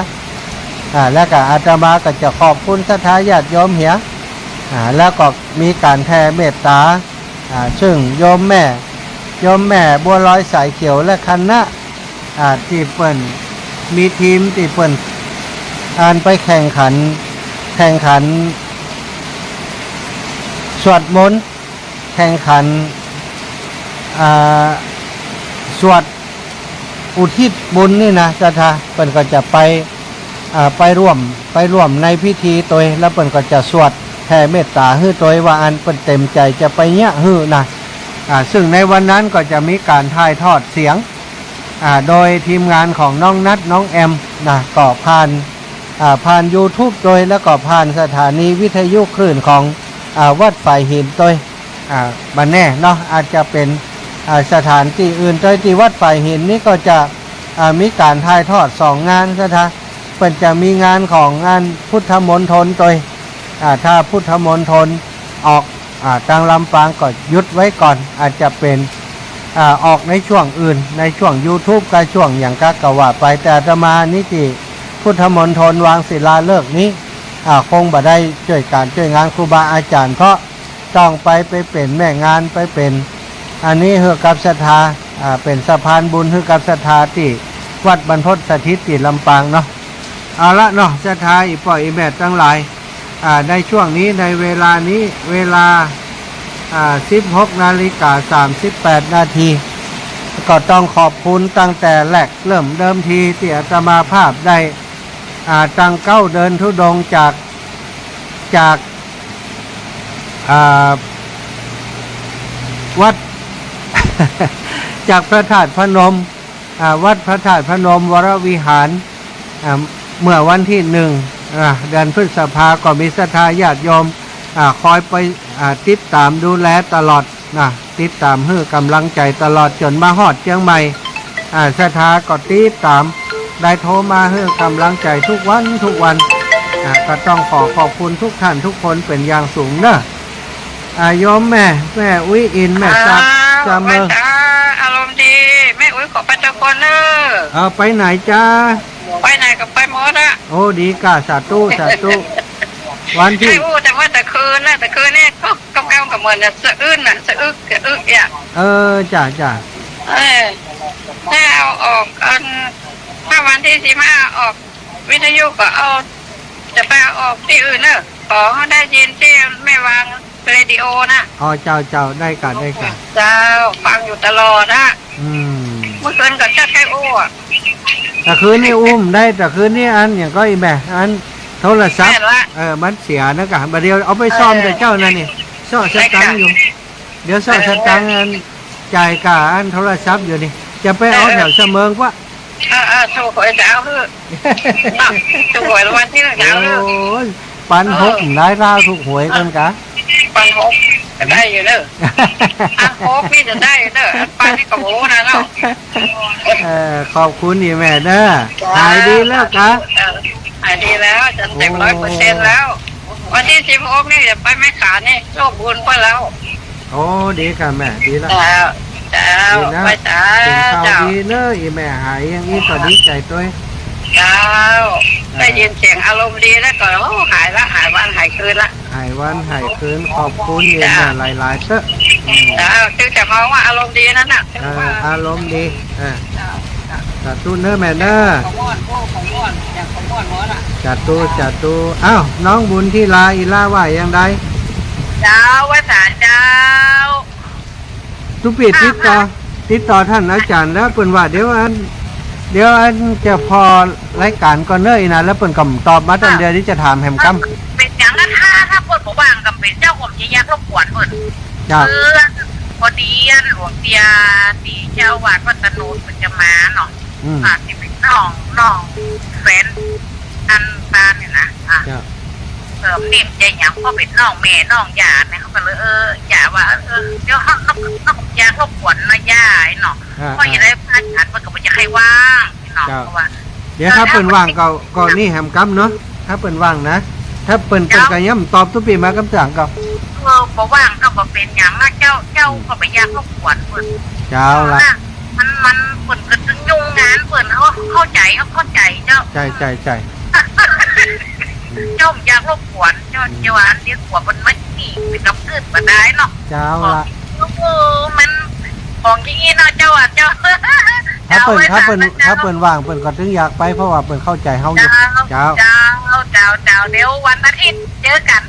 อ่า แล้วก็อาตมาก็จะขอบคุณศรัทธาญาติโยมเหีย อ่า แล้วก็มีก๋านแผ่เมตต๋า อ่า ซึ่งโยมแม่ โยมแม่บัวลอยสายเขียวและคณะ อ่า ตี้เปิ้น มีทีมตี้เปิ้น อันไปแข่งขัน แข่งขัน สวดมนต์ แข่งขัน อ่า สวดอุทิศบุญนี่นะ ศรัทธา เปิ้นก็จะไป อ่า ไปร่วม ไปร่วมในพิธีตวย แล้วเปิ้นก็จะสวดแผ่เมตต๋าหื้อตวย ว่าอันเปิ้นเต็มใจ๋จะไปเยียะหื้อนะ อ่า ซึ่งในวันนั้นก็จะมีก๋านถ่ายทอดเสียง อ่า โดยทีมงานของน้องนัท น้องแอมนะ ก็ผ่าน อ่า ผ่านยูทูบตวย แล้วก็ผ่านสถานีวิทยุคลื่นของ อ่า วัดฝายหินตวย อ่า บ่แน่เนาะ อาจจะเป๋น อ่า สถานตี้อื่นตวย ตี้วัดฝายหินนี่ก็จะ อ่า มีก๋านถ่ายทอดสองงาน ศรัทธา เปิ้นจะมีงานของงานพุทธมณฑลตวย อ่า ถ้าพุทธมณฑลออก อ่า ตางลำปางก็หยุดไว้ก่อน อาจจะเป๋น อ่า ออกในช่วงอื่น ในช่วงยูทูบกับช่วงหยังกาก็ว่าไป แต่อาตมานี่ตี้พุทธมณฑลวางศิลาฤกษ์นี้ อ่า คงบ่ได้จ้วยก๋านจ้วยงานครูบาอาจ๋ารย์ เพราะต้องไป ไปเป๋นแม่งาน ไปเป๋นอันนี้หื้อกับศรัทธา อ่า เป๋นสะพานบุญหื้อกับศรัทธาตี้วัดบรรพตสถิตตี้ลำปางเนาะ เอาละเนาะ ศรัทธาอี่ป้ออี่แม่ตังหลาย อ่า ในช่วงนี้ ในเวลานี้ เวลา อ่า สิบหกนาฬิกาสามสิบแปดนาที ก็ต้องขอบคุณตั้งแต่แรกเริ่มเดิมทีตี้อาตมาภาพได้ อ่า ตั้งเก๊าเดินธุดงค์จาก จาก อ่า วัด จากพระธาตุพนม อ่า วัดพระธาตุพนมวรวิหาร อ่า เมื่อวันตี้หนึ่ง อ่า เดือนพฤษภา ก็มีศรัทธาญาติโยม อ่า คอยไป อ่า ติดต๋ามดูแลตลอดนะ ติดต๋ามหื้อก๋ำลังใจ๋ตลอดจ๋นมาฮอดเจียงใหม่ อ่า ศรัทธาก็ติดต๋าม ได้โทรมาหื้อก๋ำลังใจ๋ทุกวันทุกวัน อ่า ก็ต้องขอขอบคุณทุกท่านทุกคนเป๋นอย่างสูงเนาะ อ่า โยมแม่ แม่อุ๊ยอิน แม่ทราบ อ่า จำเมิง ไหว้สา อารมณ์ดี แม่อุ๊ยขอไปตะกอนเนอะ เอา ไปไหนจ๊ะ ไปไหนก็ไปหมดอะ โอ้ ดีก้า สาธุ สาธุ วันตี้ ใค่อู้แต่ว่าแต่คืนนะ แต่คืนนี่ก็ ก็แปลว่าก็เหมือนจะสะอื้นน่ะ สะอึก สะอึกเนี่ย เออ จ้ะ จ้ะ เออ ถ้าเอาออกอัน ถ้าวันตี้สิบห้าออก วิทยุก็เอา จะไปเอาออกตี้อื่นเนอะ ขอหื้อได้ยินตี้แม่วางเรดิโอนะ อ๋อ เจ้า เจ้า ได้ก่ะ ได้ก่ะ เจ้า ฟังอยู่ตลอดอะ อืม เมื่อคืนก็จัดใค่อู้อะ แต่คืนนี่อู้บ่ได้ แต่คืนนี่อันหยังก็อี่แม่ อันโทรศัพท์ แม่นละ เออ มันเสียนะก่ะ บ่าเดี่ยวเอาไปซ่อม เออ แต่เจ๊านั่นนี่ เซาะสตางค์อยู่ ได้ก่ะ เดี๋ยวเซาะ เออ สตางค์อันจ่ายก่าอันโทรศัพท์อยู่นี่ จะไปเอา เออ แถวเสมิงกว่า เออ เออ ถูกหวยจะเอาหื้อ ถูกหวยรางวัลตี้หนึ่งจะเอาหื้อ โอ้ย ปันหก เออ ได้ลาวถูกหวยกั๋นกะ ปันหกก็ได้อยู่เนอะ อันหกนี่จะได้อยู่เนอะ อันปันนี่ก็โหนะเนาะ เออ ขอบคุณอี่แม่เด้อ จ้า หายดีแล้วกะ เออ หายดีแล้ว จะเต็มร้อยเปอร์เซ็นต์แล้ว วันตี้สิบหกนี่จะไปแม่สายนี่ โชคบุญไปแล้ว โอ้ ดีก่ะแม่ ดีแล้ว เจ้า เจ้า ดีแล้ว ไปเจ้า เป๋นข่าว เจ้า ดีเนอะ อี่แม่หายอย่างนี้ก็ดีใจ๋ตวย เจ้า เออ ได้ยินเสียงอารมณ์ดีแล้วก็ โอ้ หายละ หายวันหายคืนละ หายวันหายคืน ขอบคุณอี่แม่ เจ้า หลายๆ เต๊อะ อืม เจ้า คือจะฮ้องว่าอารมณ์ดีนั่นน่ะ เออ อารมณ์ดี เออ เจ้า สาธุเนอะแม่เนอะ ของม่วน โอ้ ของม่วน อย่างของม่วนหมดอะ สาธุ สาธุ อ้าว น้องบุญที่ลา อี่ลาว่าอย่างใด เจ้า ไหว้สาเจ้า ตุ๊ปิดติดต่อ ติดต่อต้านอาจ๋ารย์แล้ว เปิ้นว่าเดี๋ยวอัน เดี๋ยวอันจะผ่อรายก๋านก่อนเน่อ อี้นะ แล้วเปิ้นก็ตอบมาตันเดียว เจ้า ตี้จะถามแหมกำ เป๋นหยังนะ ถ้า ถ้าเปิ้นบ่ว่างก็เป๋น เจ้า ผมจะอยากรบกวนเปิ้น เจ้า คือ พอดีอันหลวงเตียตี้เจ้าวัดวัดตะโนดเปิ้นจะมาเนาะ อืม อ่า ตี้เป๋นน้อง น้องแฟนอันตาเนี่ยนะ อ่ะ เจ้า เออ เป๋นหยัง เพราะเป๋นน้องแม่น้องย่าเนี่ย เขาก็เลย เออ ย่าว่า เออ เดี๋ยวเขา เขา เขาอยากรบกวนนะย่าเนาะ อ่า เพราะจะได้พระอาจารย์เปิ้นก็บ่อยากหื้อว่างเนาะ เจ้า เพราะว่า เดี๋ยวถ้าเปิ้นว่างก็ ก็นี่แหมกำเนาะ ถ้าเปิ้นว่างนะ ถ้าเปิ้น เปิ้นก็ย่อมตอบตุ๊ปี้มากำจั้งก็ เออ บ่ว่างก็บ่เป๋นหยังนะเจ้า เจ้า อืม ก็บ่อยากรบกวนเปิ้น เจ้าละ มัน มัน เปิ้นก็ตึงยุ่งงานเปิ้น เขาเข้าใจ๋ เขาเข้าใจ๋เจ้า ใจ้ ใจ้ ใจ้ เจ้าบ่อยากรบกวนเจ้า อืม เจ้าอันเดียวกั๋วเปิ้นมานี่เป๋นกำกึ๊ดบ่ได้เนาะ เจ้าละ เออ มันของอย่างอี้เนาะเจ้าอะเจ้า ถ้าเปิ้น เจ้า ถ้าเปิ้น ถ้าเปิ้นว่างเปิ้นก็ตึงอยากไป เพราะว่าเปิ้นเข้าใจ๋เฮาอยู่ เจ้า เจ้า เจ้า เจ้า เดี๋ยววันอาทิตย์เจอกั๋น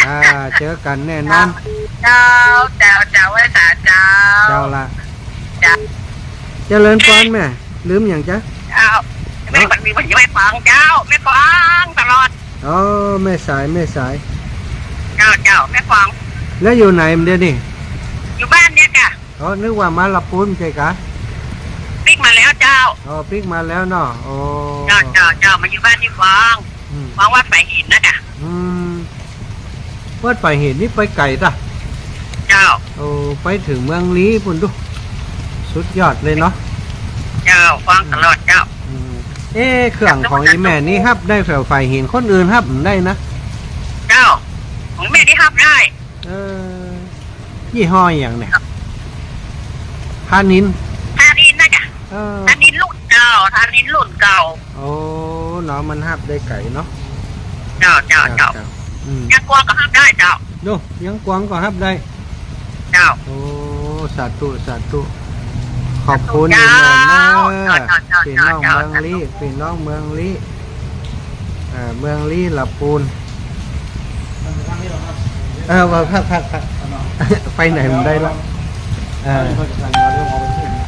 อ่า เจอกั๋นแน่นอน เจ้า เจ้า เจ้า เจ้า ไหว้สาเจ้า เจ้าละ เจ้า เจริญปอนแม่ ลืมหยังจ๊ะ เจ้า แม่ เอ้า มันมี มันอยู่แม่ปองเจ้า แม่ปองตลอด อ๋อ แม่สาย แม่สาย เจ้า เจ้า แม่ปอง แล้วอยู่ไหนเดี๋ยวนี้ อยู่บ้านเนี่ยจ้ะ อ๋อ นึกว่ามาละปูนใจ้กะ ปิ๊กมาแล้วเจ้า อ๋อ ปิ๊กมาแล้วเนาะ อ๋อ เจ้า เจ้า เจ้า มาอยู่บ้านตี้ปอง อืม ปองวัดฝายหินนะจ้ะ อืม วัดฝายหินนี่ไปไก๋ตะ เจ้า โอ้ ไปเถิงเมืองลี้ปู้นตุ๊ สุดยอดเลยเนาะ เจ้า ปองตลอดเจ้า อืม เอ๊ะ เครื่องของอี่แม่นี่ฮับได้แถวฝายหิน คนอื่นฮับบ่ได้นะ เจ้า ของแม่นี่ฮับได้ เออ ยี่ห้อหยังเนี่ย พานิน พานินนะจ้ะ เออ พานินรุ่นเก่า พานินรุ่นเก่า โอ้ เนาะ มันฮับได้ไก๋เนาะ เจ้า เจ้า เจ้า เจ้า อืม ยางกวางก็ฮับได้เจ้า โน่ ยางกวางก็ฮับได้ เจ้า โอ้ สาธุ สาธุ ขอบคุณ เจ้า อี่แม่เนาะ เจ้า เจ้า เจ้า ปี้น้อง เจ้า เมืองลี้ สาธุ ปี้น้องเมืองลี้ เอ่อ เมืองลี้ละปูน เออ ว่าพัก พัก พัก ไปไหนมันได้ละ เออ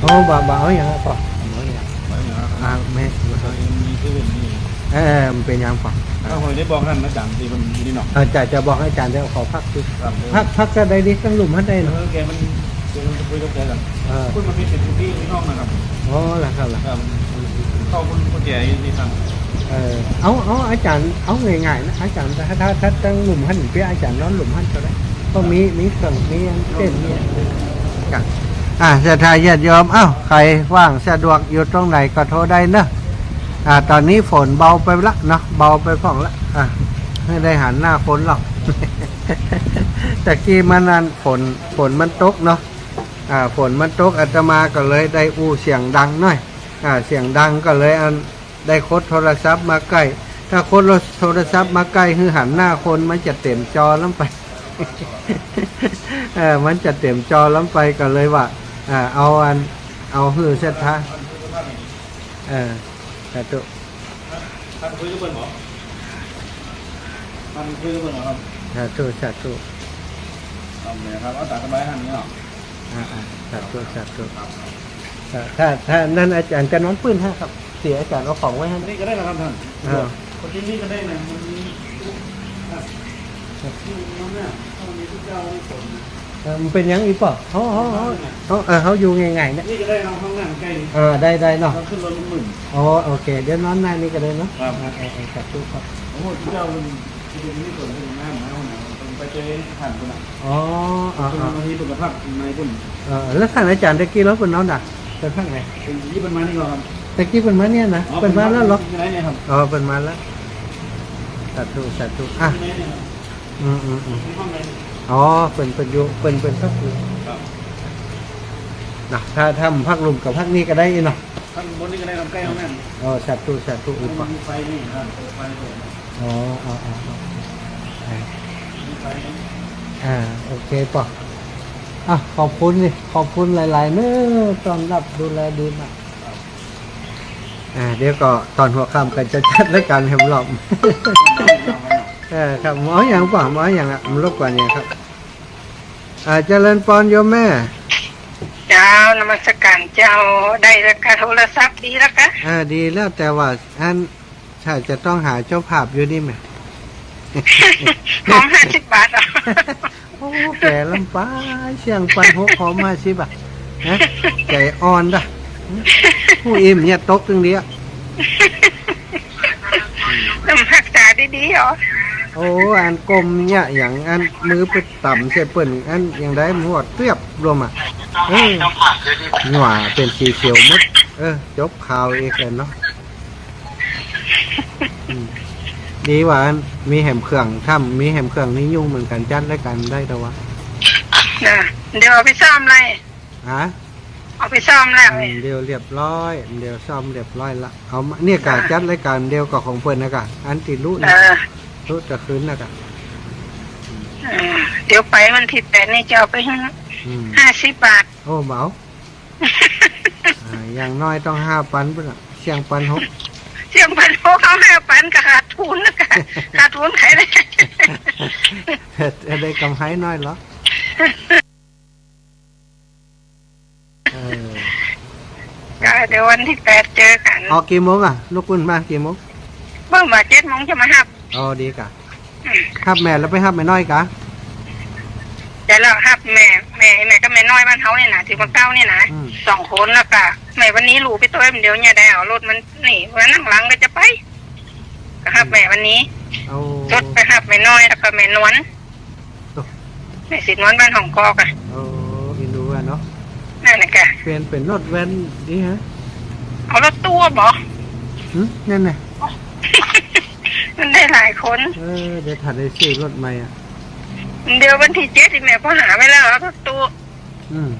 โอ้ บ่า บ่าเอาหยังละปอ บ่าเอาหยัง อ่า แม่ เออ มันเป๋นหยังปอ เอาหอยได้บอกหั้นอาจ๋ารย์ตี้มันอยู่นี่เนาะ เออ จะ จะบอกอาจ๋ารย์ เดี๋ยวขอพักดู ครับ พัก พักจะได้ดี ตั้งลุ่มหั้นได้เนาะ เออ แกมัน เดี๋ยวมันจะคุยกับแกก่อน เออ พูดมามีสิทธิ์ที่พี่น้องนะครับ อ๋อ เหรอครับ เหรอ ครับ เข้าคน คนแก่อยู่นี่ครับ เออ เอา เอา อาจ๋ารย์ เอาง่ายๆ นะ อาจ๋ารย์ ถ้า ถ้า ถ้าตั้งลุ่มหั้นเปียะ อาจ๋ารย์นอนลุ่มหั้นก็ได้ ก็มี มีเครื่อง มีอันเต้น มีอัน ครับ อ่ะ ศรัทธาญาติโยม เอ้า ใผว่างสะดวกอยู่ตรงไหนก็โทรได้เนาะ อ่า ต๋อนนี้ฝนเบาไปละเนาะ เบาไปพ่องละ อ่ะ หื้อได้หันหน้าคนละ ตะกี้มานั้นฝน ฝนมันตกเนาะ อ่า ฝนมันตก อาตมาก็เลยได้อู้เสียงดังหน่อย อ่า เสียงดังก็เลยอัน ได้คดโทรศัพท์มาใก้ ถ้าคดโทรศัพท์มาใก้ หื้อหันหน้าคน มันจะเต๋มจอล้ำไป เออ มันจะเต๋มจอล้ำไป ก็เลยว่า อ่า เอาอัน เอาหื้อศรัทธา เออ สาธุ ท่านคุยกับเปิ้นเหรอ ท่านคุยกับเปิ้นเหรอครับ สาธุ สาธุ เอาเลยครับ เอาตามสบายท่านนี่เนาะ อ่า อ่า สาธุ สาธุ ครับ ถ้า ถ้า ถ้านั้นอาจ๋ารย์จะนอนปื้นฮะครับ เสียอาจ๋ารย์เอาของไว้ฮะ นี่ก็ได้นะครับท่าน อ่า คนที่นี่ก็ได้นะ มันมี ครับ ที่มันเนี่ย ถ้ามันมีทุกเจ้านี่ฝนนะ เออ มันเป๋นหยังอีกปอ เฮา เฮา เฮา เฮา เออ เฮาอยู่ง่ายๆ เนี่ย นี่ก็ได้เนาะ ห้องน้ำใก้นี่ อ่า ได้ ได้เนาะ เราขึ้นรถมันหมื่น อ๋อ โอเค เดี๋ยวนอนหน้านี่ก็ได้เนาะ ครับ เออ เออ เออ สาธุครับ โอ้โห เจ้ามัน ที่เป็นนี่ส่วนที่ผมแม่ผมนะ ผมไปเจอที่ผ่านคนอ่ะ อ๋อ อ่า คน อ่า บางทีผมก็พักในคน เออ แล้วท่านอาจ๋ารย์ตะกี้เปิ้นนอนน่ะ เปิ้นพักไหน เป็นที่เปิ้นมานี่ก่อนครับ ตะกี้เปิ้นมาเนี่ยนะ อ๋อ เปิ้นมาแล้วเหรอ เปิ้นมาที่ไหนเนี่ยครับ อ๋อ เปิ้นมาแล้ว สาธุ สาธุ อ่ะ ที่ไหนเนี่ยครับ อืม อืม อืม ที่ห้องไหน อ๋อ เปิ้น เปิ้นอยู่ เปิ้น เปิ้นพักอยู่ ครับ นะ ถ้า ถ้าบ่พักลุ่มก็พักนี่ก็ได้เนาะ ข้างบนนี่ก็ได้ครับ ใก้ห้องน้ำ อ๋อ สาธุ สาธุ อุปะ มีไฟนี่ครับ เปิดไฟเปิด อ๋อ อ๋อ อ๋อ อ๋อ อ่า มีไฟนะ อ่า โอเคปอ อ่ะ ขอบคุณนี่ ขอบคุณหลายๆ เน้อ ต้อนรับดูแลดีมาก อ่า เดี๋ยวก็ต๋อนหัวค่ำก็จะจัดรายก๋านแหมรอบ เออ ครับ บ่เอาหยังปอ บ่เอาหยังละ บ่รบกวนหยังครับ อ่า เจริญปอนโยมแม่ เจ้า เจ้า นมัสการเจ้า ได้แล้วกะ โทรศัพท์ดีแล้วกะ เออ ดีแล้ว แต่ว่าอัน ถ้าจะต้องหาเจ้าภาพอยู่นี่แหม ของห้าสิบบาทเหรอ โอ้ แก่ลำปาย เสี้ยงปันหก ของห้าสิบอะ ฮะ ใจอ่อนดะ ผู้อิ่มเนี่ยตกตึงเดียว ต้องรักษาดีๆ เหรอ โอ้ อันก้มเนี่ย อย่างอันมือไปต่ำใส่เปิ้น อันอย่างใดมันหัวเตียบลงอะ เออ หน่าเป๋นสีเขียวหมด เออ จบข่าวอีกแล้วเนาะ อืม ดีว่าอันมีแหมเครื่อง ถ้ามีแหมเครื่องนี่ยุ่งเหมือนกั๋น จัดรายก๋านได้แต่ว่า น่ะ เดี๋ยวเอาไปซ่อมเลย ฮะ เอาไปซ่อมแล้ว อืม เดี๋ยวเรียบร้อย เดี๋ยวซ่อมเรียบร้อยละ เอามา เนี่ยกะ อ่า จัดรายก๋านเดียวกับของเปิ้นนะกะ อันตี้ลุ เออ ลุตะคืนนะกะ เออ เดี๋ยวไปวันตี้แปดนี่จะเอาไปหื้อ อืม ห้าสิบบาท โอ้ เบา อ่า อย่างน้อยต้องห้าปันปุ้นน่ะ เสี้ยงปันหก เสี้ยงปันหก เอาห้าปันก็ขาดทุนนะกะ ขาดทุนใครเลย จะได้กำไรน้อยเหรอ เออ ก็เดี๋ยววันตี้แปดเจอกั๋น ออกกี่โมงอะ ลูกปุ้นมากี่โมง เปิ้นว่าเจ็ดโมงจะมาฮับ อ๋อ ดีกะ อืม ฮับแม่แล้วไปฮับแม่น้อยกะ เดี๋ยวเฮาฮับแม่ แม่ แม่กับแม่น้อยบ้านเฮาเนี่ยนะ ตี้บ้านเก่าเนี่ยนะ อืม สองคน แล้วก็แม่วันนี้ลูกไปตวย เดี๋ยวเนี่ยได้เอารถมันนี่ วันนั่งหลังก็จะไป ก็ฮับแม่วันนี้ โอ้ สดไปฮับแม่น้อยแล้วก็แม่นวล โอ้ แม่ศรีนวลบ้านหองกอกอะ โอ้ อีหนูอะเนาะ นั่นน่ะกะ เปลี่ยนเป๋นรถแว้นดีฮะ เอารถตู้บ่ หึ นั่นน่ะ มันได้หลายคน เออ เดี๋ยวถ้าได้ซื้อรถใหม่อะ เดี๋ยววันตี้เจ็ดนี่แม่ก็หาไว้แล้ว เอารถตู้ อืม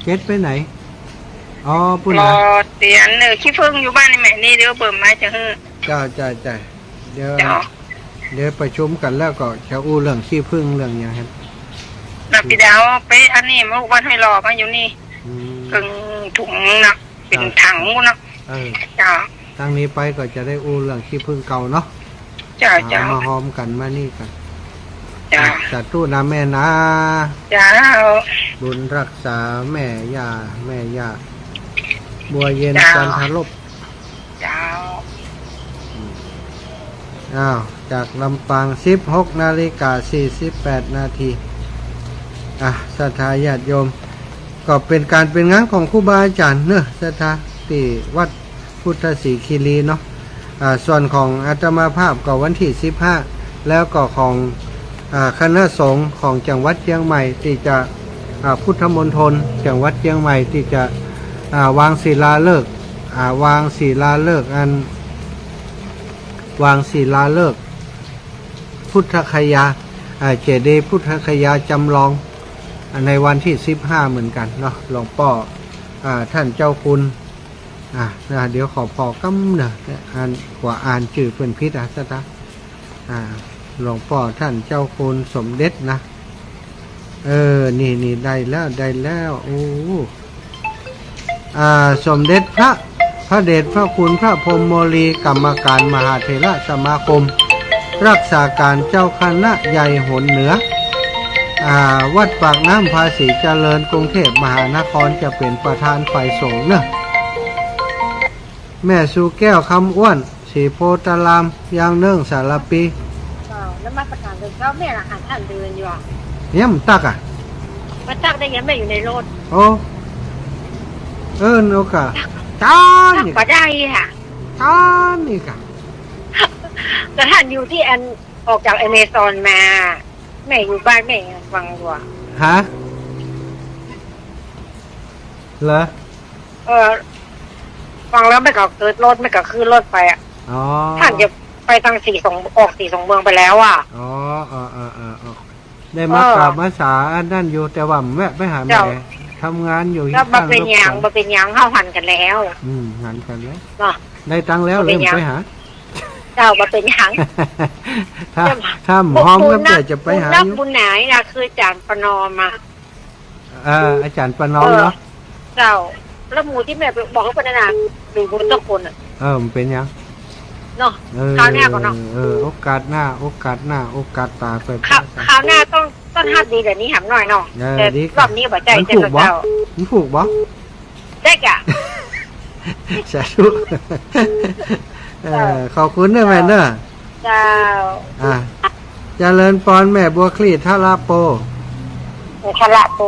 เจ็ดไปไหน อ๋อ ปุ้น รอ นะ เตียน เออ ขี้ผึ้งอยู่บ้านนี่แม่ นี่เดี๋ยวเปิ้นมาจะหื้อ จ้า จ้า จ้า เดี๋ยว จ้า เดี๋ยวประชุมกั๋นแล้วก็จะอู้เรื่องขี้ผึ้งเรื่องหยังครับ น่ะ ปี๋ดาวไปอันนี้ มาวันห้อยหล่อมาอยู่นี่ อืม เกิ่งถุงน่ะ เป๋น จ้า ถังหมดน่ะ เออ จ้า ตางนี้ไปก็จะได้อู้เรื่องขี้ผึ้งเก่าเนาะ เจ้า เอา เจ้า มาฮอมกั๋น มานี่กั๋น เจ้า สาธุนะแม่นะ เจ้า บุญรักษาแม่ย่า แม่ย่า บัวเย็น เจ้า จันทรบ เจ้า อ้าว จากลำปาง สิบหกนาฬิกา สี่สิบแปดนาที อ่ะ ศรัทธาญาติโยม ก็เป๋นก๋านเป๋นงานของครูบาอาจ๋ารย์เนาะ ศรัทธา ตี้วัด พุทธศรีคีรีเนาะ อ่า ส่วนของอาตมาภาพก็วันตี้สิบห้า แล้วก็ของ อ่า คณะสงฆ์ของจังหวัดเจียงใหม่ตี้จะ อ่า พุทธมณฑลจังหวัดเจียงใหม่ตี้จะ อ่า วางศิลาฤกษ์ อ่า วางศิลาฤกษ์อัน วางศิลาฤกษ์พุทธคยา อ่า เจดีย์พุทธคยาจำลอง อ่า ในวันตี้สิบห้าเหมือนกั๋นเนาะ หลวงป้อ อ่า ต้านเจ้าคุณ อ่ะ นะ เดี๋ยวขอผ่อกำเนาะ อ่าน กว่าอ่านจื้อเปิ้นผิดอ่ะ ศรัทธา อ่า หลวงป้อต้านเจ้าคุณสมเด็จนะ เออ นี่ นี่ ได้แล้ว ได้แล้ว โอ้ อ่า สมเด็จพระ พระเดชพระคุณพระพรหมโมลี กรรมการมหาเถรสมาคม รักษาการเจ้าคณะใหญ่หนเหนือ อ่า วัดปากน้ำภาษีเจริญ กรุงเทพมหานคร จะเป๋นประธานฝ่ายสงฆ์เนาะ แม่สุแก้ว คำอ้วน ศรีโพธาราม ยางเนิ่ง สารภี เจ้า นมัสการเจ้า แม่ละหันต้านเดินอยู่อะ เนี่ยมันตักอะ มาตักได้ยัง แม่อยู่ในรถ โอ้ เออ โนกะ ตัก ต้านนี่กะ ตักบ่ได้อะ ต้านนี่กะ แต่ต้านอยู่ตี้อัน ออกจากอเมซอนมา แม่อยู่บ้านแม่ฟังอยู่อะ ฮะ เหรอ เออ ฟังแล้วแม่ก็เกิดรถ แม่ก็ขึ้นรถไปอะ อ๋อ ต้านจะไปตางสีสอง ออกสีสองเมืองไปแล้วอะ อ๋อ เออ เออ เออ เออ ได้มากราบ เออ มาสาอันนั้นอยู่ แต่ว่าแวะไปหาแม่ เจ้า ทำงานอยู่ แล้วบ่เป๋นหยัง ข้างนอก บ่เป๋นหยัง เฮาหันกั๋นแล้ว อืม หันกั๋นแล้ว เนาะ ได้ตังค์แล้ว บ่เป๋นหยัง เลยไปหา เจ้า บ่เป๋นหยัง ถ้า เจ้า ถ้าหอมก็ บุญนัก เดี๋ยวจะไปหาอยู่ บุญนักบุญหนานี่นะ คืออาจ๋ารย์ประนอมอะ เออ อาจ๋ารย์ประนอมเนาะ เออ เจ้า แล้วหมู่ตี้แม่บอกว่าเปิ้นนั่นน่ะ มีบุญทุกคนอะ เออ มันเป๋นหยัง เนาะ เออ คราวหน้าก่อนเนาะ เออ โอกาสหน้า โอกาสหน้า โอกาสตาไป คราว คราวหน้าต้อง ต้องฮับดีกว่านี้หำหน่อยเนาะ เออ แต่ ดีกว่า รอบนี้บ่ใจ้ มันถูกบ่ เจ้า มันผูกบ่ ใจ้จ้ะ สาธุ เออ เออ ขอบคุณเน้อแม่เน้อ เจ้า อ่ะ เจริญปอนแม่บัวคลี่ ทะละโป ทะละโป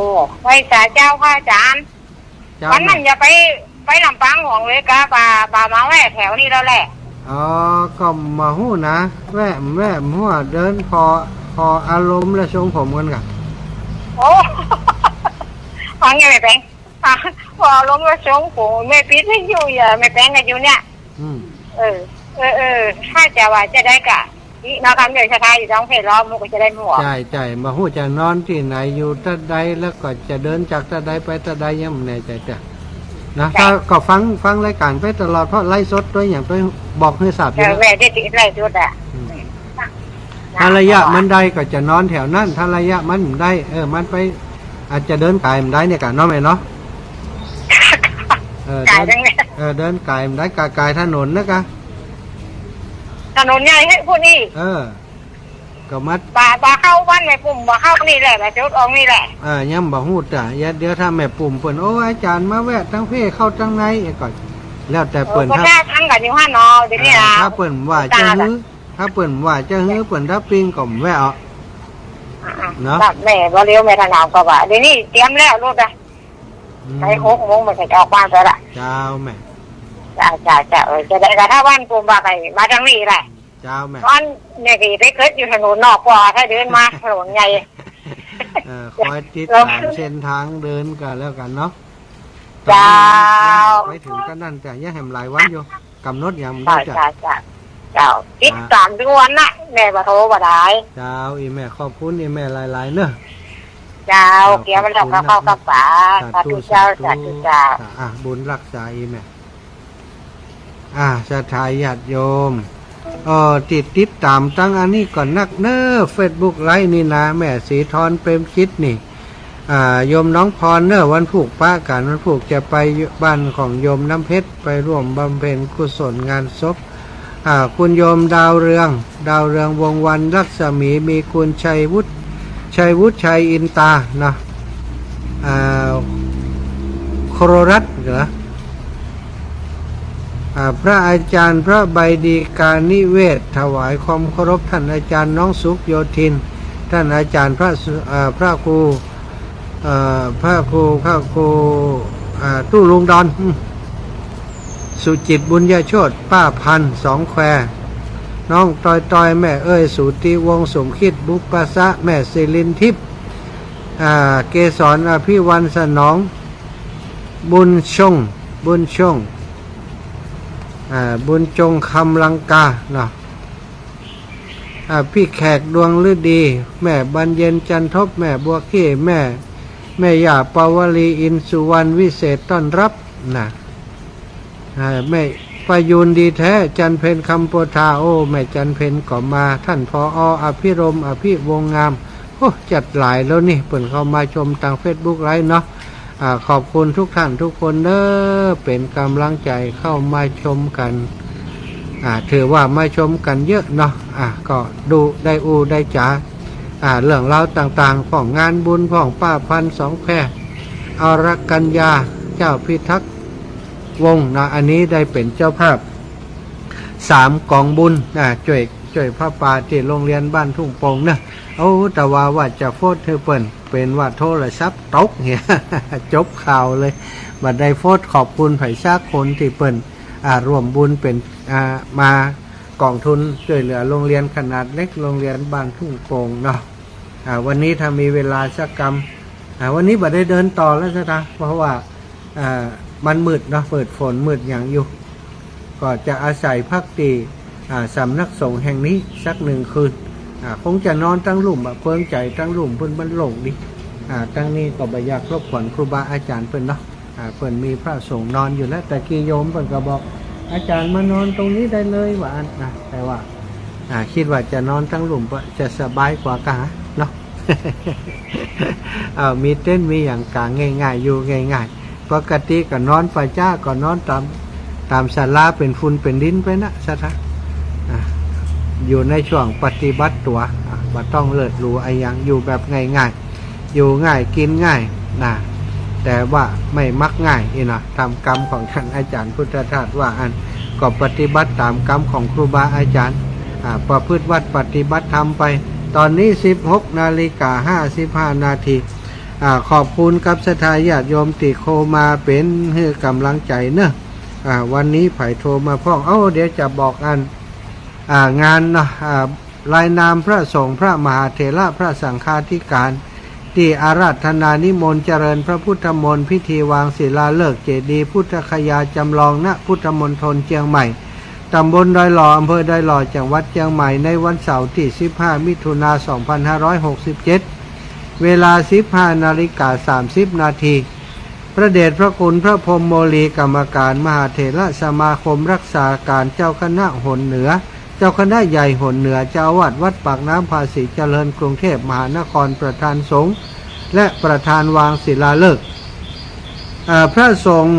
ไหว้สาเจ้าค่ะอาจ๋ารย์ เจ้า วันนั้น แม่ อย่าไป ไปลำปางหลวงเลยกะ บ่า บ่ามาแวะแถวนี้แล้วแหละ อ๋อ ก็บ่ฮู้นะ แวะ แวะ หัวเดินผ่อ ผ่ออารมณ์และทรงผมกั๋นก่ะ โอ้ ฟังยังไงแปง อ่ะ ผ่ออารมณ์และทรงผม แม่ปิดวิทยุอยู่ แม่แปงก็อยู่เนี่ย อืม เออ เออ เออ ถ้าจะว่าจะได้กะ นี่เนาะ กำเนิดศรัทธาอยู่ตางเพจล้อม หมู่ก็จะได้หมู่ ใจ้ ใจ้ บ่ฮู้จะนอนตี้ไหน อยู่ตะใด แล้วก็จะเดินจากตะใดไปตะใด ยังบ่แน่ใจ๋จ้ะ นะ ใจ้ ถ้าก็ฟัง ฟังรายก๋านไปตลอด เพราะไลฟ์สดตวยหยังตวย บอกหื้อทราบอยู่ เออ นะ แม่ได้ติดไลฟ์สดอ่ะ อืม ถ้าระยะมันได้ก็จะนอนแถวนั้น ถ้าระยะมันบ่ได้ เออ มันไป อาจจะเดินก๋ายบ่ได้เนี่ยก่ะเนาะแม่เนาะ เออ ก๋าย เดิน จังเลย เออ เดินก๋ายบ่ได้ ก๋าย ก๋ายถนนนะก่ะ ถนนใหญ่หื้อพูดนี่ เออ ก็มา บ่า บ่าเข้าบ้านแม่ปุ่ม บ่าเข้านี่แหละ บ่าจุดออกนี่แหละ เออ ยังบ่ฮู้จ้ะ เดี๋ยวถ้าแม่ปุ่มเปิ้น โอ้ อาจ๋ารย์มาแวะตางเพจเข้าตางในก่อน แล้วแต่เปิ้น เออ ก็ ครับ ได้ทั้งกันอยู่หั่นเนาะ เดี๋ยวนี้ เออ นะ ถ้าเปิ้นว่าจะหื้อ ถ้าเปิ้นว่าจะหื้อเปิ้นดับปิ้งก็บ่แวะเอา อ่ะ เนาะ แบบแม่บ่เลี้ยวแม่ถนอมก็ว่า เดี๋ยวนี้เตรียมแล้วรถอ่ะ อืม ไปหกโมงมันก็จะออกบ้านไปละ เจ้าแม่ จ้า จ้า จ้า เออ จะได้กะ ถ้าบ้านปุ่มบ่าไป มาตางนี้แหละ เจ้าแม่ ตอนนี้ก็ไปเกิดอยู่ถนนนอกกว่า ถ้าเดินมาถนนใหญ่ เออ คอยติดตามเส้นทางเดินกันแล้วกันเนาะ เจ้า ไปถึงก็นั่นจ้ะ ยังแหมหลายวันอยู่ ก๋ำหนดยังบ่ได้จ้ะ เจ้า เจ้า เจ้า ติดตามทุกวันนะ แม่บ่โทรบ่ได้ เจ้า อีแม่ ขอบคุณอีแม่หลายๆ เนาะ เจ้า เจ้า เกียรติมันแล้ว ขอบคุณ เข้า เข้า นะครับ เข้าป๋า สาธุ สาธุเจ้า สาธุ สาธุเจ้า อ่ะ บุญรักษาอีแม่ อ่า ศรัทธาญาติโยม เอ่อ ติด ติดต๋ามตังอันนี้ก่อนนักเน้อ เฟซบุ๊กไลฟ์นี่นะ แม่ศรีธร เปรมจิตนี่ อ่า โยมน้องพรเน้อ วันพูกปะกั๋น วันพูกจะไปบ้านของโยมน้ำเพชร ไปร่วมบำเพ็ญกุศลงานศพ อ่า คุณโยมดาวเรือง ดาวเรืองวงศ์วรรณรัศมี มีคุณชัยวุฒิ ชัยวุฒิชัยอินตาเนาะ อ่า โครรัตน์เหรอ อ่า พระอาจารย์พระใบดีกานิเวศน์ ถวายความเคารพท่านอาจารย์น้องสุขโยธิน ท่านอาจารย์พระสุ อ่า พระครู เอ่อ พระครู พระครู อ่า ตู้ลุงดอน อืม สุจิตบุญญโชติ ป้าพันธ์ สองแคว น้องตอยตอย แม่เอ้ย สูติวงศ์ สมคิด บุพภะ แม่สิรินทิพย์ อ่า เกสร อภิวัน สนอง บุญชง บุญชง อ่า บุญจง คำลังกา เนาะ อ่า พี่แขก ดวงฤดี แม่บรรเย็น จันทบ แม่บัวเข้ แม่ แม่ย่าปาวลี อินสุวรรณ วิเศษต้อนรับ นะ อ่า แม่ประยูนดีแท้ จันเพ็ญ คำโพธา โอ้ แม่จันเพ็ญก็มา ท่าน ผอ อภิรมย์ อภิวงศ์งาม โอ้ จัดหลายแล้วนี่ เปิ้นเข้ามาชมตางเฟซบุ๊กไลฟ์เนาะ อ่า ขอบคุณทุกท่านทุกคนเด้อ เป๋นก๋ำลังใจ๋เข้ามาชมกั๋น อ่า ถือว่ามาชมกั๋นเยอะเนาะ อ่า ก็ดูได้อู้ได้จ๋า อ่า เรื่องราวต่างๆ ของงานบุญของป้าพันธ์ สองแคว อรกัญญา เจ้าพิทักษ์วงศ์เนาะ อันนี้ได้เป๋นเจ้าภาพ สามก๋องบุญ อ่า จ้วย จ้วยผ้าป่าตี้โรงเรียนบ้านทุ่งโป่งเนาะ โอ้ แต่ว่า ว่าจะโฟสหื้อเปิ้น เป๋นว่าโทรศัพท์ตกเหีย จบข่าวเลย บ่ได้โฟสขอบคุณใผสักคนตี้เปิ้น อ่า ร่วมบุญเป๋น อ่า มากองทุนจ้วยเหลือโรงเรียนขนาดเล็ก โรงเรียนบ้านทุ่งโป่งเนาะ อ่า วันนี้ถ้ามีเวลาสักกำ อ่า วันนี้บ่ได้เดินต่อแล้วศรัทธา เพราะว่า อ่า มันมืดเนาะ มืดฝนมืดหยังอยู่ ก็จะอาศัยพักตี้ อ่า สำนักสงฆ์แห่งนี้สักหนึ่งคืน อ่า คงจะนอนตังลุ่มอะ เปิงใจ๋ตังลุ่ม พื้นมันโล่งดี อ่า ตังนี้ก็บ่อยากรบกวนครูบาอาจ๋ารย์เปิ้นเนาะ อ่า เปิ้นมีพระสงฆ์นอนอยู่แล้ว แต่กี้โยมเปิ้นก็บอก อาจ๋ารย์มานอนตรงนี้ได้เลย ว่าอั้นนะ แต่ว่า อ่า กึ๊ดว่าจะนอนตังลุ่มก็จะสบายกว่ากาเนาะ อ่า มีเต็นท์มีหยังกางง่ายๆ อยู่ง่ายๆ ปกติก็นอนป่าจ๊า ก็นอนต๋าม ต๋ามศาลาเป๋นฝุ่นเป๋นดินไปนะศรัทธา อ่า อยู่ในช่วงปฏิบัติตั๋ว อ่า บ่ต้องเลิศหรูอะหยัง อยู่แบบง่ายๆ อยู่ง่ายกิ๋นง่ายนะ แต่ว่าไม่มักง่ายนี่นะ ต๋ามกำของต้านอาจ๋ารย์พุทธทาสว่าอั้น ก็ปฏิบัติต๋ามกำของครูบาอาจ๋ารย์ อ่า ประพฤติวัตรปฏิบัติธรรมไป ต๋อนนี้สิบหกนาฬิกาห้าสิบห้านาที อ่า ขอบคุณกับศรัทธาญาติโยมตี้โทรมาเป๋นหื้อก๋ำลังใจ๋เนาะ อ่า วันนี้ใผโทรมาพ่อง เอ้า เดี๋ยวจะบอกอัน อ่า งานเนาะ อ่า รายนามพระสงฆ์ พระมหาเถระ พระสังฆาธิการ ตี้อาราธนานิมนต์เจริญพระพุทธมนต์ พิธีวางศิลาฤกษ์เจดีย์พุทธคยาจำลอง ณ พุทธมณฑลเจียงใหม่ ต๋ำบลดอยหล่อ อำเภอดอยหล่อ จังหวัดเจียงใหม่ ในวันเสาร์ตี้สิบห้ามิถุนายนสองพันห้าร้อยหกสิบเจ็ด เวลาสิบห้านาฬิกาสามสิบนาที พระเดชพระคุณพระพรหมโมลี กรรมการมหาเถระสมาคม รักษาการเจ้าคณะหนเหนือ เจ้าคณะใหญ่หนเหนือ เจ้าอาวาสวัดปากน้ำภาษีเจริญ กรุงเทพมหานคร ประธานสงฆ์ และประธานวางศิลาฤกษ์ อ่า พระสงฆ์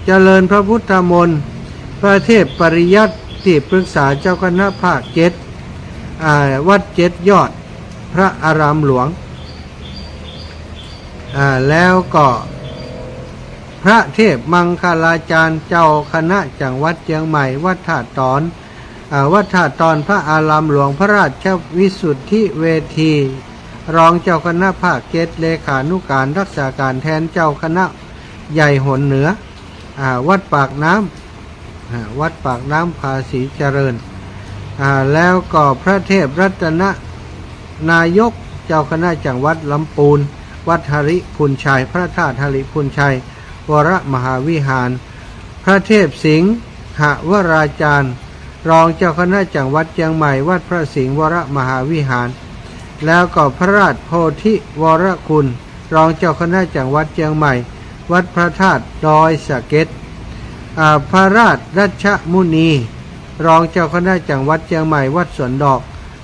เจริญพระพุทธมนต์ พระเทพปริยัติ ตี้ปรึกษาเจ้าคณะภาคเจ็ด อ่า วัดเจ็ดยอด พระอารามหลวง อ่า แล้วก็พระเทพมังคลาจารย์ เจ้าคณะจังหวัดเจียงใหม่ วัดท่าตอน อ่า วัดท่าตอน พระอารามหลวง พระราชวิสุทธิเวที รองเจ้าคณะภาคเจ็ด เลขานุการรักษาการแทนเจ้าคณะใหญ่หนเหนือ อ่า วัดปากน้ำ อ่า วัดปากน้ำภาษีเจริญ อ่า แล้วก็พระเทพรัตนนายก เจ้าคณะจังหวัดลำปูน วัดหริภุญชัย พระธาตุหริภุญชัย วรมหาวิหาร พระเทพสิงหวราจารย์ รองเจ้าคณะจังหวัดเจียงใหม่ วัดพระสิงห์วรมหาวิหาร แล้วก็พระราชโพธิวรคุณ รองเจ้าคณะจังหวัดเจียงใหม่ วัดพระธาตุดอยสะเก็ด อ่า พระราชรัชมุนี รองเจ้าคณะจังหวัดเจียงใหม่ วัดสวนดอก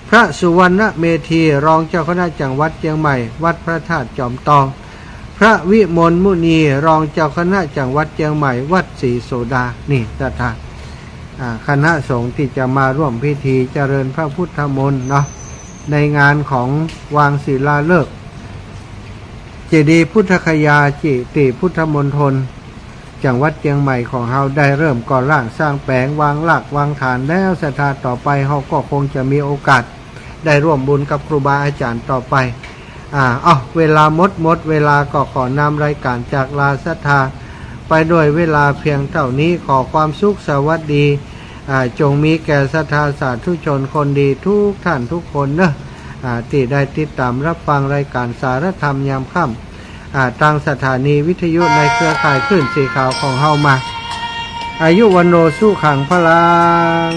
พระสุวรรณเมธี รองเจ้าคณะจังหวัดเจียงใหม่ วัดพระธาตุจอมตอง พระวิมลมุนี รองเจ้าคณะจังหวัดเจียงใหม่ วัดศรีโสดา นี่ศรัทธา อ่า คณะสงฆ์ตี้จะมาร่วมพิธีเจริญพระพุทธมนต์เนาะ ในงานของวางศิลาฤกษ์ เจดีย์พุทธคยา ตี้พุทธมณฑล จังหวัดเจียงใหม่ของเฮาได้เริ่มก่อร่างสร้างแป๋ง วางรากวางฐานแล้ว ศรัทธา ต่อไปเฮาก็คงจะมีโอกาสได้ร่วมบุญกับครูบาอาจ๋ารย์ต่อไป อ่า เอ้า เวลาหมด หมดเวลาก็ขอนำรายการจากลาศรัทธาไปด้วยเวลาเพียงเต้านี้ ขอความสุขสวัสดี อ่า จงมีแก่ศรัทธาสาธุชนคนดีทุกท่านทุกคนเนาะ อ่า ตี้ได้ติดต๋ามรับฟังรายการสารธรรมยามค่ำ อ่า ตางสถานีวิทยุในเครือข่ายคลื่นสีขาวของเฮามา อายุวัณโณสุขังพลัง